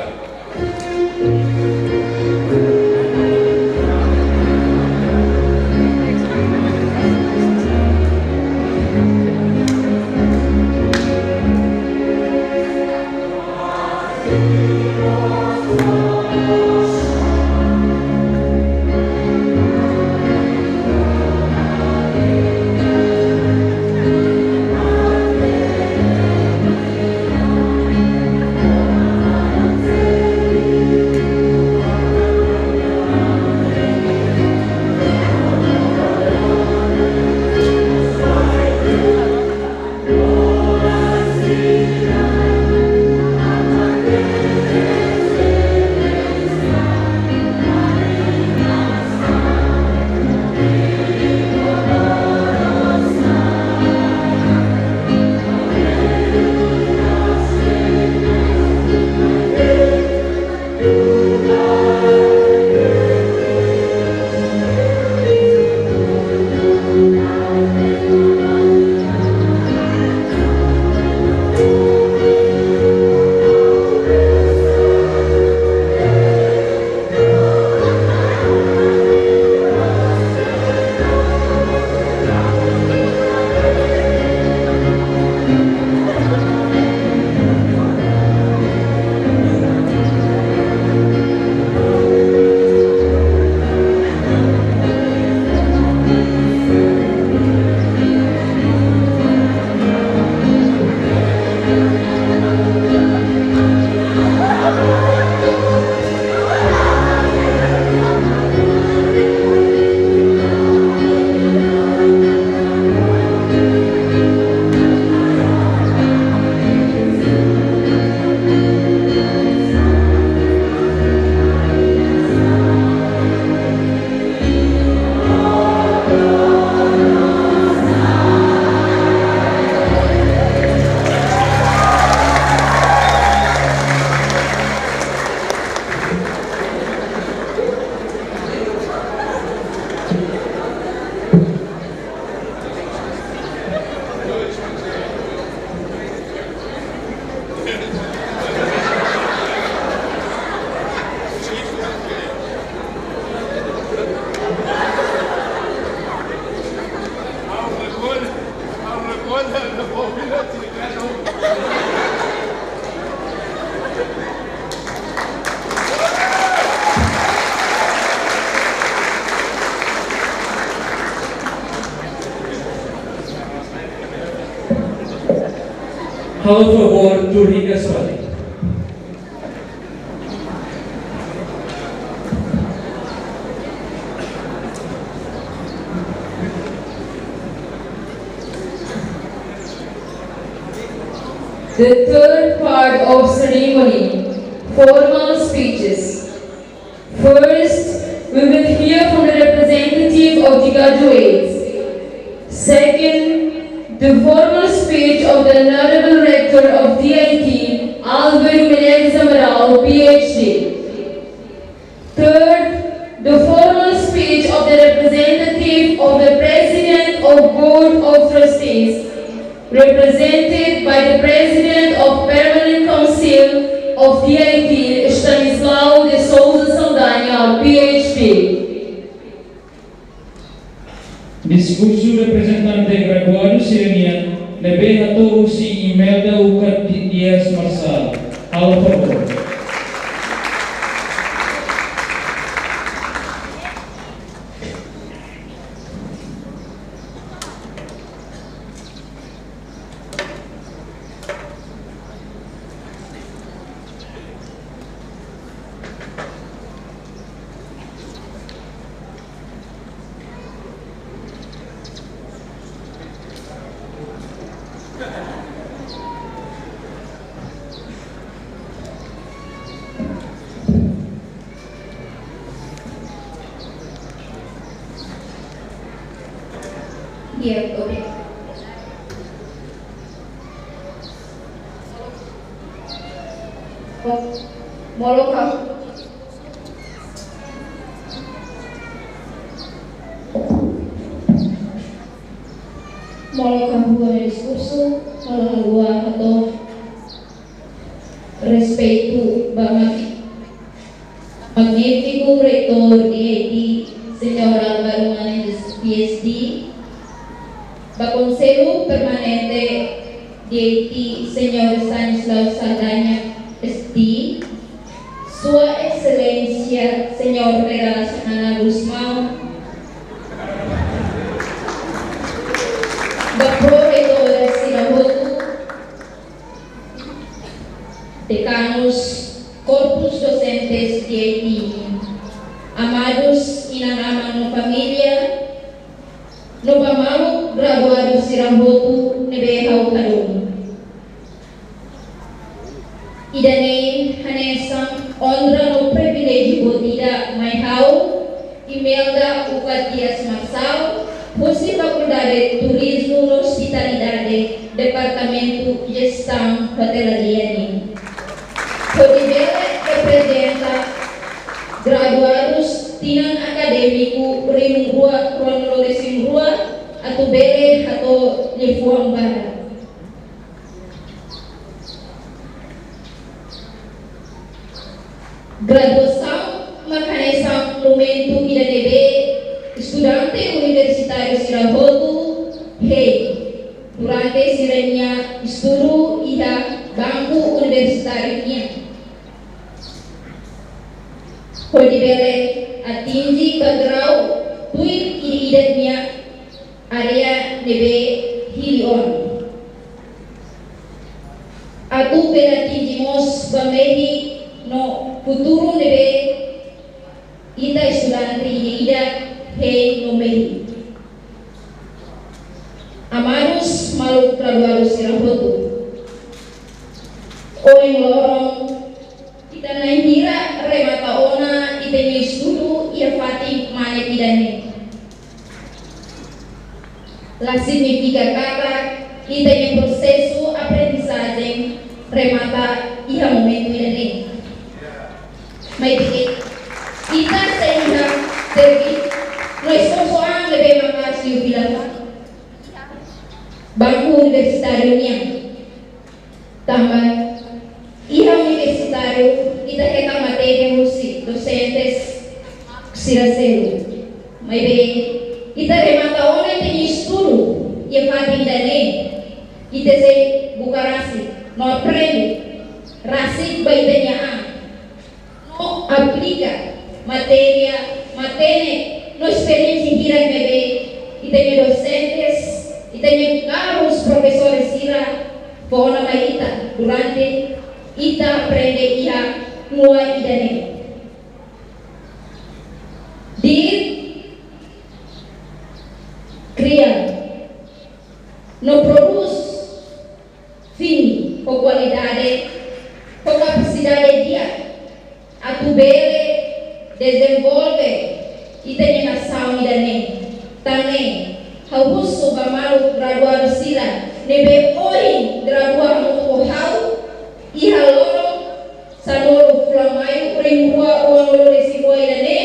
Halo favór, tuur hikas fali. The third part of ceremony, formal speeches. First, we will hear from the representative of the graduates. Second, the formal speech of the Honorable Rector of D I T, Álvaro Menezes Amaral, P H D. Third, the formal speech of the representative of the President of Board of Trustees, represented by the President of Permanent Council of D I T, Estanislao de Sousa Saldanha, P H D. Diskursu reprezentante graduadu sira-nian ne'ebé hato'o husi Imelda Ucar Dias Marçal. Halo favór. Di'ak, obrigada. Molok ha'u. Molok ha'u-nia diskursu, molok ha'u hato'o respeitu ba magi-, magnífiku reitór D I T, señór Álvaro Manedes, P H D, ba Konsellu Permanente D I T, señór Stanislao Saldanha, S T, Sua Exelénsia, señór Rei Dala Xanana Gusmão, ba pró-reitór sira hotu, dekanus, korpus dosentes D I T, amadus inan-aman no família, no ba maluk graduadu sira hotu ne'ebé ha'u hadomi. Ida-ne'e hanesan onra no priviléjiu boot ida mai ha'u, Imelda Ucat Dias Marçal, husi Fakuldade Turizmu no Ospitalidade, Departamentu Jestaun Hotelaria nian, hodi bele reprezenta graduadus tinan akadémiku rihun rua ruanulu-resin-rua, atu bele hato'o liafuan barak. Graduasaun mak hanesan momentu ida ne'ebé estudante universitáriu sira hotu hein durante sira-nia estudu iha banku universitáriu nian, hodi bele atinje ba grau tuir ida-idak nia área ne'ebé hili ona. Atu bele atinje mós ba mehi no futuru ne'ebé ita estudante ida-idak hein no mehi. Amadus maluk graduadu sira hotu, ohin loron ita na'in hira remata ona ita-nia estudu iha fatin mane ida-ne'e. La signifika katak ita-nia prosesu aprendizajen remata iha momentu ida-ne'e. Maibé, ita sei iha terbi no esforsu an ne'ebé maka'as liu fila fali. Banku universitáriu nian. Tanba iha universitáriu, ita hetan matéria husi dosentes sira seluk. Maibé, ita remata ona ita-nia estudu iha fatin ida-ne'e, ita sei buka rasik no aprende rasik ba ita-nia an, no aplika matéria, matenek no esperiénsia hirak ne'ebé ita-nia dosentes, ita-nia karus profesór sira fó ona mai ita durante ita aprende iha uma ida-ne'e. Di'ak, kria no prodús fini ho kualidade, ho kapasidade di'ak, atu bele dezenvolve ita-nia nasaun ida-ne'e. Tan ne'e, ha'u husu ba maluk graduadu sira ne'ebé ohin gradua hamutuk ho ha'u iha loron sanulu fulan Maiu rihun rua ruanulu-resin-rua ida-ne'e,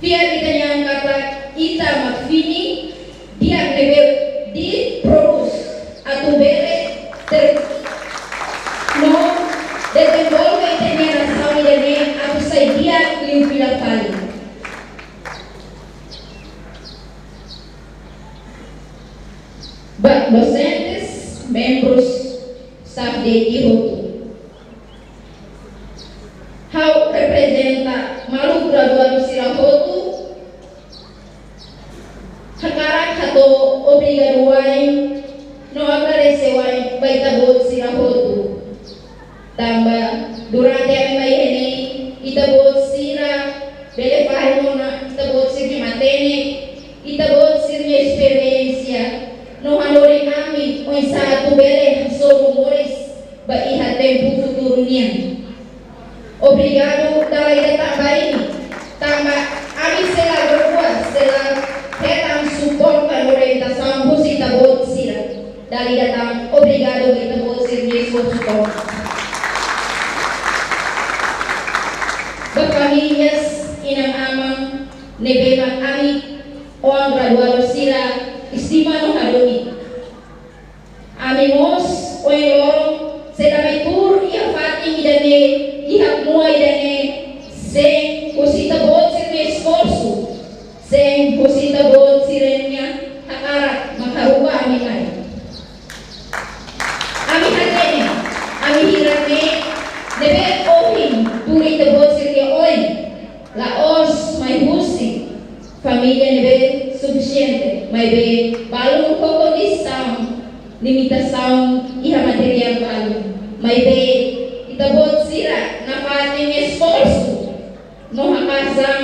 fiar ita-nia an katak ita mak fini di'ak ne'ebé di'ak prodús atu bele ter-, no dezenvolve ita-nia nasaun ida-ne'e atu sai di'ak liu fila fali. Ba dosentes, membrus, staff D I T hotu. Ha'u reprezenta maluk graduadu sira hotu, hakarak hato'o obrigadu wa'in no agradese wa'in ba ita-boot sira hotu. Tanba durante ami mai iha ne'e, ita-boot sira bele fahe ona ita-boot sira-nia matenek, ita-boot sira-nia esperiénsia, no hanorin ami Oinsá atu bele hasoru moris ba iha tempu futuru nian. Obrigadu dala ida tan ba imi, tanba ami sei la rua, sei la hetan suporta no orientasaun husi ita-boot sira. Dala ida tan obrigadu ba ita-boot sira-nia esforsu tomak. Ba famílias, inan-aman ne'ebé mak ami oan graduadu sira estima no hadomi. Ami mós ohin loron sei la mai tuur iha fatin ida-ne'e, iha mua ida-ne'e, sein husi ita-boot sira-nia esforsu, sein husi ita-boot sira-nia hakarak mak haruka ami mai. Ami hatene, ami hirak-ne'e, ne'ebé ohin tuur iha ita-boot sira-nia oin, la'ós mai husi família ne'ebé sufisiente, maibé balun ho kondisaun limitasaun iha materiál balun. Maibé ita-boot sira nafatin esforsu no haka'as an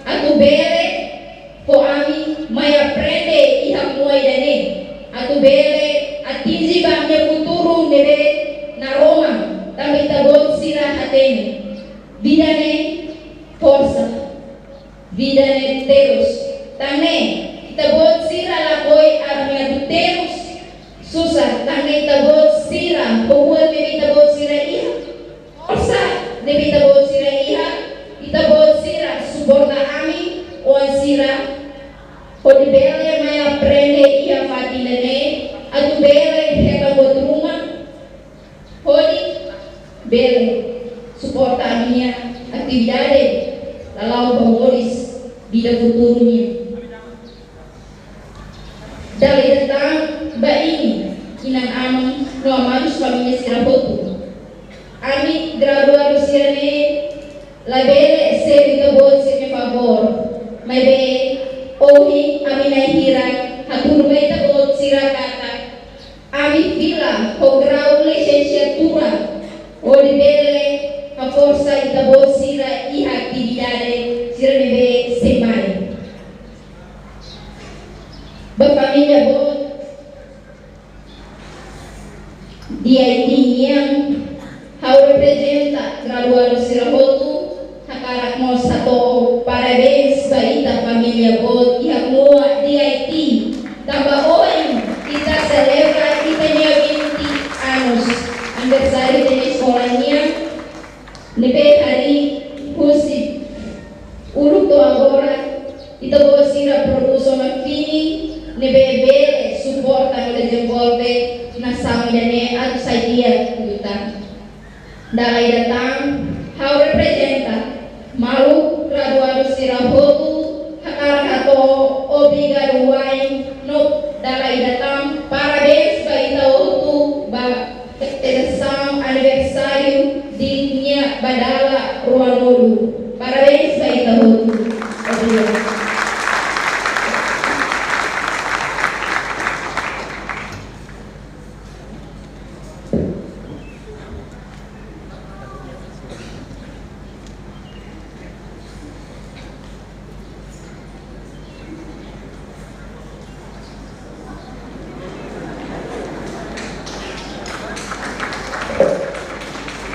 atu bele fó ami mai aprende iha mua ida-ne'e, atu bele atinje ba ami-nia futuru ne'ebé naroman, tanba ita-boot sira hatene. Vida ne'e forsa. Vida ne'e terus. Tan ne'e, ita-boot sira lakohi ami atu terus susar, tan ne'e ita-boot sira, ho buat ne'ebé ita-boot sira iha, forsa ne'ebé ita-boot sira iha, ita-boot sira suporta ami, oan sira, hodi bele mai aprende iha fatin ida-ne'e, atu bele hetan buat ruma, hodi bele suporta ami-nia atividade lala'ok ba moris vida futuru nian. Dala ida tan ba imi, inan-aman no amanus família sira hotu. Ami graduadu sira-ne'e labele selu ita-boot sira-nia favór, maibé ohin ami na'in hirak hatudu ba ita-boot sira katak ami fila ho grau lisensiatura, hodi bele haforsa ita-boot sira iha atividade sira ne'ebé sei mai. Ba família boot D I T nian, ha'u reprezenta graduadu sira hotu, hakarak mós hato'o parabéns ba ita família boot iha mua D I T, tanba ohin ita selebra ita-nia vinte anos aniversáriu ita-nia eskola nian, ne'ebé harii husi uluk to'o agora, ita-boot sira produsaun fini ne'ebé bele suporta no dezenvolve nasaun ida-ne'e atu sai di'ak liután. Dala ida tan, ha'u reprezenta maluk graduadu sira hotu, hakarak hato'o obrigadu wa'in no dala ida tan parabéns ba ita hotu ba festejasaun aniversáriu D I T nian ba dala ruanulu. Parabéns ba ita hotu. Obrigadu.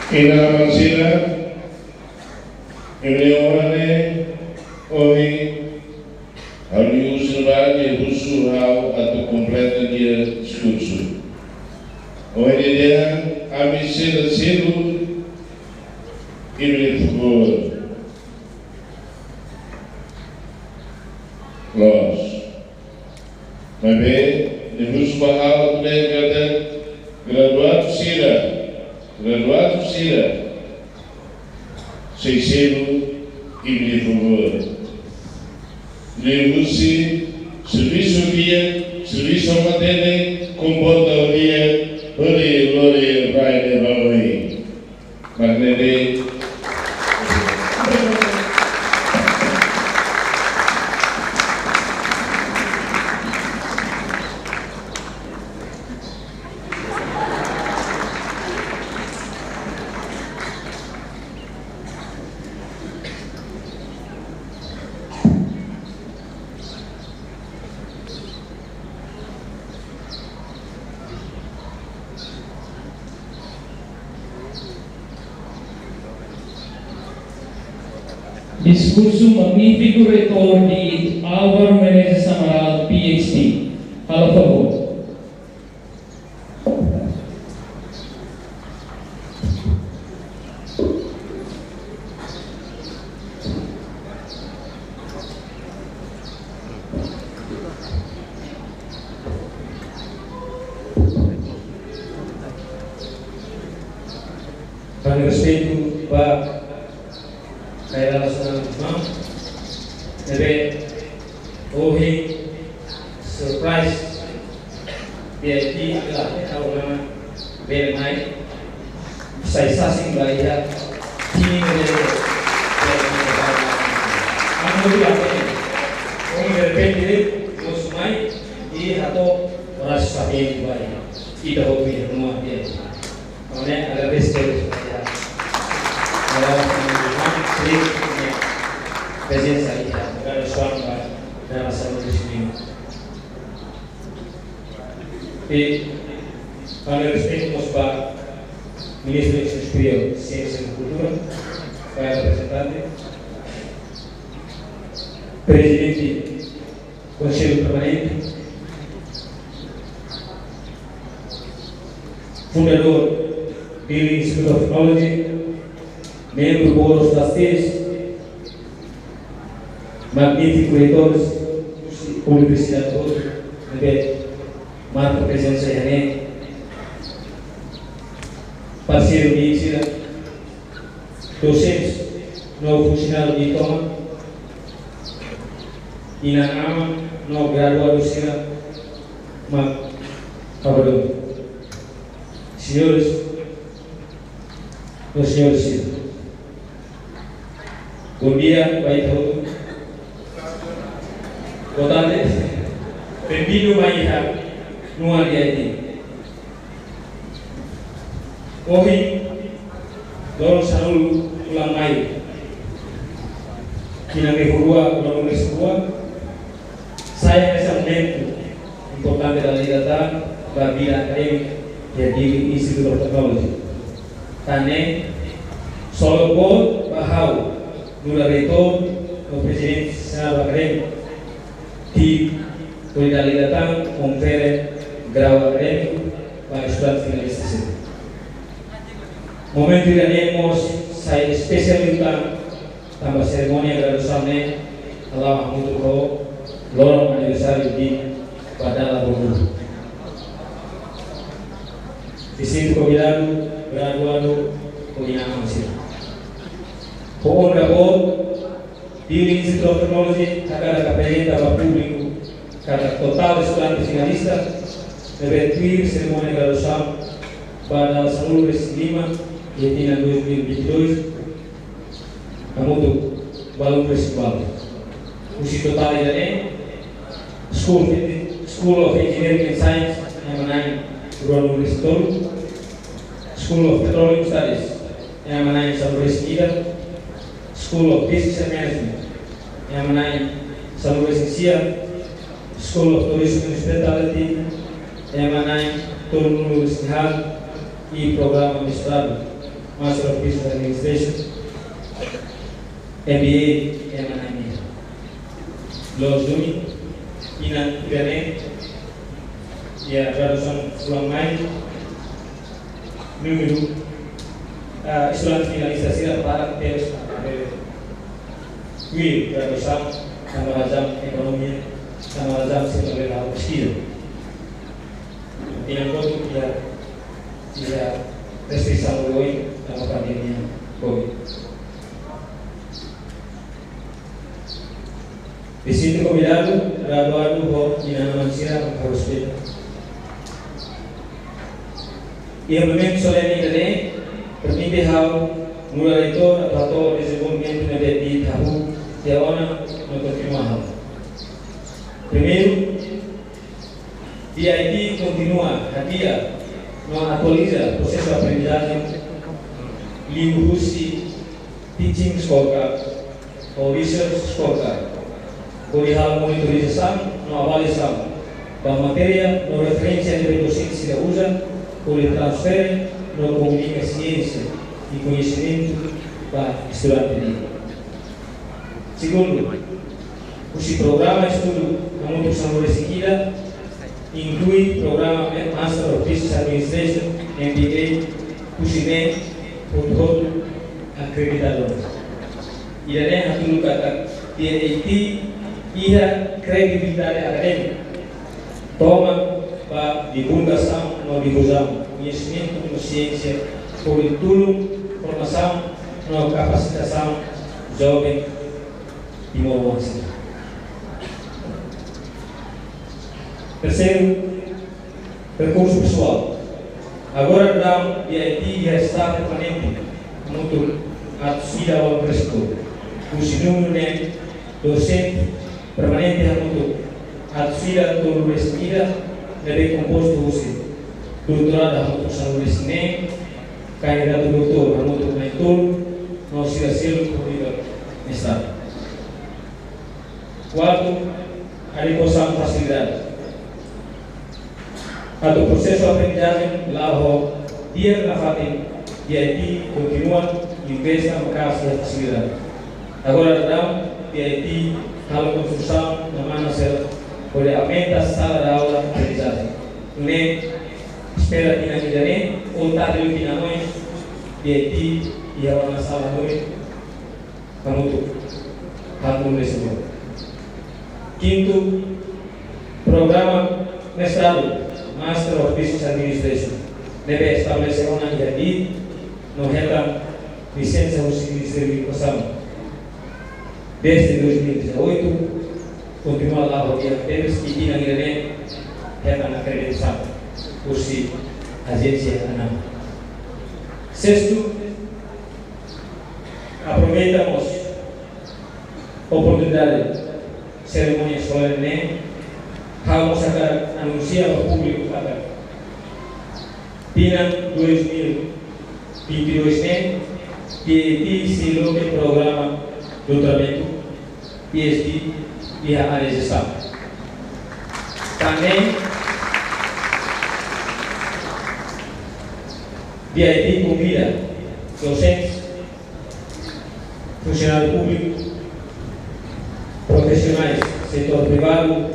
Inan-aman sira, imi oan ne'e, ohin, ha'u-nia usu ba nia husu ha'u atu kompleta nia diskursu. Ohin nia dehan, ami sira selu imi-nia favór. Loos. Maibé, nia husu ba ha'u atu dehan katak graduadu sira, graduadu sira sei selu imi-nia favór. Liuhusi servisu di'ak, servisu matenek, komporta di'ak, hodi lori rai ne'e ba oin. Mak ne'e de'it. Diskursu magnífiku Reitór di Álvaro Menezes Amaral, P H D. Halo favór. Ha'u-nia respeitu ba Kay Rala Xanana Gusmão, ne'ebé ohin surprise V I P adalah ya, tahu nama bele mai, sai sasin ba iha, ini model. Anu tu apa ni? Oh, derrepente, mós mai, i hato'o oras sapiens ba iha. Ita hotu iha, numa dia. Entaun, agradese a Deus, ya. Agora, prezensa iha, agora, João, ba, da nasaun de Chile. I, ha'u-nia respeitu mós ba Ministru Ensinu Superiór, Siénsia no Kultura, ba reprezentante, Prezidente Konsellu Permanente, fundadór Dili Institute of Technology, membru Board of Trustees, magnífiku reitór universidade hotu, ne'ebé marka prezensa iha ne'e, parseiru ida-idak sira, dosente no funsionáriu ida tomak, inan-aman no graduadu sira, mak, Salvador. Señores, no señores sira. Bom dia ba ita hotu. Boa tarde. Bem-vindo mai iha Nu'udar Haiti. Ohin, loron sanulu fulan Maiu, tinan rihun rua ruanulu-resin-rua, sai hanesan momentu importante dala ida tan ba vida akadémika iha Dili Institute of Technology. Tan ne'e, solo boot ba ha'u, nu'udar reitór no prezidente Senadu Akadémiku, atu hodi dala ida tan konfere grau akadémiku ba estudante finalista sira. Momentu ida-ne'e mós sai espesiál liután, tanba serimónia graduasaun ne'e hala'o hamutuk ho loron aniversáriu Dili ba dala rua. Distintu konvidadu, graduadu, ho inan-aman sira. Ho onra boot, Dili Institute of Technology hakarak aprezenta ba públiku katak totál estudante finalista ne'ebé tuir serimónia graduasaun ba dala sanulu-resin-lima iha tinan dois mil e vinte e dois, hamutuk balun-resin-balun. Husi totál ida-ne'e, School of Engi-, School of Engineering and Science, ema na'in ruanulu-resin-tolu, School of Petroleum Studies, ema na'in sanulu-resin-ida, School of Business and Management, ema na'in sanulu-resin-sia, School of Tourism and Hospitality, ema na'in tolunulu-resin-haat, i programa mestradu, Master of Business Administration, M B A, ema na'in ida. Loos duni, inan ida-ne'e, iha graduasaun fulan Maiu, númeru, ah, estudante finalista sira barak tebes, eh, tuir graduasaun, tanba razaun ekonomia, tanba razaun sira bele halo peskiza. Inan kotuk iha, iha restrisaun oioin, tanba pandemia covid. Distintu konvidadu, graduadu ho inan-aman sira, ha'u respeita. Iha momentu solene ida-ne'e, permite ha'u, nu'udar reitór, atu hato'o dezenvolvimentu ne'ebé di'ak hahú tiha ona no kontinua halo. Primeiru, D I T kontinua hadi'a no atualiza prosesu aprendizajen liuhusi Teaching Scorecard ho Research Scorecard, hodi halo monitorizasaun no avaliasaun ba matéria no referénsia ne'ebé dosente sira uza, hodi transfere no komunika siénsia i koñesimentu ba estudante nian. Segundu, husi programa estudu hamutuk sanulu-resin-ida, inklui programa Master of Business Administration, M B A, husi ne'e hotu-hotu akreditadu. Ida-ne'e hatudu katak DIT iha kredibilidade akadémika, tomak ba divulgasaun no difuzaun koñesimentu no siénsia, hodi tulun formasaun no kapasitasaun joven timoroan sira. Terseiru, rekursu pesoál. Agora daudaun DIT iha staff permanente hamutuk atus ida walu resin tolu. Husi númeru ne'e, dosente permanente hamutuk atus ida tolu-resin-ida, ne'ebé kompostu husi doutoradu hamutuk sanulu-resin-neen, kandidatu doutór hamutuk na'in-tolu, no sira seluk hodi ba mestradu. Kuartu, adekorasaun fasilidade. Atu prosesu aprendizajen la'o di'ak nafatin, DIT kontinua investe maka'as iha fasilidade. Agora daudaun DIT halo konstrusaun no mana sel hodi aumenta sala de aula aprendizajen. Nune'e espera tinan ida-ne'e ou tadi tinan oin, DIT iha ona sala oin hamutuk hamutuk resin tolu. Kintu, programa mestradu Master of Business Administration ne'ebé estabelese ona iha DIT no hetan lisensa husi Ministériu Edukasaun desde dois mil e dezoito, kontinua la'o di'ak tebes, i tinan ida-ne'e hetan akreditasaun husi ajénsia ANAM. Sestu, aproveita mós oportunidade serimónia solene ne'e, ha'u mós hakarak anunsia ba públiku katak tinan dois mil vinte e dois ne'e, DIT sei loke programa doutoramentu, PhD, iha área jestaun. Tan ne'e, DIT konvida dosente, funsionáriu públiku, profisionais setór privadu,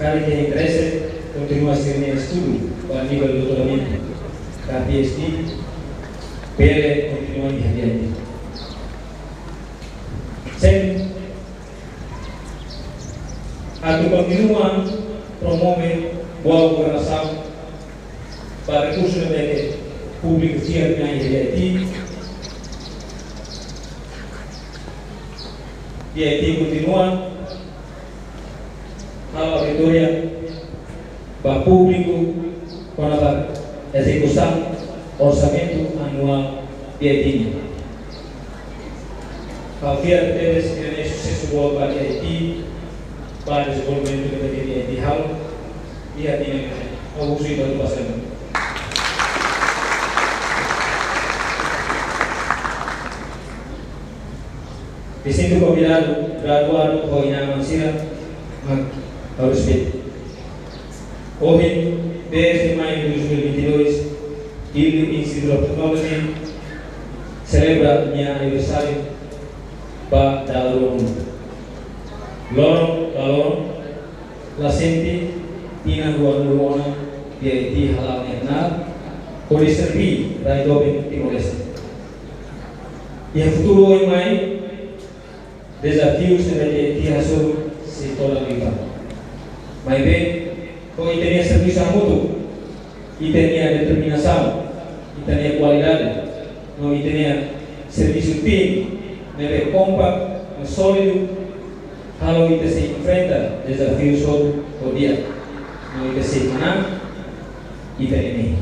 karik iha interese kontinua sira-nia estudu ba nivel doutoramentu ka PhD, bele kontinua iha DIT. Selu, atu kontinua promove boa governasaun ba rekursu ne'ebé ke públiku fiar iha DIT, DIT kontinua halo auditoria ba públiku kona-ba ezekusaun orsamentu anuál DIT nian. Ha'u fiar tebes ida-ne'e susesu boot ba DIT, ba dezenvolvimentu ne'ebé DIT halo iha tinan ne'e. Ha'u husu ita hotu ba seluk. Distintu konvidadu, graduadu ho inan-aman sira, mak harus be. Ohin, dez de maio de dois mil e vinte e dois, Dili Institute of Technology selebra nia aniversáriu ba dala rua. Loron, loron, la sente tinan ruanulu ona DIT hala'o nia knaar hodi serví rai doben Timor-Leste. Iha futuru oin mai, dezafiu ne'ebé DIT hasoru sei todan liután. Maibé, ho ita-nia servisu hamutuk, ita-nia determinasaun, ita-nia kualidade, no ita-nia servisu tim ne'ebé kompaktu no sólidu, halo ita sei enfrenta dezafiu hotu ho di'ak, no ita sei manán ita-nia mehi.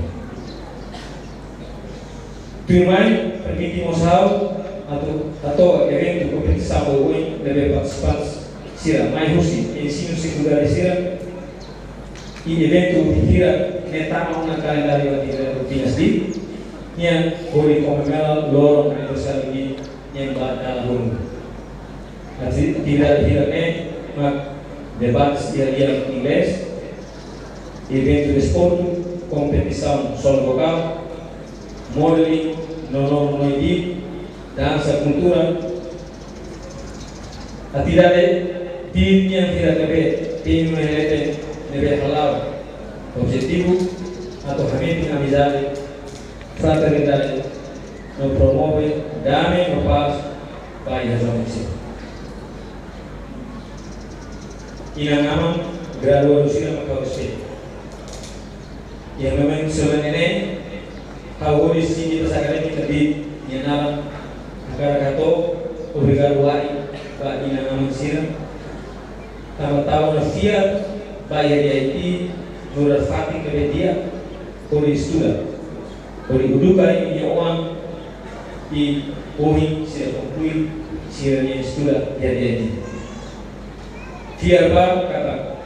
Tuirmai, permite mós ha'u atu hato'o eventu kompetisaun oioin ne'ebé partisipante sira mai husi ensinu sekundáriu sira, i eventu hirak ne'e tama ona kalendáriu atividade rutinas DIT nian hodi komemora loron aniversáriu DIT nian ba dala rua. Ati-, atividade hirak ne'e mak debate iha lian inglés, eventu desportu, kompetisaun solo vokál, modeling, no, no, no, i dansa kultura, Atividade tim nian hirak ne'ebé tim ne'e leten ne'ebé hala'o objetivu atu hametin amizade, fraternidade, no promove dame no pás ba iha joven sira. Inan-aman, graduadu sira maka respeita. Iha momentu solene ne'e, ha'u hodi sindi pasar akadémika di nia naran, hakarak hato'o obrigadu wa'in ba inan-aman sira, tanba tau ona fiar ba iha D I T, nu'udar fatin ne'ebé di'ak hodi estuda, hodi eduka nia oan, i ohin sira konklui sira-nia estuda iha D I T. Fiar ba katak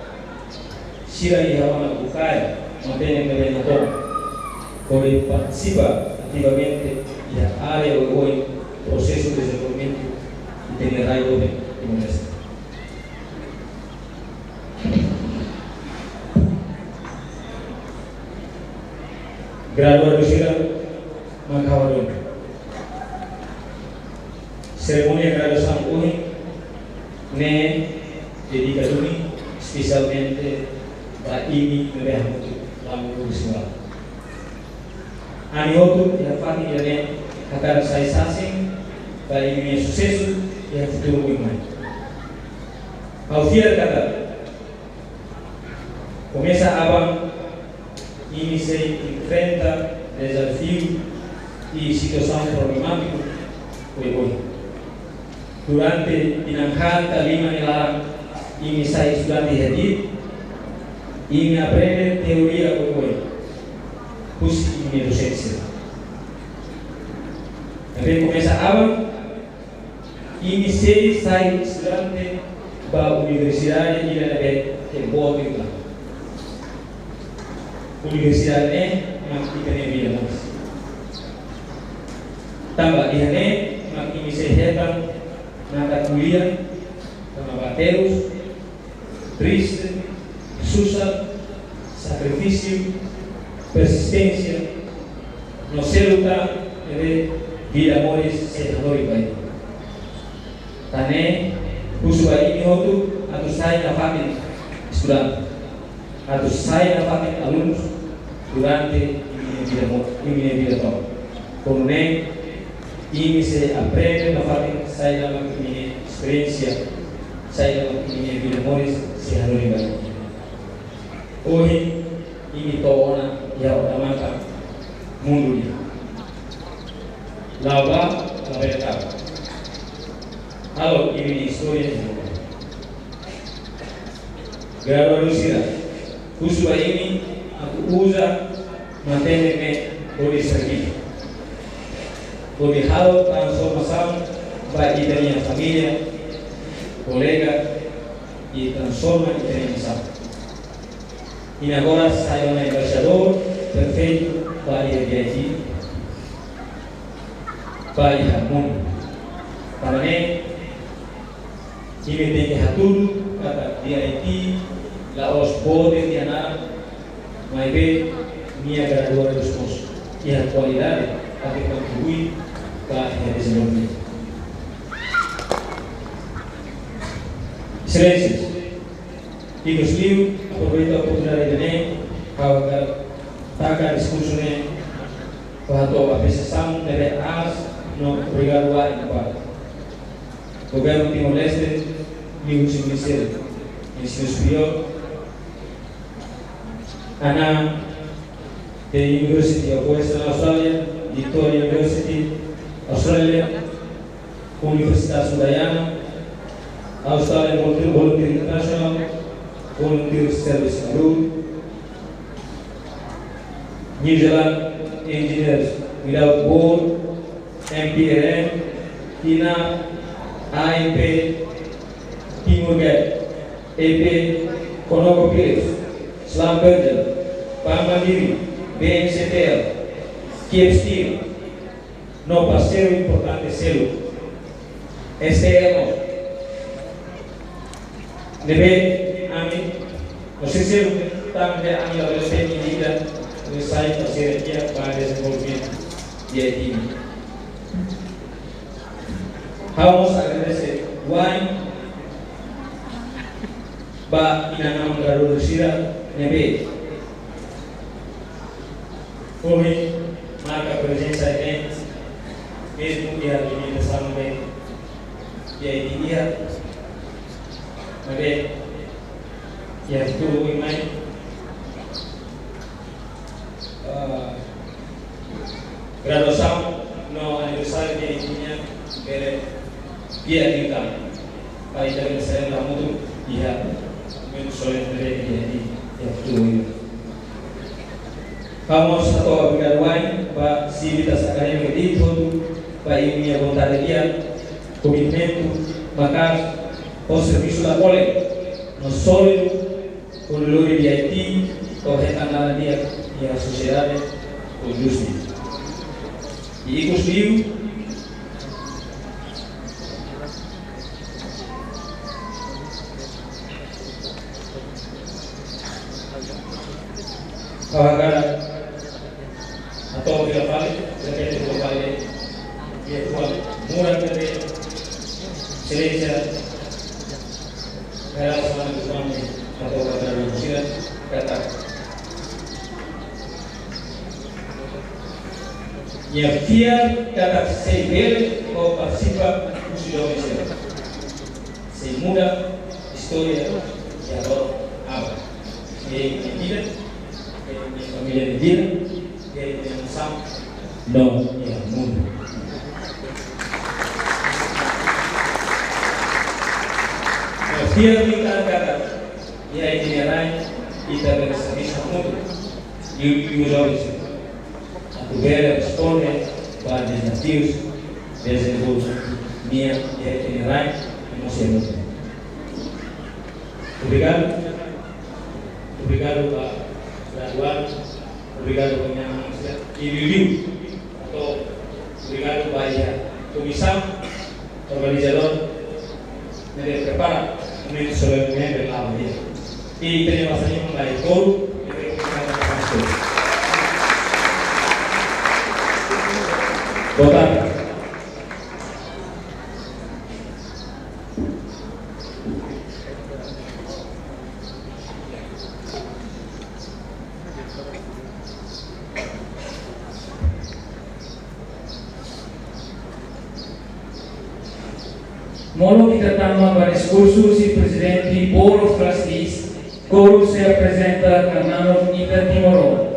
sira iha ona bukae matenek ne'ebé natoon, hodi partisipa ativamente iha área oioin prosesu dezenvolvimentu ita-nia rai doben Timor-Leste. Graduadu sira maka ha'u hadomi. Serimónia graduasaun ohin ne'e dedika duni espesialmente ba imi ne'ebé hamutuk lama husi ne'ebá. Ami hotu iha fatin ida-ne'e hakarak sai sasin ba imi-nia susesu iha futuru oin mai. Ha'u fiar katak komesa aban imi sei enfrenta dezafiu i situasaun problemátiku oioin. Durante tinan haat ka lima nia laran imi sai estudante iha DIT, imi aprende teoria oioin husi imi-nia dosente sira. Maibé komesa aban, imi sei sai estudante ba universidade ida ne'ebé ke boot liután. Universidade ne'e mak ita-nia vida moris. Tanba iha ne'e mak imi sei hetan nakatulian, tanba mateus, triste, susar, sakrifísiu, persisténsia, no seluk tan ne'ebé vida moris sei hanorin ba ita. Tan ne'e, husu ba imi hotu atu sai nafatin estudante, atu sai nafatin alunus durante imi-nia vida mo-, imi-nia vida tomak. Ho nune'e, imi sei aprende nafatin saida mak imi-nia esperiénsia, saida mak imi-nia vida moris sei hanorin ba imi. Ohin, imi to'o ona iha odamatan mundu nian. La'o bá, labele ta'uk. Halo imi-nia istória iha ne'ebá. Graduadu sira, husu ba imi atu uza matenek ne'e hodi serbisu, hodi halo transformasaun ba ita-nia família, kolega, i transforma ita-nia nasaun. Imi agora sai ona embaixadór perfeitu ba iha DIT, ba iha mundu. Tanba ne'e, imi tenke hatudu katak DIT la'ós boot de'it nia naran, maibé nia graduadus mós iha kualidade atu kontribui ba iha dezenvolvimentu. Exelénsias, ikusliu aproveita oportunidade ida-ne'e, ha'u hakarak taka diskursu ne'e, hato'o apresiasaun ne'ebé aas no obrigadu wa'in ba Governu Timor-Leste, liuhusi Ministériu Ensinu Superiór, ANAM, the University of Western Australia, Victoria University, Australia, Universitas Udayana, Australian Volunteer, Volunteer International, Volunteer Service Group, New Zealand Engineers Without Borders, M P R M, TINA, A M P, Timor Gap, E P, ConocoPhillips, Schlumberger, Bank Mandiri, B M C T L, Kyiv Steel, no parseiru importante seluk, S T L, ne'ebé ami, no sei seluk tan ne'ebé ami labele temi ida, ne'ebé sai parseria ba dezenvolvimentu DIT nian. Ha'u mós agradese wa'in Ba inan-aman graduadu sira ne'ebé ohin marka prezensa iha eventu, mezmu iha limitasaun ne'ebé iha, iha, maibé iha futuru oin mai, ah, graduasaun no aniversáriu iha Haiti nian bele di'ak liután. Para ita bele selebra hamutuk iha momentu solene ne'ebé iha, iha futuru oin. Ha'u mós hato'o obrigadu wa'in ba sivitas akadémika de'it hotu ba imi-nia vontade di'ak, komitmentu maka'as ho servisu la kole no sólidu, hodi lori Haiti to'o hetan naran di'ak iha sosiedade no indústria. I ikus liu, ha'u hakarak hato'o fila fali, repete fila fali, iha fuan murak ne'ebé Exelénsia Generál Xanana Gusmão nian hato'o ba graduadu sira katak nia fiar katak sei bele ho partisipa husi joven sira, sei muda istória iha loron aban. Iha nia vida, iha nia família nia vida, iha nia nasaun no iha mundu. No fiar liután katak iha ita-nia rai, ita bele servisu hamutuk, i, i joven sira atu bele responde ba dezafius dezenvolvimentu nian iha ita-nia rai, i mós iha mundu. Obrigadu. Obrigadu ba graduadu. Obrigadu ba inan-aman sira. I liuliu hato'o obrigadu ba iha komisaun organizadór ne'ebé prepara momentu solene ne'e bele la'o di'ak. I ita-nia basa Liman ba iha kórum, ne'ebé prepara para nós. Boa tarde. Molok ita tama ba diskursu husi Prezidente Board of Trustees, kórum sei aprezenta karnaval ita timoroan.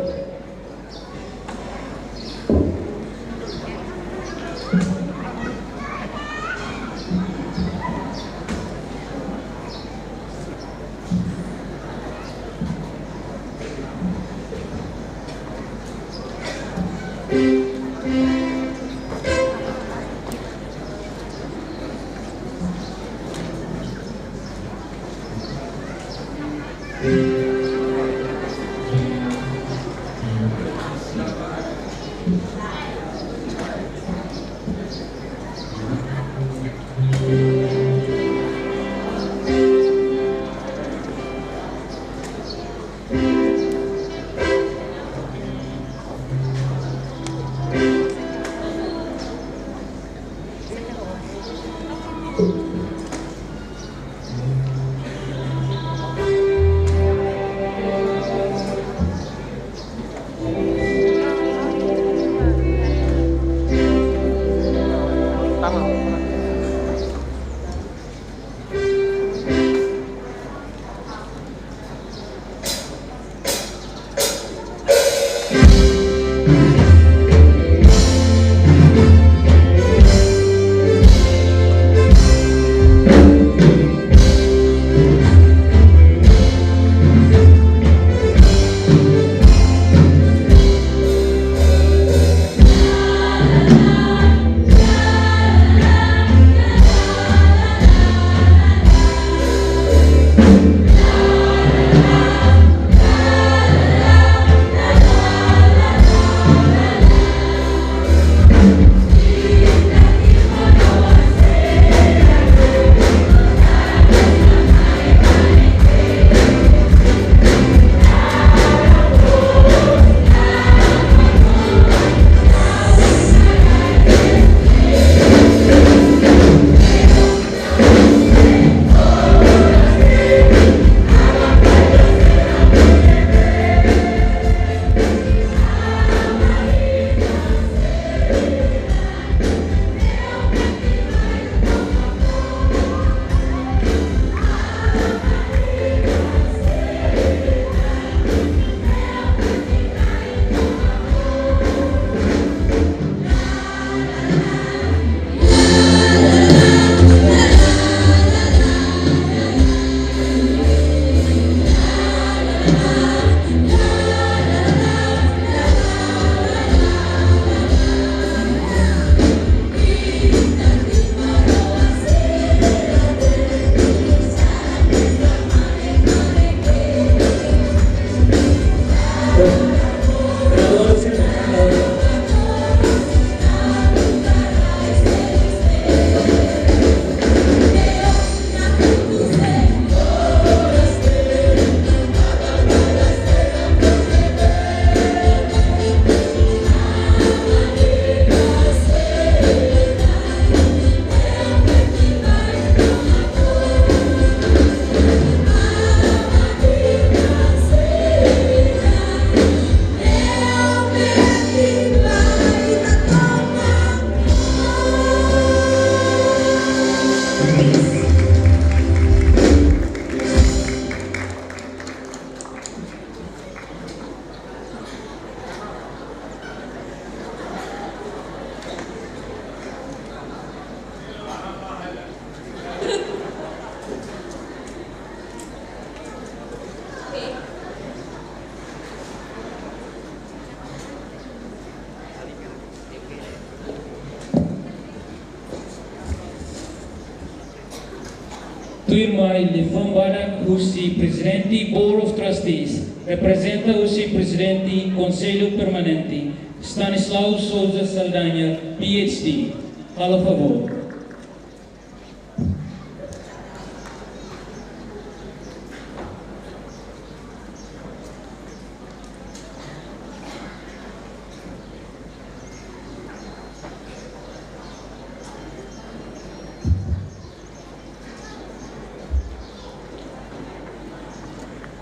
Tuirmai, liafuan badak husi Prezidente Board of Trustees, reprezenta husi Prezidente Konsellu Permanente, Stanislao Sousa Saldanha, P H D. Halo favór.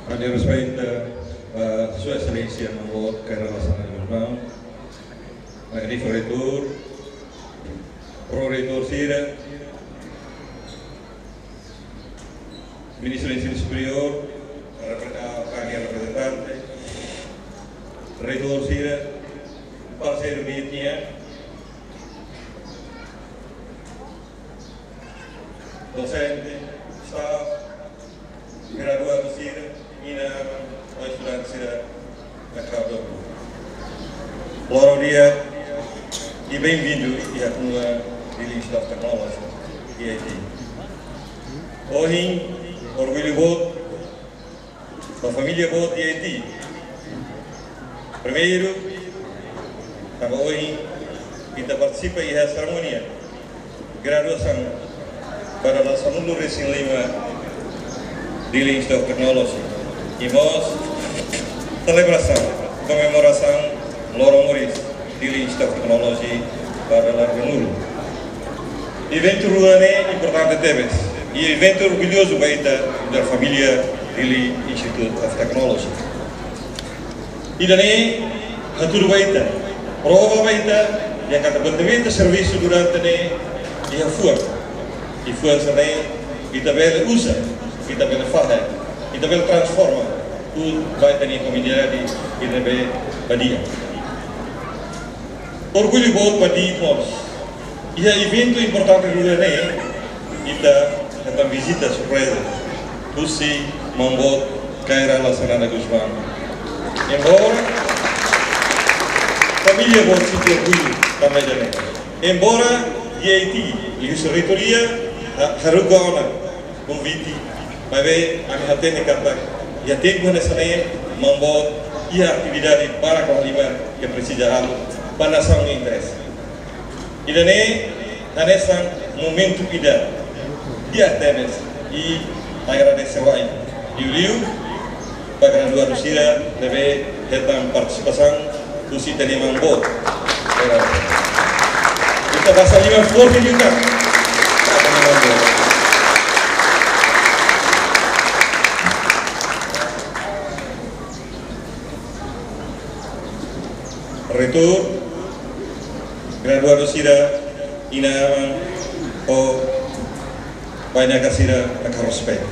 Ha'u-nia respeitu ba Sua Exelénsia Maun Boot Kay Rala Xanana Gusmão, Magnífiku Reitór, Pro-Reitór sira, Ministru Ensinu Superiór, repre-, ah, ami reprezentante, Reitór sira, parseiru nian, dosente, staff, graduadu sira, inan-aman, ho estudante sira, na kau dobu. Loron di'ak, i bem-vindo iha komunidade Dili Institute of Technology, D I T. Ohin, orgullu boot, ba família boot D I T. Primeiru, tanba ohin ita partisipa iha serimónia graduasaun ba dala sanulu resin lima Dili Institute of Technology. I mós selebrasaun, komemorasaun loron moris Dili Institute of Technology ba dala ruanulu. Eventu rua ne'e importante tebes. I eventu orgullozu ba ita, ba família Dili Institute of Technology. Ida-ne'e hatudu ba ita, prova ba ita, dehan katak ita-nia servisu durante ne'e iha fuan. I fuan sira-ne'e ita bele uza, ita bele fahe, ita bele transforma, tu ba ita-nia komunidade ida ne'ebé ba di'ak. Orgullu boot ba D I T mós. Iha eventu importante rua ne'e, ita hetan vizita surpreza husi Maun Boot Kay Rala Xanana Gusmão. Embora família boot sente orgullu tanba ida-ne'e. Embora D I T, liuhusi reitoria, ha-, haruka ona konvite, maibé ami hatene katak iha tempu hanesan ne'e, Maun Boot iha atividade barak halimar ke presiza halo ba nasaun nia interese. Ida-ne'e hanesan momentu ida di'ak tebes, i agradese wa'in liuliu ba graduadu sira ne'ebé hetan partisipasaun husi ita-nia Maun Boot. Ita basa liman forte liután ba ita-nia Maun Boot. Reitór, graduadu sira, inan-aman, ho bainaka sira ne'ebé ha'u respeitu.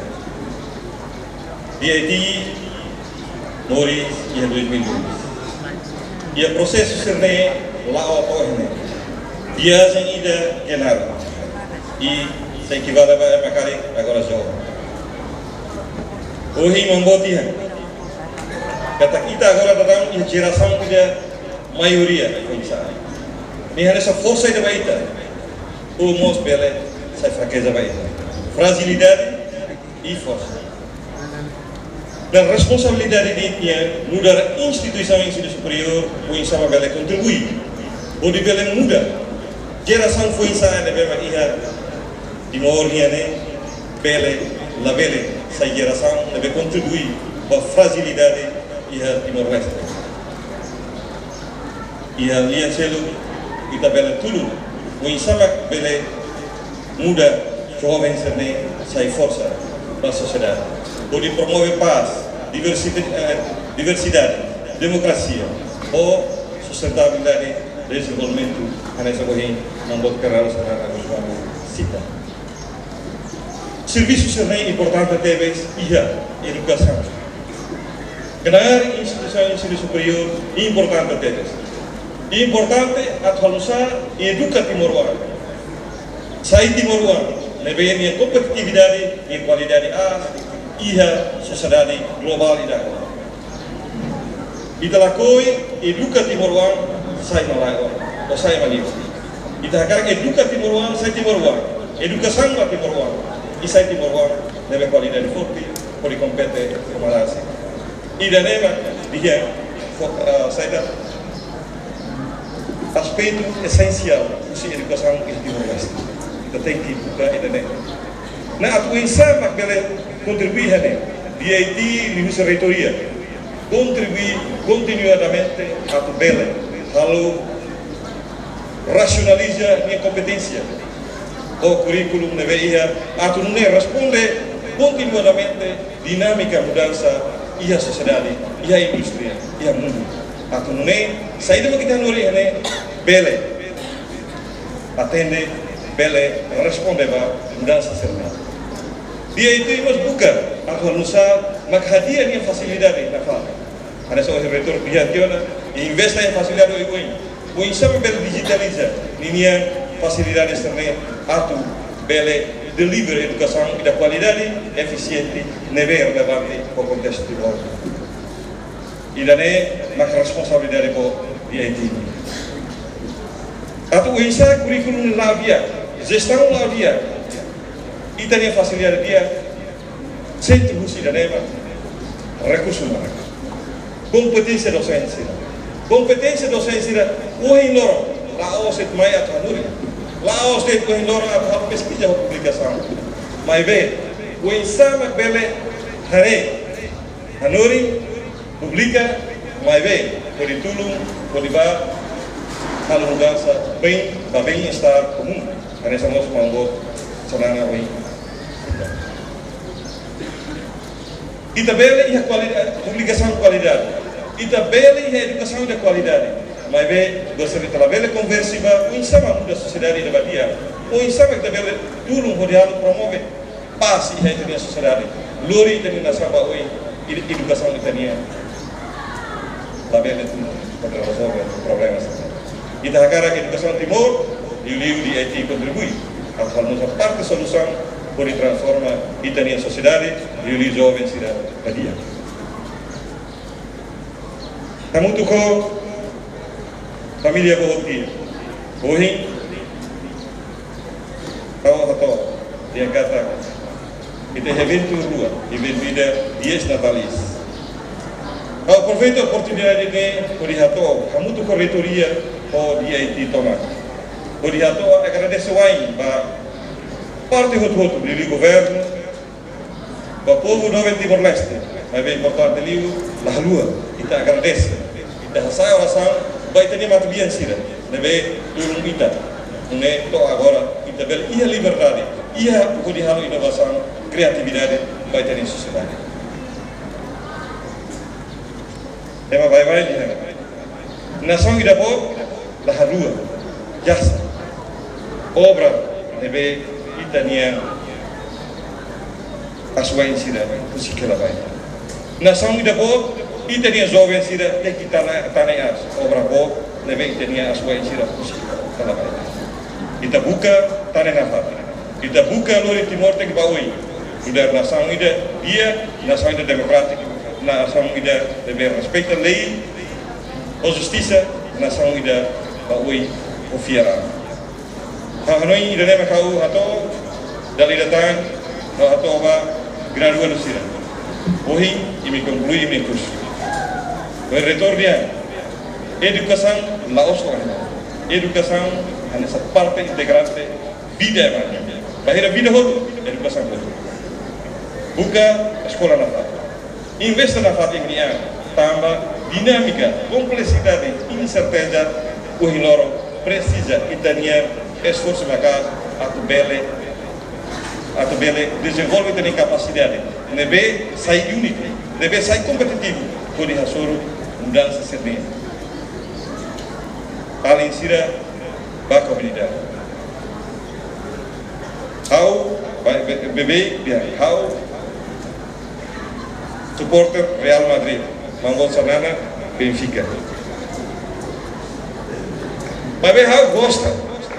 D I T moris iha dois mil e dois. Iha prosesu sira-ne'e la'o to'o ohin ne'e. Viajen ida ke nada. I sei ekivale ba ema karik agora joven. Ohin Maun Boot dehan katak ita agora daudaun iha jerasaun ida maioria foin-sa'e. Ne'e hanesan forsa ida ba ita, ou mós bele sai frakeza ba ita. Frajilidade i forsa. Dala responsabilidade D I T nian nu'udar instituisaun ensinu superiór, oinsá mak bele kontribui hodi bele muda jerasaun foin-sa'e ne'ebé mak iha Timor nian ne'e, bele, labele sai jerasaun ne'ebé kontribui ba frajilidade iha Timor-Leste. Iha lian seluk ita bele tulun, oinsá mak bele muda joven sira-ne'e sai forsa ba sosiedade. Hodi promove pás, diversi-, eh, diversidade, demokrasia, ho sustentabilidade, dezenvolvimentu, hanesan ohin Maun Boot Kay Rala Xanana Gusmão sita. Servisu sira-ne'e importante tebes iha edukasaun. Knaar instituisaun ensinu superiór importante tebes. Importante atu halo nu'usá eduka timoroan. Sai timoroan ne'ebé nia kompetitividade, nia kualidade aas iha sosiedade globál ida agora. Ita lakohi eduka timoroan sai malae, ou sai maliu. Ita hakarak eduka timoroan sai timoroan. Edukasaun ba timoroan. I sai timoroan ne'ebé kualidade forte, hodi kompete ho Malázia. Ida-ne'e mak di'ak, fo-, ah, saida, aspetu esensiál husi edukasaun iha Timor-Leste. Ita tenke buka ida-ne'e. No atu oinsá mak bele kontribui iha ne'e, D I T liuhusi reitoria kontribui kontinuadamente atu bele halo rasionaliza nia kompeténsia ho kurríkulu ne'ebé iha, atu nune'e responde kontinuadamente dinámika mudansa iha sosiedade, iha indústria, iha mundu. Atu nune'e, saida mak ita hanorin iha ne'e bele atende, bele responde ba mudansa sira-ne'e. D I T mós buka atu halo nu'usá mak hadi'a nia fasilidade nafatin. Hanesan ohin reitór dehan tiha ona, investe iha fasilidade oioin. Oinsá mak bele dijitaliza ninia fasilidade sira-ne'e atu bele deliver edukasaun ida kualidade, efisiente, ne'ebé relevante ba kontestu Timor. Ida-ne'e mak responsabilidade boot D I T. Atu oinsá kurríkulu la'o di'ak, jestaun la'o di'ak, ita-nia fasilidade di'ak, sentru husi ida-ne'e mak rekursu umanu. Kompeténsia dosente sira. Kompeténsia dosente sira, ohin loron, la'ós de'it mai atu hanorin. La'ós de'it ohin loron atu halo peskiza ho publikasaun. Maibé, oinsá mak bele haree, hanorin, publika, maibé hodi tulun, hodi bá halo mudansa bem, ba bem-estar komún. Hanesan mós maun boot Xanana ohin. Ita bele iha kualidade, publikasaun kualidade. Ita bele iha edukasaun ida kualidade. Maibé, gostaria ita labele konversi ba oinsá mak muda sosiedade ida ba di'ak. Oinsá mak ita bele tulun hodi halo promove pás iha ita-nia sosiedade. Lori ita-nia nasaun ba oin, ed-, edukasaun ita-nian labele tulun hodi rezolve problema sira. Ita hakarak edukasaun Timor, liuliu D I T kontribui atu halo nu'usá parte solusaun hodi transforma ita-nia sosiedade, liuliu joven sira ba di'ak. Hamutuk ho família boot ida. Ohin, ha'u hato'o, dehan katak ita eventu rua, eventu ida dies Natalis. Ha'u aproveita oportunidade ne'e hodi hato'o, hamutuk ho reitoria, ho D I T tomak, hodi hato'o agradese wa'in ba parte hotu-hotu, liuliu governu, ba povu doben Timor-Leste, maibé importante liu, la haluha, ita agradese, ita hasa'e orasaun ba ita-nia matebian sira ne'ebé tulun ita, nune'e to'o agora ita bele iha liberdade, iha hodi halo inovasaun, kriatividade ba ita-nia sosiedade. Ema baibain dehan, nasaun ida boot la haluha jasa, obra ne'ebé ita-nia asuwa'in sira husik hela ba ita. Nasaun ida boot, ita-nia joven sira tenke tane, tane aas obra boot ne'ebé ita-nia asuwa'in sira husik hela ba ita. Ita buka tane nafatin. Ita buka lori Timor tenke ba oin. Nu'udar nasaun ida di'ak, nasaun ida demokrátiku, nasaun ida ne'ebé respeita lei ho justisa, nasaun ida ba oin ho fiar an. Ha'u hanoin ida-ne'e mak ha'u hato'o, dala ida tan, ha'u hato'o ba graduandu sira. Ohin, imi konklui imi-nia kursu. Ohin reitór dehan, edukasaun la'ós ohin. Edukasaun hanesan parte integrante vida ema nian. Bainhira vida hotu, edukasaun hotu. Buka eskola nafatin. Investe nafatin imi-nia an, tanba dinámika, kompleksidade, inserteza, ohin loron, presiza ita-nia esforsu maka'as atu bele, atu bele dezenvolve ita-nia kapasidade ne'ebé sai úniku, ne'ebé sai kompetitivu, hodi hasoru mudansa sira-ne'e. Alin sira ba komunidade. Ha'u, ba, be, beibeik dehan, ha'u suporter Real Madrid, maun boot Xanana Benfica. Maibé ha'u gosta,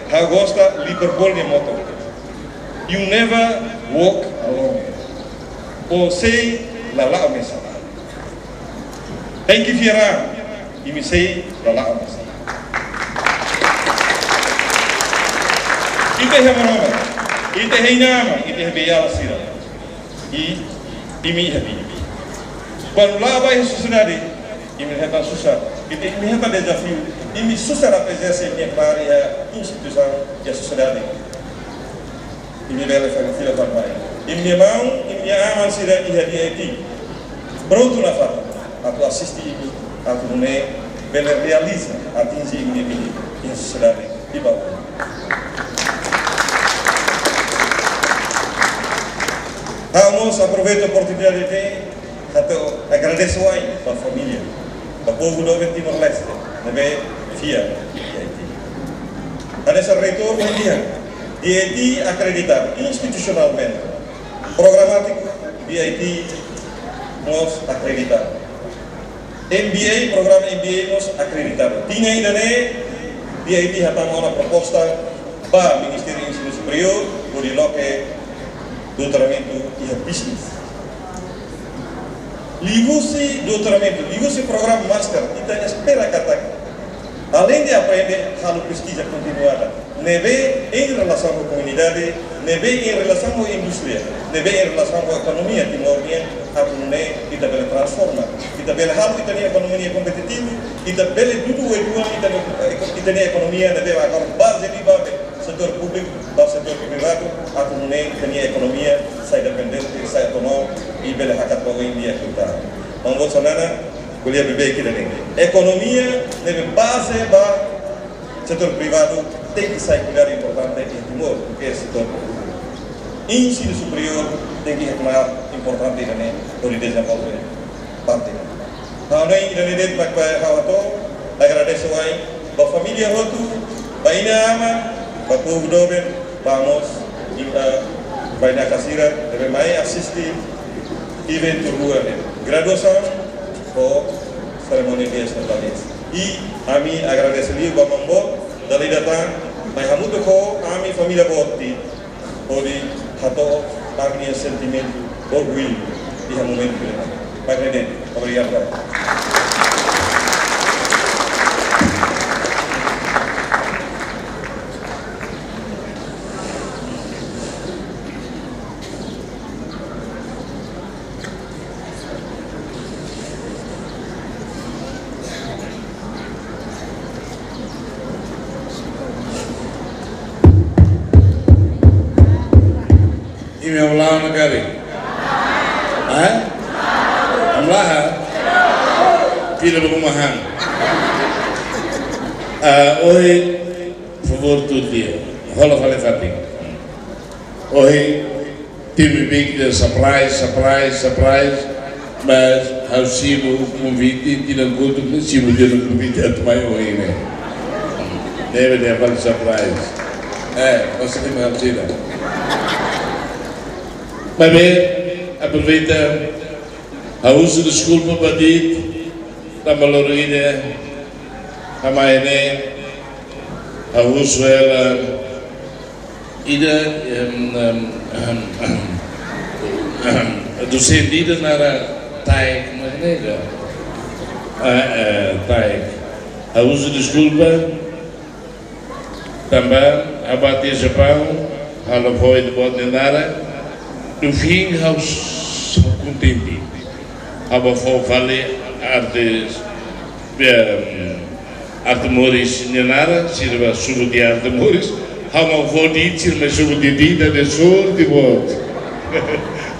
ha'u gosta Liverpool nia moto. You never walk alone. Ó sei la la'o mesak. Tenke fiar an, imi sei la la'o mesak. Ita iha Maromak, ita iha inan-aman, ita iha beiala sira. I imi iha imi. Kuandu la'o ba iha sosiedade, imi hetan susar. Imi, imi hetan dezafiu. Imi susar apresiasi imi iha instituisaun iha sosiedade. Imi bele fali fila fali mai. Imi-nia maun, imi-nia aman sira iha D I T. Prontu nafatin atu asiste imi, atu nune'e bele realiza, atinje imi-nia bili iha sosiedade. Iba. Ha'u mós aproveita oportunidade ne'e atu agradese wa'in ba família, ba povu doben Timor-Leste ne'ebé fiar iha D I T. Hanesan reitór dehan, D I T akredita institusionalmente, programátiku D I T mós akredita. M B A, programa M B A mós akredita. Tinan ida-ne'e, D I T hatama ona proposta ba Ministériu Ensinu Superiór, hodi loke doutoramentu iha business. Liuhusi doutoramentu, liuhusi programa master, ita espera katak, além de aprende, halo peskiza kontinuada ne'ebé em relasaun ho komunidade, ne'ebé em relasaun ho indústria, ne'ebé em relasaun ho ekonomia Timor nian, atu nune'e ita bele transforma, ita bele halo ita-nia ekonomia kompetitivu, ita bele dudu uitoan ita-nia, ita-nia ekonomia ne'ebé agora baze liu ba setór públiku, ba setór privadu, atu nune'e ita-nia ekonomia sai independente, sai autónomu, i bele hakat ba oin di'ak liután. Maun-boot Xanana, ko'alia beibeik ida-ne'e. Ekonomia ne'ebé baze ba setór privadu tenke sai kuidadu importante iha Timor, duké setór públiku. Ensinu superiór tenke hakmaar importante ida-ne'e hodi dezenvolve parte. Ha'u hanoin ida-ne'e de'it mak ba ha'u hato'o, agradese wa'in ba família hotu, ba inan-aman, ba povu doben, ba mós, i ba, ba inan-aman sira ne'ebé mai asiste eventu rua ne'e. Graduasaun ho serimónia de estatuas. I ami agradese liu ba maun-boot, dala ida tan, mai hamutuk ho ami família boot, hodi hato'o ami-nia sentimentu orgullu iha momentu ida-ne'e. Mak ne'e de'it, obrigadu. Imi hamlaha ona karik? Hah? Hamlaha? Pida ba uma han. Ah, ohin, favór tuur tiha. Hola fali fatin. Ohin, temi big de surprise, surprise, surprise. Mas ha'u simu konvite, tinan kotuk ne'e simu tiha ona konvite atu mai ohin ne'e. Ne'ebé dehan fali surprise. Eh, masa ke mahal sida. Maibé, aproveita, ha'u husu deskulpa ba D I T, tanba loron ida, ha'u mai ne'e, ha'u husu hela, ida, em, em, em, em, dosente ida naran Taik, mas ne'e ka? Ah, eh, Taik. Ha'u husu deskulpa, tanba ha'u bá tiha Japaun, ha'u la fó ida-boot nia naran, no fim ha'u s-, kontente. Ha'u bá fó fali Arte, em, Arte Moris nia naran, sira bá subu tiha Arte Moris, ha'u mak fó D I T, sira mai subu tiha D I T, ida-ne'e sorte boot.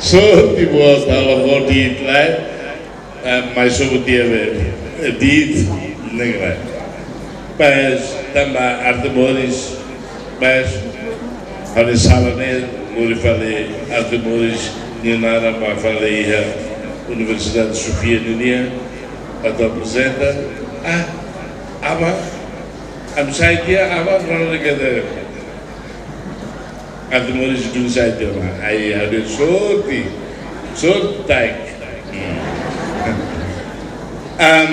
Sorte boot, ha'u la fó D I T lai, eh, mai subu tiha be, eh, D I T, ne'e ka lae. Mas, tanba Arte Moris, mas, ha'u-nia sala ne'e, lori fali Arte Moris nia naran mai fali iha Universidade Sofia ninian, atu aprezenta. Ah, aban, ami sai tiha, aban, rona kede. Arte Moris dun sai tiha ona. Ai, ha'u dehan sorte, sorte Taik. Hmm. Am,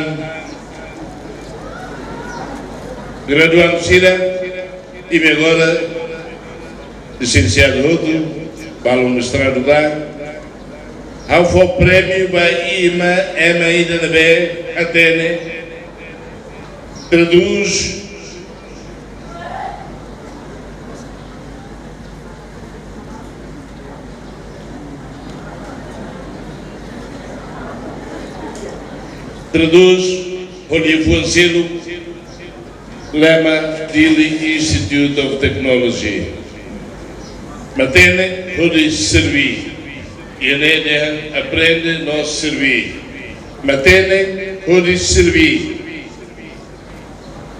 graduandu sira, imi agora, lisensiadu hotu, balun mestradu tan. Ha'u fó prémiu ba ema, ema ida ne'ebé hatene, tradús, Tradús ho liafuan seluk lema Dili Institute of Technology. Matenek hodi serbí. Iha ne'e dehan aprende no serbí. Matenek hodi serbí.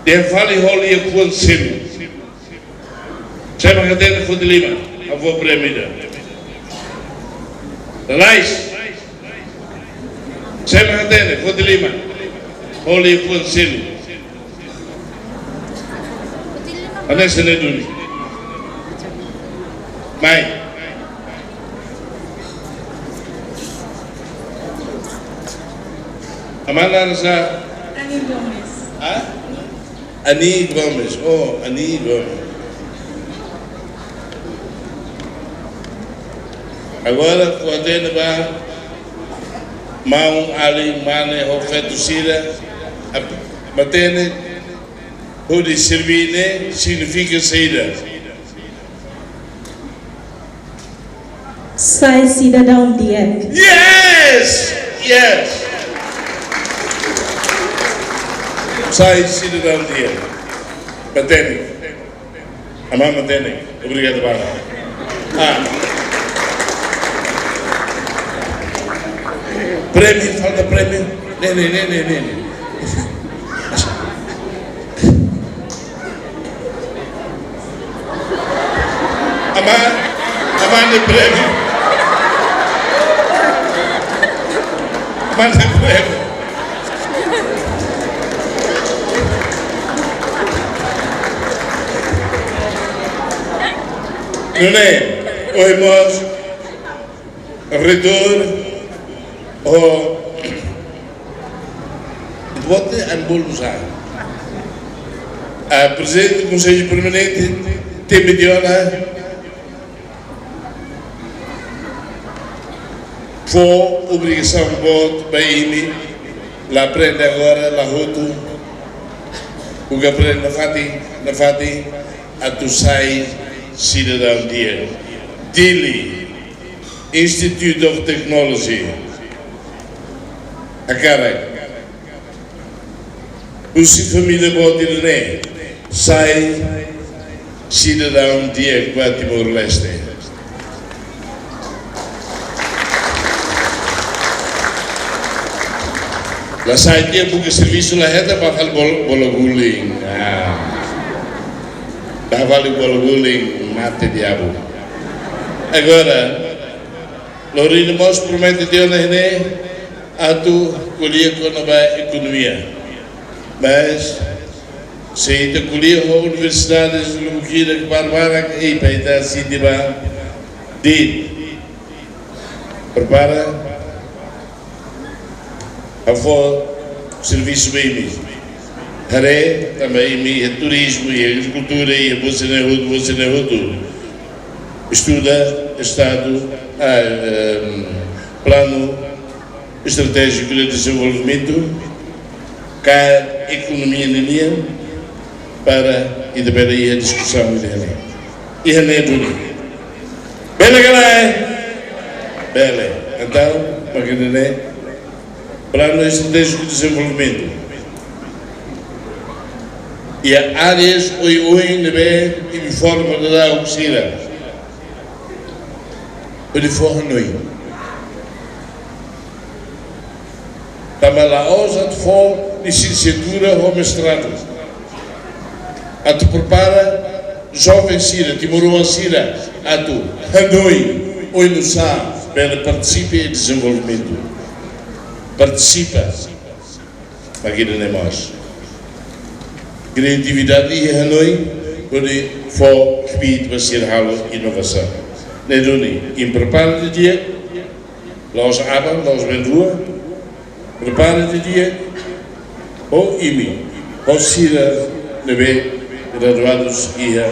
Dehan fali ho liafuan seluk. Sé mak hatene foti liman, ha'u fó prémiu ida. Lalais. Sé mak hatene foti liman, ho liafuan seluk. Hanesan ne'e duni. Mai. Aman naran sá? Ani Gomes. Hah? Ani Gomes. Oh, Ani Gomes. Agora, kuandu ita ba maun, alin, mane ho feto sira, ap-, matenek hodi serbí ne'e signifika saida? Sai sidadaun di'ak. Yes! Yes! Sai sidadaun di'ak. Matenek. Aman matenek. Obrigadu barak. Ah. Prémiu, falta prémiu. Ne'e, ne'e, ne'e, ne'e, ne'e. Aman, aman dehan prémiu. Aman dehan prémiu. Nune'e, ohin mós, Reitór, ho boot ami bolu sá. Ah, Prezidente do Conselho Permanente, temi tiha ona, fó obrigasaun boot ba imi, la aprende agora, la hotu, kuandu aprende nafatin, nafatin, atu sai sidadaun di'ak. Dili, Institute of Technology. Hakarak husi família boot ida-ne'e sai sidadaun di'ak ba Timor-Leste. La sai di'ak, buka servisu la hetan, ba fali bol-, bola guling. Ah. Ba fali bola guling, mate diabu. Agora, Lorena mós promete tiha ona ne'e atu ko'alia kona-ba ekonomia. Mas, se ita ko'alia ho universidade lubuk ida ke barbarak, ei, pai, ita sente ba, di, prepara, ha'u fó servisu ba imi. Haree, tanba imi iha turizmu, iha agrikultura, iha buat sira-ne'e hotu, buat sira-ne'e hotu. Estuda estadu, ah, ehm, planu estratéjiku de dezenvolvimentu, ka ekonomia ninian, para ita bele iha diskusaun ida-ne'e. Iha ne'e duni. Bele ka lae? Bele. Entaun, mak ida-ne'e, Planu Estratéjiku de Dezenvolvimentu. Iha áreas oioin ne'ebé imi forma daudaun sira. Hodi fó hanoin. Tanba la'ós atu fó lisensiatura ho mestradu. Atu prepara joven sira, timoroan sira, atu hanoin oinsá bele partisipa iha dezenvolvimentu. Partisipa. Mak ida-ne'e mós. Kriatividade iha hanoin, hodi fó kbiit ba sira halo inovasaun. Ne'e duni, imi prepara didi'ak, la'ós aban, la'ós been rua, prepara didi'ak, ho imi, ho sira ne'ebé graduadus iha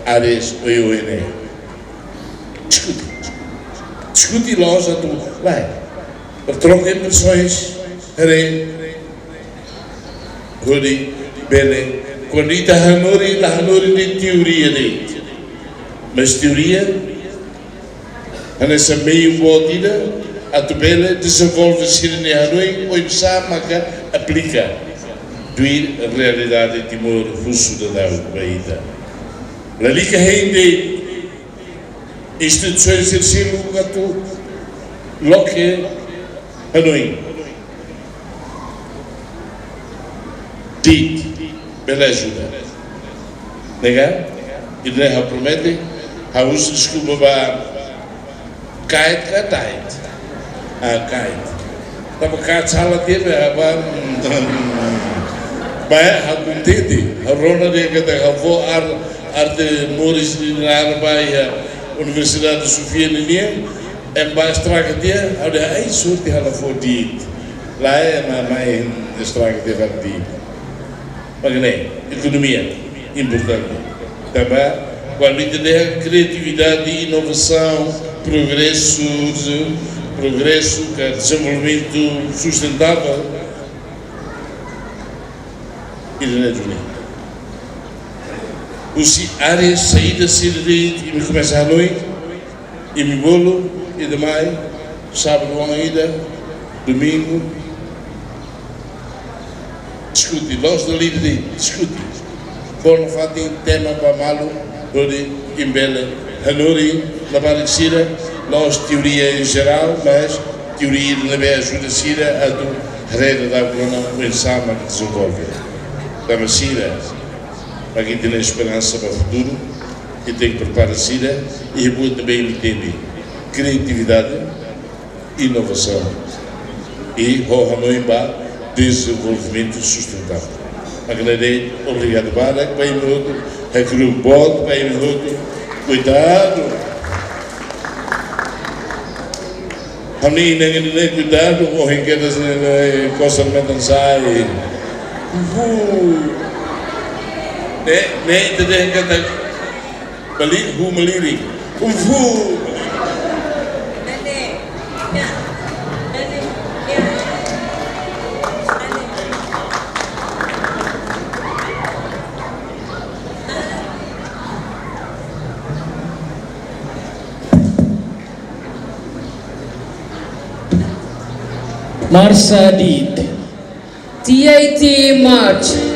áreas oioin ne'e. Diskute. Diskute la'ós atu, lae. Troka impresoens, haree, hodi bele, kuandu ita hanorin, la hanorin de'it teoria de'it. Mas teoria, hanesan meiu boot ida, atu bele dezenvolve sira-nia hanoin oinsá maka aplika tuir realidade Timor husu daudaun ba ita. Lalika hein de'it instituisaun sira seluk atu loke hanoin. De'it, bele ajuda. Ne'e ka? Ida-ne'e ha'u promete, ha'u husu deskulpa ba Kait ka Tait? Ah, Kait. Tanba Kait sala tiha be, apa, ba, ha'u kontente, ha'u rona dehan katak ha'u fó ar, arte moris nia laran ba iha Universidade Sofia ninian, ema ba estraga tiha, ha'u dehan, ai, sorte ha'u la fó de'it. Lae, ema mai estraga tiha fali de'it. Mak ne'e, ekonomia, importante. Tanba, kuandu ita dehan kriatividade, inovasaun, progresu, progresu, ka dezenvolvimentu sustentável, ida-ne'e duni. Husi área saida sira de'it imi komesa hanoin, imi bolu, ida mai, sábadu oan ida, domingu, diskute, la'ós dala ida de'it, diskute. Fó nafatin tema ba malu, hodi imi bele hanorin labarik sira, la'ós teoria em geral, mas teoria ne'ebé ajuda sira atu haree daudaun ona oinsá mak dezenvolve. Tanba sira, mak ita-nia esperansa ba futuru, ita tenke prepara sira, i buat ne'ebé imi temi, kriatividade, inovasaun i ho hanoin ba dezenvolvimentu sustentável. Mak ne'e de'it, obrigadu barak ba imi hotu, hakru'uk boot ba imi hotu. Kuidadu. Ami ne'e, ne'e, kuidadu, ohin kedas ne'e, ne'e, kosar metan sai. Uhul. Ne'e, ne'e, ita dehan katak Bali, hu malirin. Kung fu. Marsa dit. T A T march.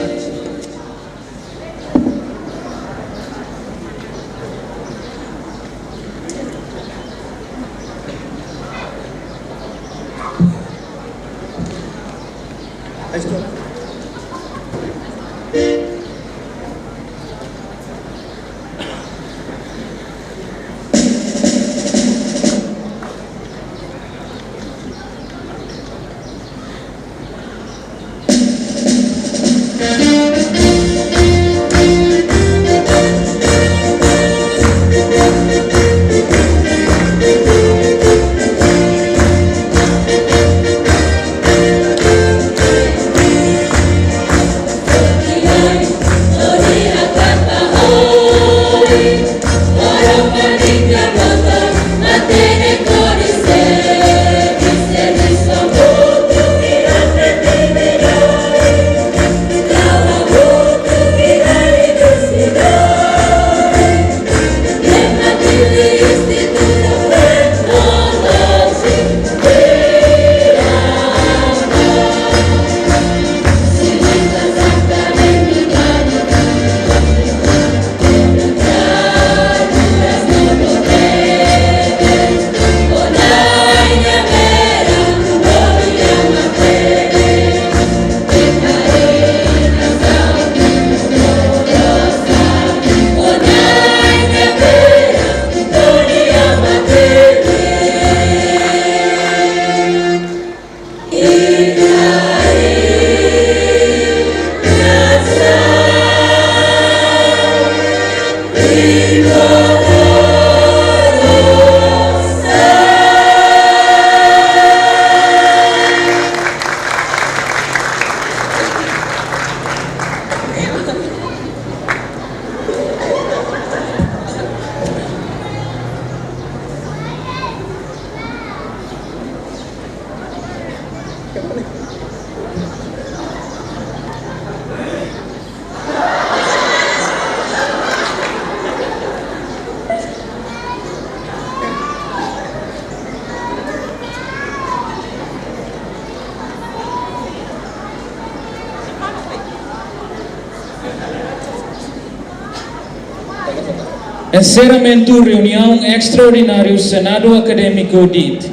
Enserramentu reuniaun estraordináriu Senadu Akadémiku DIT.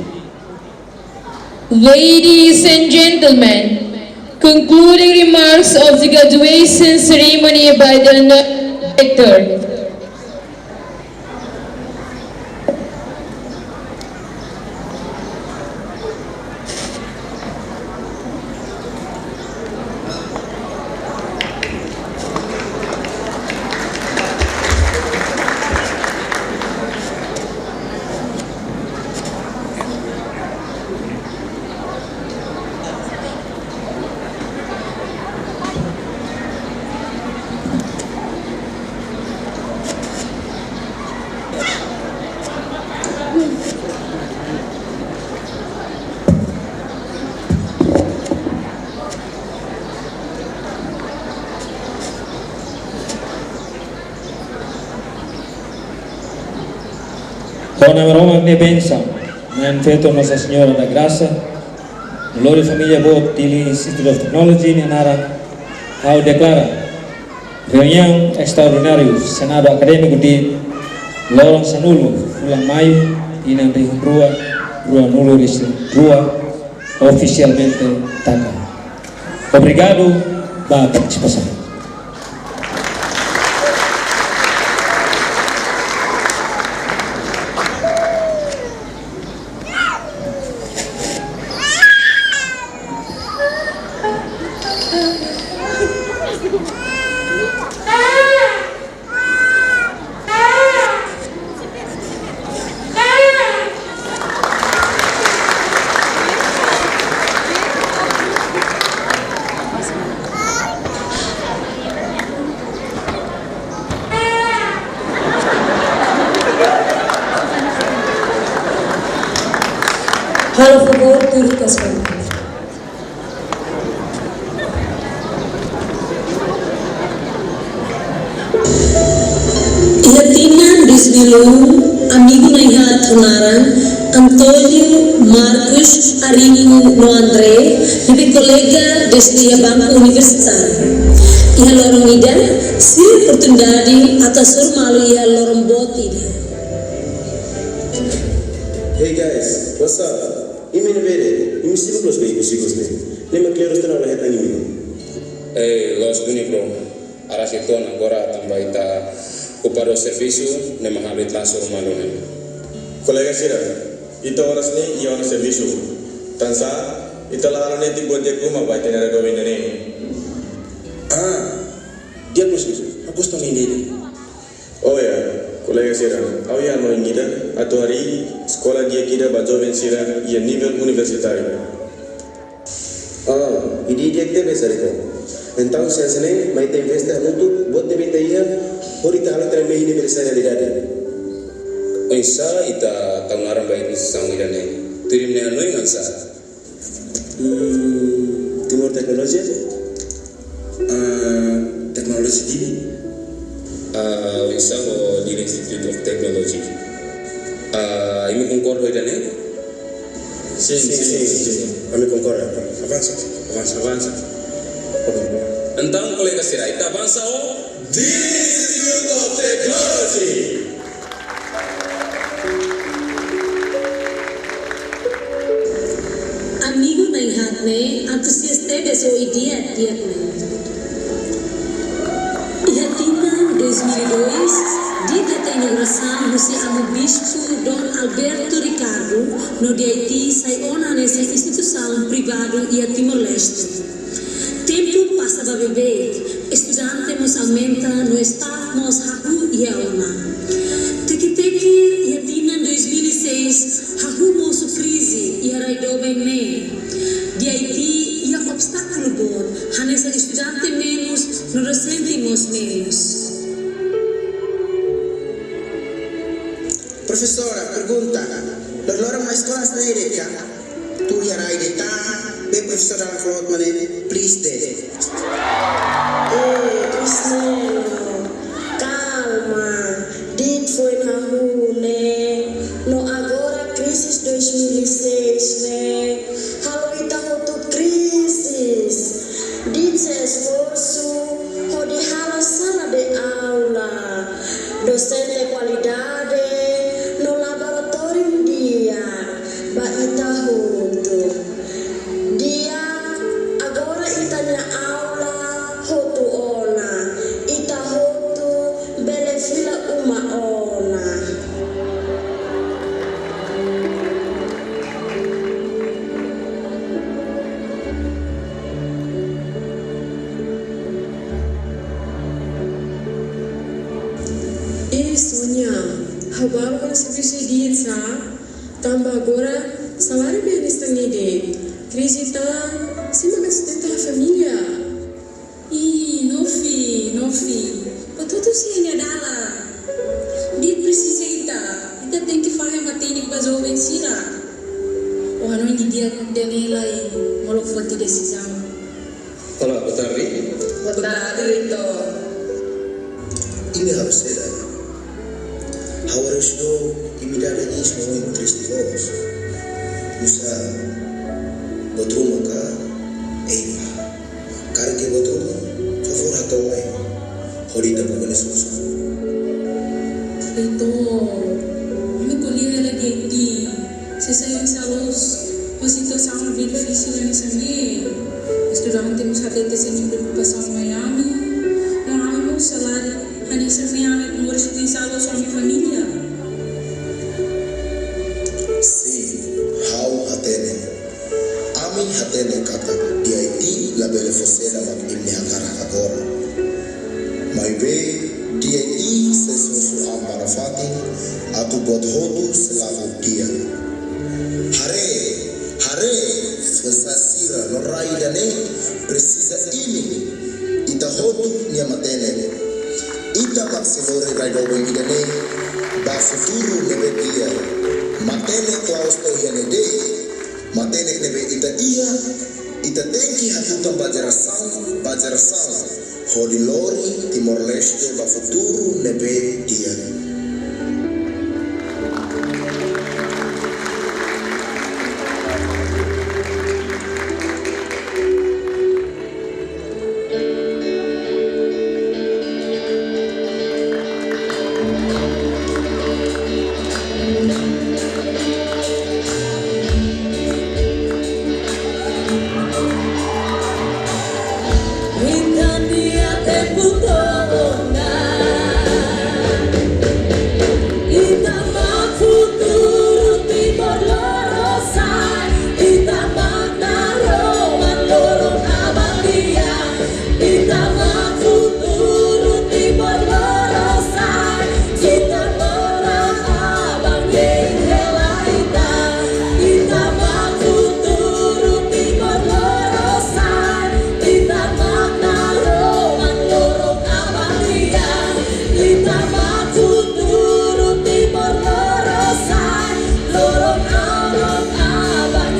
Ladies and gentlemen, concluding remarks of the graduation ceremony by the Honorable Rector. Ho Nai Maromak nia bensaun, Na'i Feto Nossa Senhora da Graça, no lori família boot Dili Institute of Technology nia naran, ha'u deklara reuniaun estraordináriu Senadu Akadémiku DIT loron sanulu fulan Maiu, tinan rihun rua ruanulu resin rua ofisialmente taka. Obrigadu ba partisipasaun. Halo favór, tuir kas. Iha tinan dois mil e um, amigu na'in-haat ho naran António, Marcos, Arico no André, ne'ebé kolega dezde iha banku universitáriu. Iha loron ida, sira oportunidade atu hasoru malu iha loron boot ida. Hey guys, what's up? Imi ne'ebé de'it, imi sibuk loos ba ikus-ikus ne'e. Ne'e mak kleur, tenke la hetan imi. Eh, loos duni, bro. Aras ita ona agora tanba ita okupadu servisu, ne'e mak halo ita la hasoru malu ne'e. Kolega sira, ita oras ne'e iha ona servisu. Tansá ita la halo netik buat di'ak ruma ba ita-nia rai doben ida-ne'e. Ah, di'ak loos, aku setuju ne'e. Oh ya, kolega sira, ha'u iha hanoin ida atu harii eskola di'ak ida ba joven sira iha nivel universitáriu. Ah, ideia di'ak tebes, Arico. Entaun, chance ne'e mai ita investe hamutuk buat ne'ebé ita iha, hodi ita halo ita-nia mehi ne'e bele sai realidade. Oinsá ita tau naran ba instituisaun ida-ne'e? Tuir imi-nia hanoin oinsá? Hmm, Timor Teknolojia? Ah, teknolojia Dili? Ah, oinsá ho Dili Institute of Technology? Ah, imi konkorda ho ida-ne'e? Sin, sin, sin. Ami konkorda. Avansa, avansa, avansa. Entaun, kolega sira, ita avansa ho Dili Institute of Technology. Amigu na'in-haat ne'e entuziasta tebes ho ideia di'ak ne'e. Iha tinan dois mil e dois, DIT hetan inaugurasaun husi Amu Bispu Dom Alberto Ricardo, no DIT sai ona hanesan instituisaun privadu iha Timor-Leste. Tempu pasa ba beibeik, estudante mós aumenta no staff mós hahú iha ona. Teki-teki iha tinan dois mil e seis, hahú mosu krize iha rai doben ne'e. DIT iha obstákulu boot, hanesan estudante menus, no dosente mós menus. Profesora, pergunta, loroloron mai eskola hanesan ne'e de'it ka? Tuir rai de'it ka, be profesór dalan kloot mak ne'e, please de'it. Eh, Ismael, kalma, DIT foin hahú ne'e, no agora krize dois mil e seis ne'e, halo ita hotu krize. DIT sei esforsu hodi halo sala de aula. Sonia, ha'u balu kona servisu iha DIT sá, tanba agora saláriu be hanesan ne'e de'it. Krize tan, sé mak sustenta família? Ih, Novi, Novi. Buat hotu sei iha nia dalan. DIT presiza ita. Ita tenke fahe matenek ba joven sira. Ó hanoin didi'ak, ida-ne'e lai molok foti desizaun. Olá, boa tarde. Boa tarde, reitór. Imi haree saida? Ha'u haree husi dook imi dada iis mak oin triste loos. Nusá, buat ruma ka? Ei, karik iha buat ruma, favór hato'o mai. Hodi ita buka nia solusaun. Reitór, ami ko'alia hela DIT. Sei sai oinsá loos ho situasaun ne'ebé difisil hanesan ne'e? Estudante mós hatete sira-nia preokupasaun mai ami. No ami mós saláriu hanesan ne'e ami moris oinsá loos ho ami família. Sin, ha'u hatene. Ami hatene katak DIT labele fó saida mak imi hakarak agora. Maibé DIT sei sosa an ba nafatin atu buat hotu sei la'o di'ak. Haree, haree, foin-sa'e sira no rai ida-ne'e presiza imi, ita hotu nia matenek. Ita mak sei lori rai doben ida-ne'e ba futuru ne'ebé di'ak. Matenek la'ós to'o iha ne'e de'it. Matenek ne'ebé ita iha, ita tenke hatutan ba jerasaun ba jerasaun, hodi lori Timor-Leste ba futuru ne'ebé di'ak. Ita-nia tempu to'o ona. Ita mak futuru Timor Lorosa'e. Ita mak naroman loron aban-bainrua. Ita mak futuru Timor Lorosa'e. Ita mak naroman aban-bainrua. Ita mak futuru Timor Lorosa'e. Ita mak naroman loron aban-bainrua. Ita mak futuru Timor Lorosa'e. Loron aban-bainrua.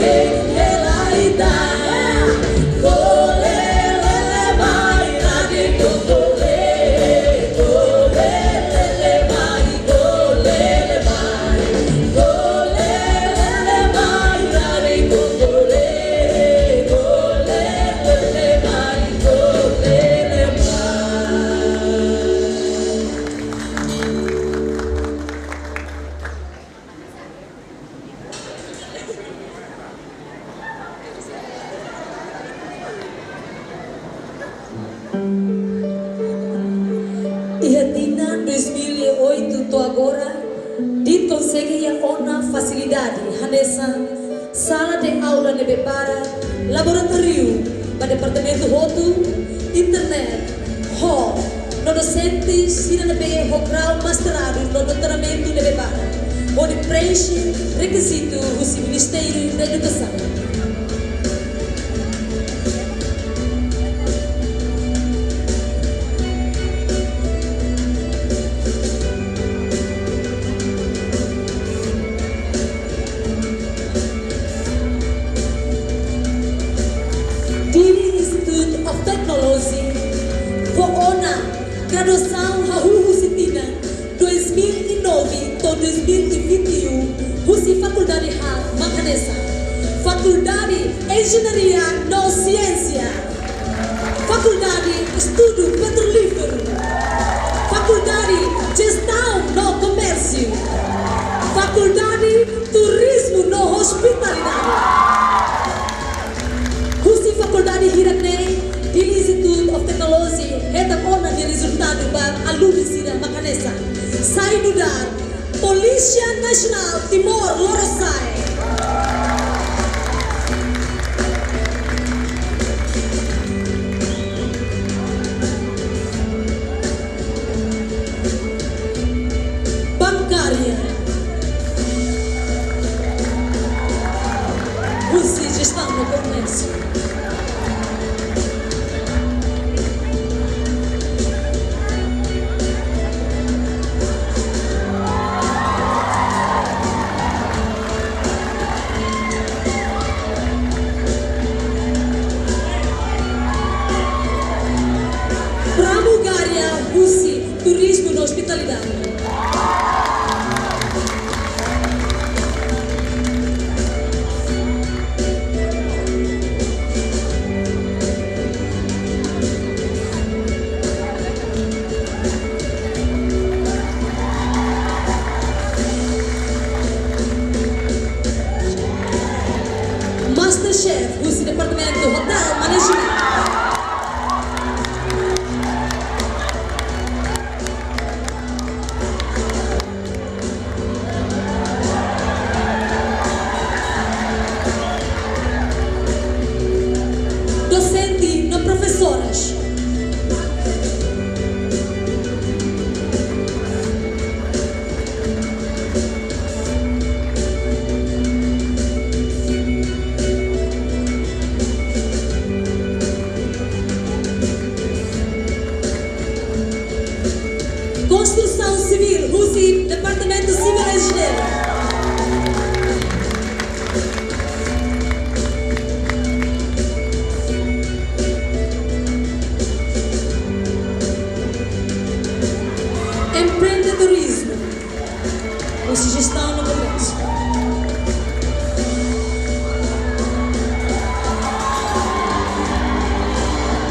Iha tinan dois mil e oito to'o agora, DIT konsege iha ona fasilidade hanesan sala de aula ne'ebé barak, laboratóriu ba departamentu hotu, internet, ho no dosente sira ne'ebé ho grau mestradu no doutoramentu ne'ebé barak, hodi preenxe rekizitu husi Ministériu da Edukasaun. Dili Institute of Technology fó ona graduasaun hahú husi tinan dois mil e nove to'o dois mil e vinte e um, husi fakuldade haat mak hanesan: Fakuldade Enjeñaria no Siénsia, Fakuldade Estudu Petrolíferu, Fakuldade Jestaun no Komérsiu, Fakuldade Turizmu no Ospitalidade. Husi fakuldade hirak-ne'e, Dili Institute of Technology hetan ona nia rezultadu ba alunu sira mak hanesan: sai nu'udar Polísia Nasionál Timor Lorosa'e. Konstrusaun Sivíl, husi Departamentu Sivíl Enjeñeiru. Empreendedorizmu, husi Jestaun no Komérsiu.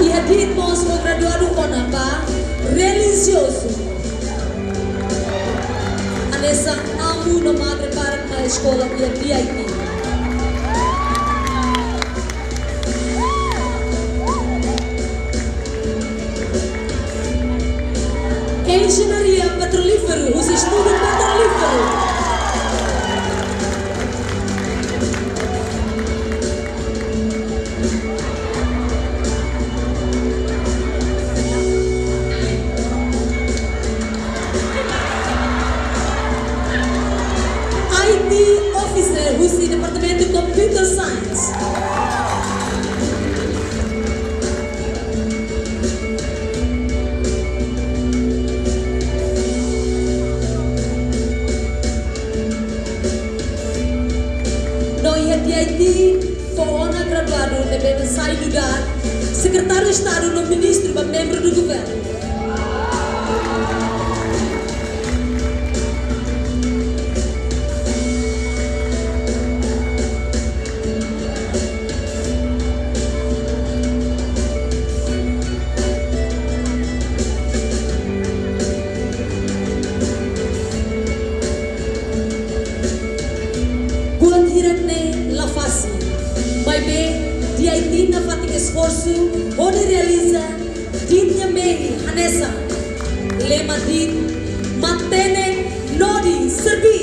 Iha de'it mós fó graduadu ona ba relijiozu. Hanesan amu no madre para na eskola iha D I T. Enjeñaria petrolíferu, husi estudu petrolíferu. I T officer, husi Departamentu Computer Science. No iha D I T fó ona graduadu ne'ebé sai nu'udar Sekretáriu Estadu no Ministru ba membru do governu. Buat hirak-ne'e la fasil, maibé D I T nafatin esforsu hodi realiza de'it nia mehi hanesan lema de'it: matenek no serbí.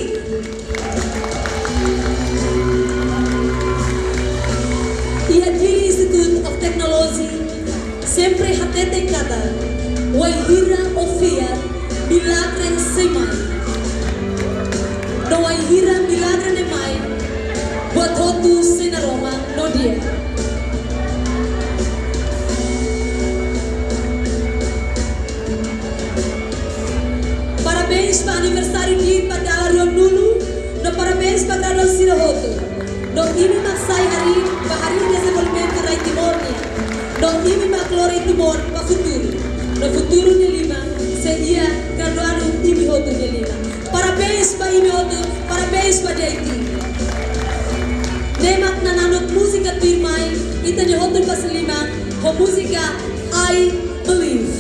Iha Dili Institute of Technology sempre hateten katak wainhira ó fiar, milagre sei mai. No wainhira milagre ne'e mai, buat hotu sei naroman no di'ak. Parabéns ba aniversáriu de'it ba dala ruanulu, no parabéns ba graduandu sira hotu. No imi mak sai harii ba harii dezenvolvimentu rai Timor nian. No imi mak lori Timor ba futuru. No futuru nia liman sei iha graduandu imi hotu nia liman. Parabéns ba imi hotu, parabéns ba D I T. Ne'e mak nananuk múzika tuirmai, ita-nia hotu basa liman ho múzika I Believe.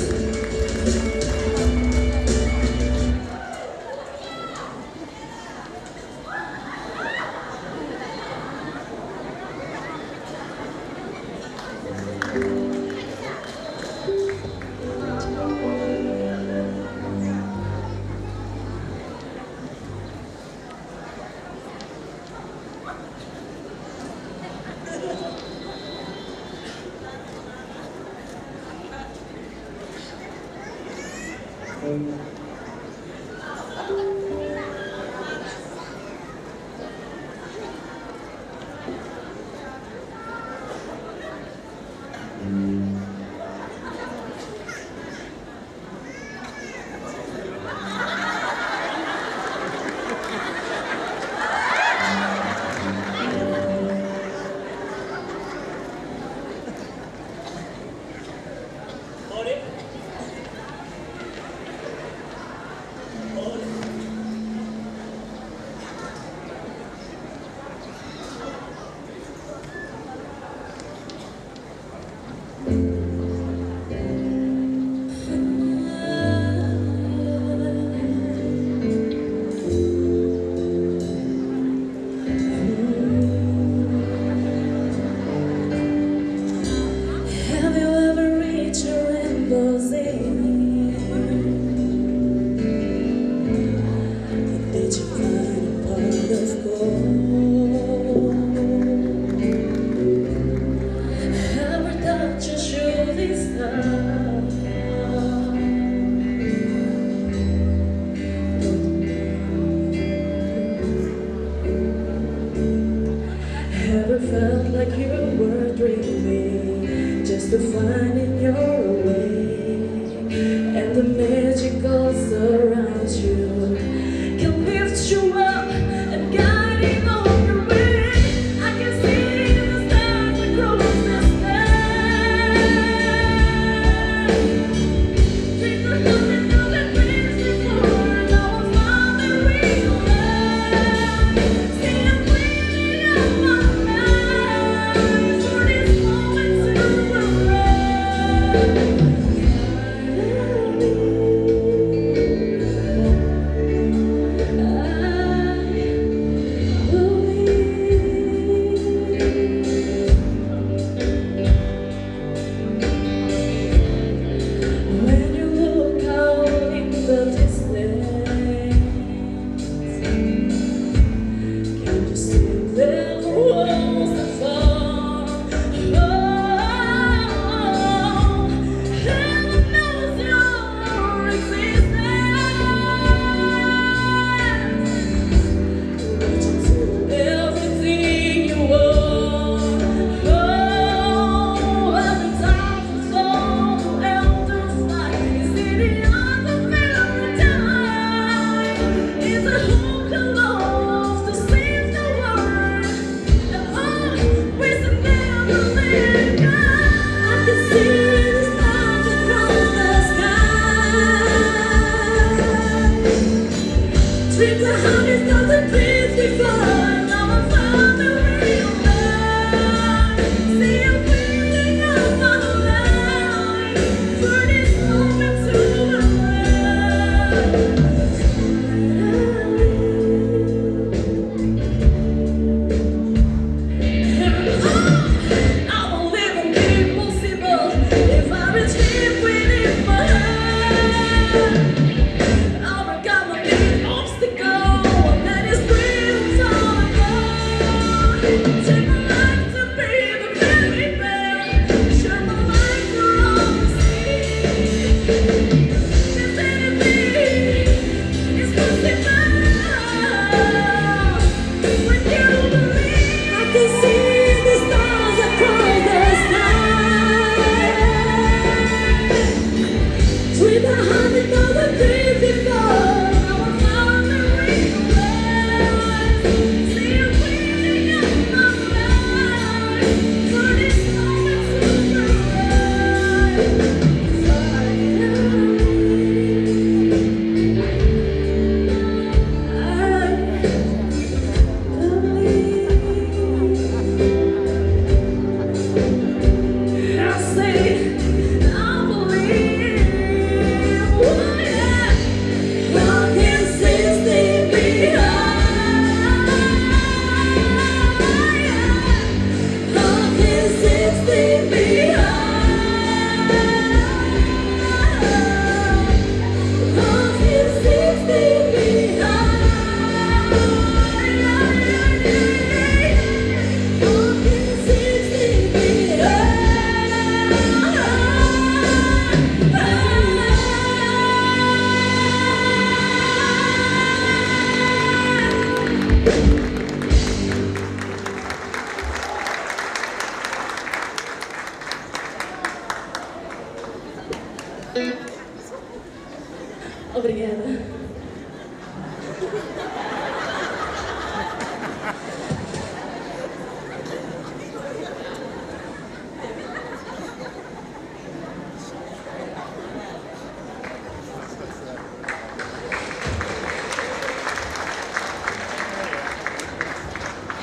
Obrigada.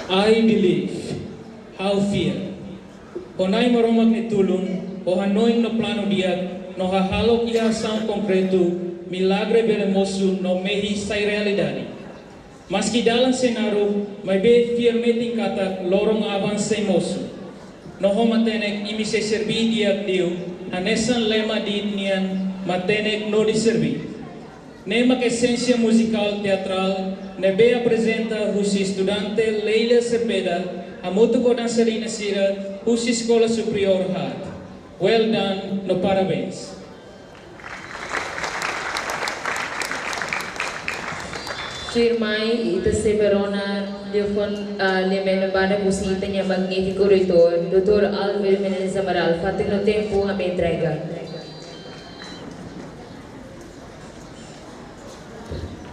I believe, ha'u fiar. Ho Na'i Maromak nia tulun, ho hanoin no planu di'ak, no hahalok iha asaun konkretu, milagre bele mosu no mehi sai realidade. Maski dalan sei naruk, maibé fiar metin katak loron aban sei mosu. No ho matenek imi sei serbí di'ak liu, hanesan lema de'it nian, matenek no de serbí. Ne'e mak esénsia muzikál teatrál ne'ebé aprezenta husi estudante Leila Sepeda, hamutuk ho dansarina sira husi Eskola Superiór Haat. Well done, no parabéns. Tuirmai, ita sei bá rona liafuan, ah, liafuan badak husi ita-nia magnífiku reitór, doutór Alves Menezes Amaral, fatin no tempu ami entrega.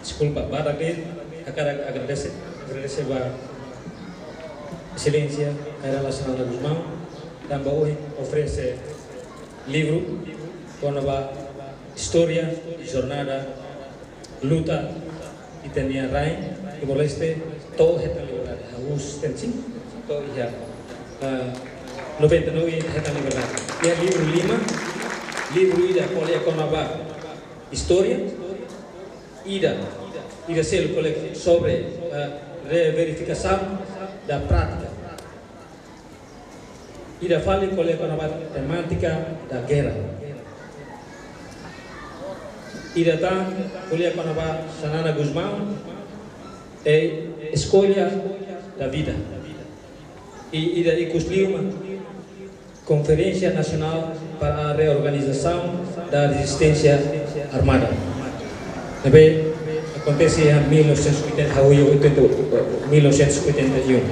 Deskulpa, barak de'it, hakarak agradese, agradese ba Exelénsia Kay Rala Xanana Gusmão, tanba ohin oferese livru kona-ba istória i jornada luta ita-nia rain Timor-Leste to'o hetan liberdade. Hahú setenta e cinco to'o iha, ah, noventa e nove hetan liberdade. Iha livru lima, livru ida ko'alia kona-ba istória, ida, ida seluk ko'alia sobre, eh, reverifikasaun da prátika. Ida fali ko'alia kona-ba temátika da gerra. Ida tan ko'alia kona-ba Xanana Gusmão, e escolha da vida. I ida ikus liu mak Conferência Nacional para a Reorganização da Resistência Armada. Ne'ebé akontese iha mil novecentos e oitenta, hahú iha oitenta, mil novecentos e oitenta e um.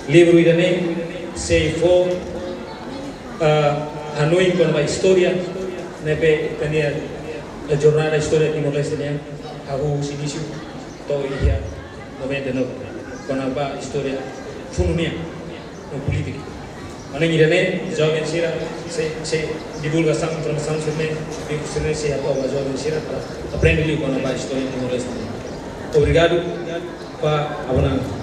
Livru ida-ne'e sei fó, ah, hanoin kona-ba istória ne'ebé ita-nia jornada istória Timor-Leste nian, hahú husi inísiu to'o iha noventa e nove. Kona-ba istória funu nian no polítika. Maibé ida-ne'e, joven sira sei, sei divulgasaun, informasaun sira-ne'e, livru sira-ne'e sei hato'o ba joven sira para aprende liu kona-ba istória Timor-Leste. Obrigadu ba aban-bainrua.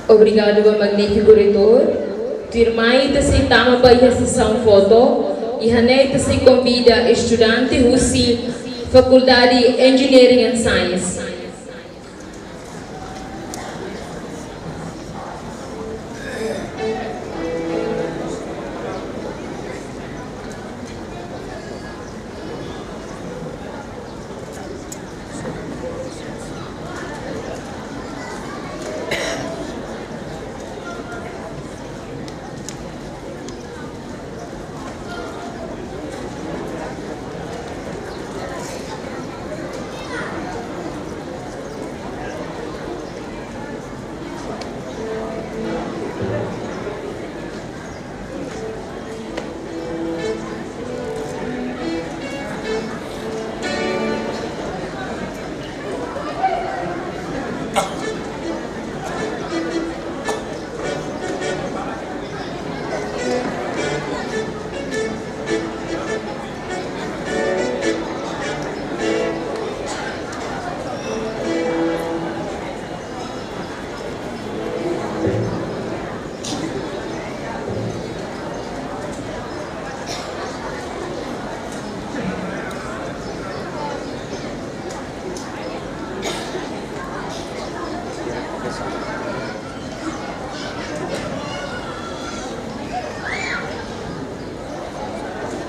Obrigadu ba magnífiku reitór. Tuirmai ita sei tama ba iha sesaun foto. Iha ne'e ita sei konvida estudante husi Fakuldade Engineering and Science.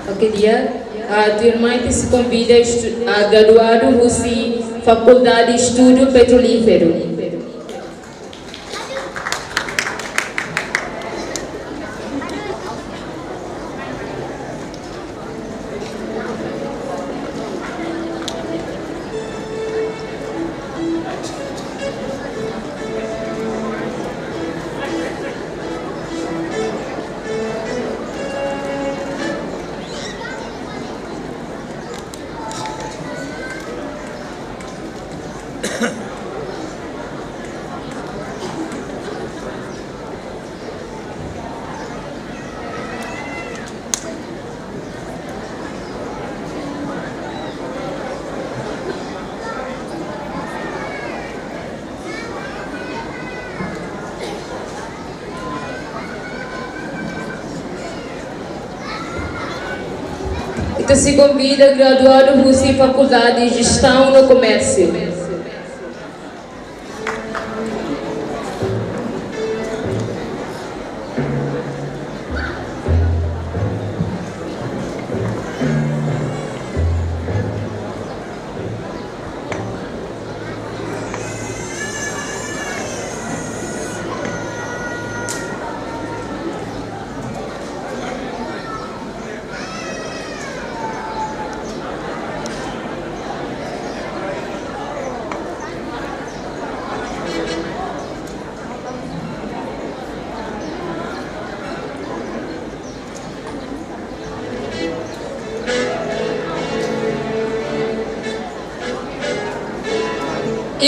Ok, di'ak, ah, tuirmai ita sei konvida estu-, ah, graduadu husi Fakuldade Estudu Petrolíferu. Ita sei konvida graduadu husi Fakuldade Jestaun no Komérsiu.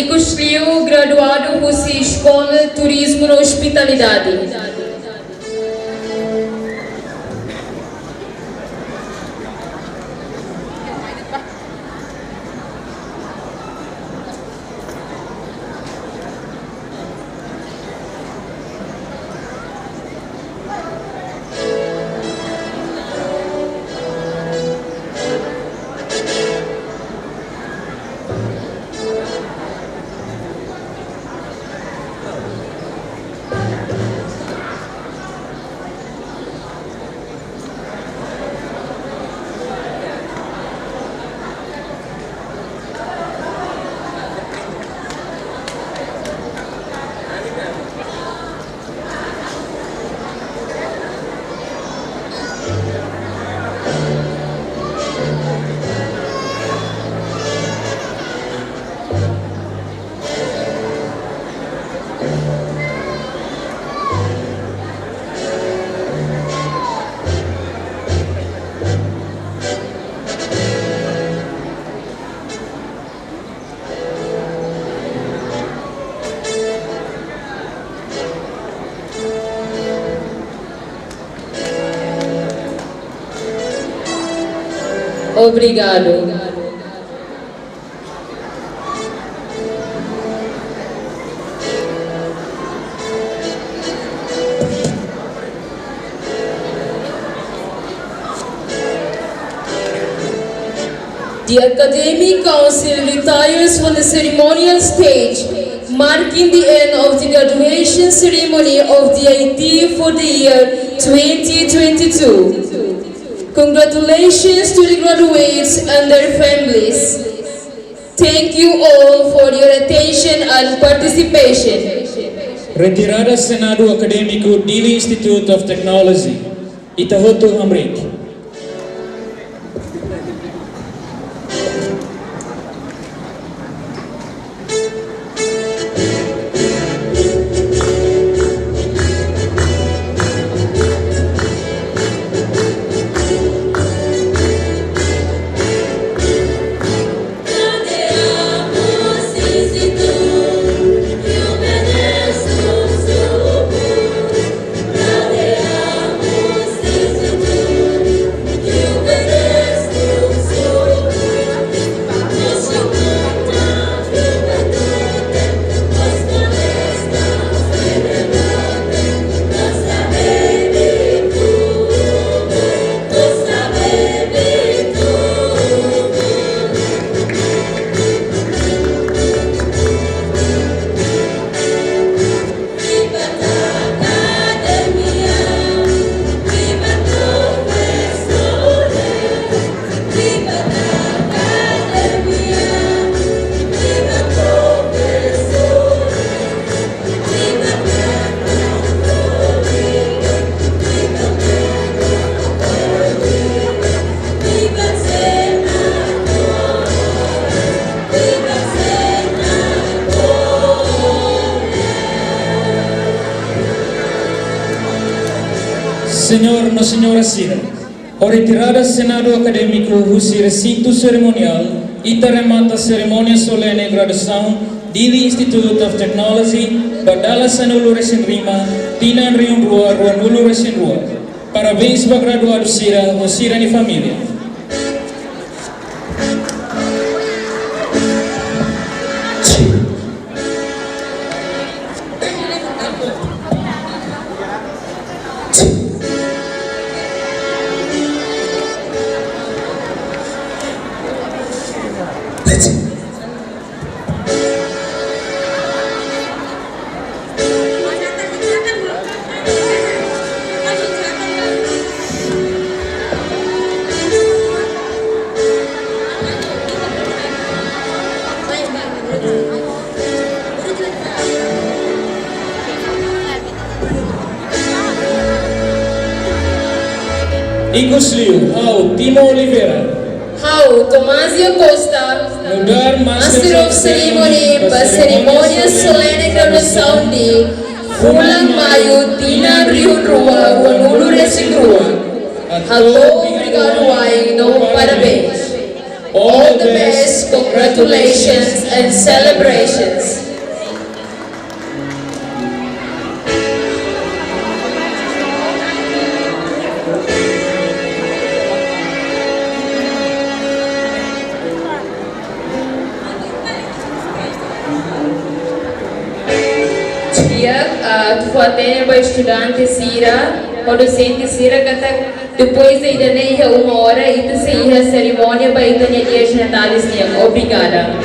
Ikusliu graduadu husi Eskola Turizmu no Ospitalidade. Obrigadu. The Academic Council retires from the ceremonial stage, marking the end of the graduation ceremony of the I T for the year twenty twenty-two. Congratulations to the graduates and their families. Thank you all for your attention and participation. Retirada Senadu Akadémiku Dili Institute of Technology. Ita hotu hamriik. Señór no señora sira, ho retirada Senadu Akadémiku husi resintu serimoniál, ita remata serimónia solene graduasaun Dili Institute of Technology ba dala sanulu-resin-lima, tinan rihun rua ruanulu-resin-rua. Parabéns ba graduadu sira ho sira-nia família. Ikusliu, ha'u Timo Oliveira. Ha'u Tomasia Costa, nu'udar Master of Ceremony ba serimónia solene graduasaun Dili, fulan Maiu, tinan rihun rua ruanulu-resin-rua. Hato'o obrigadu wa'in no parabéns. All the best, congratulations and celebrations. Di'ak, ah, atu fó-hatene ba estudante sira ho dosente sira katak depois de ida-ne'e iha uma hora, ita sei iha serimónia ba ita-nia dias natais nian. Obrigada.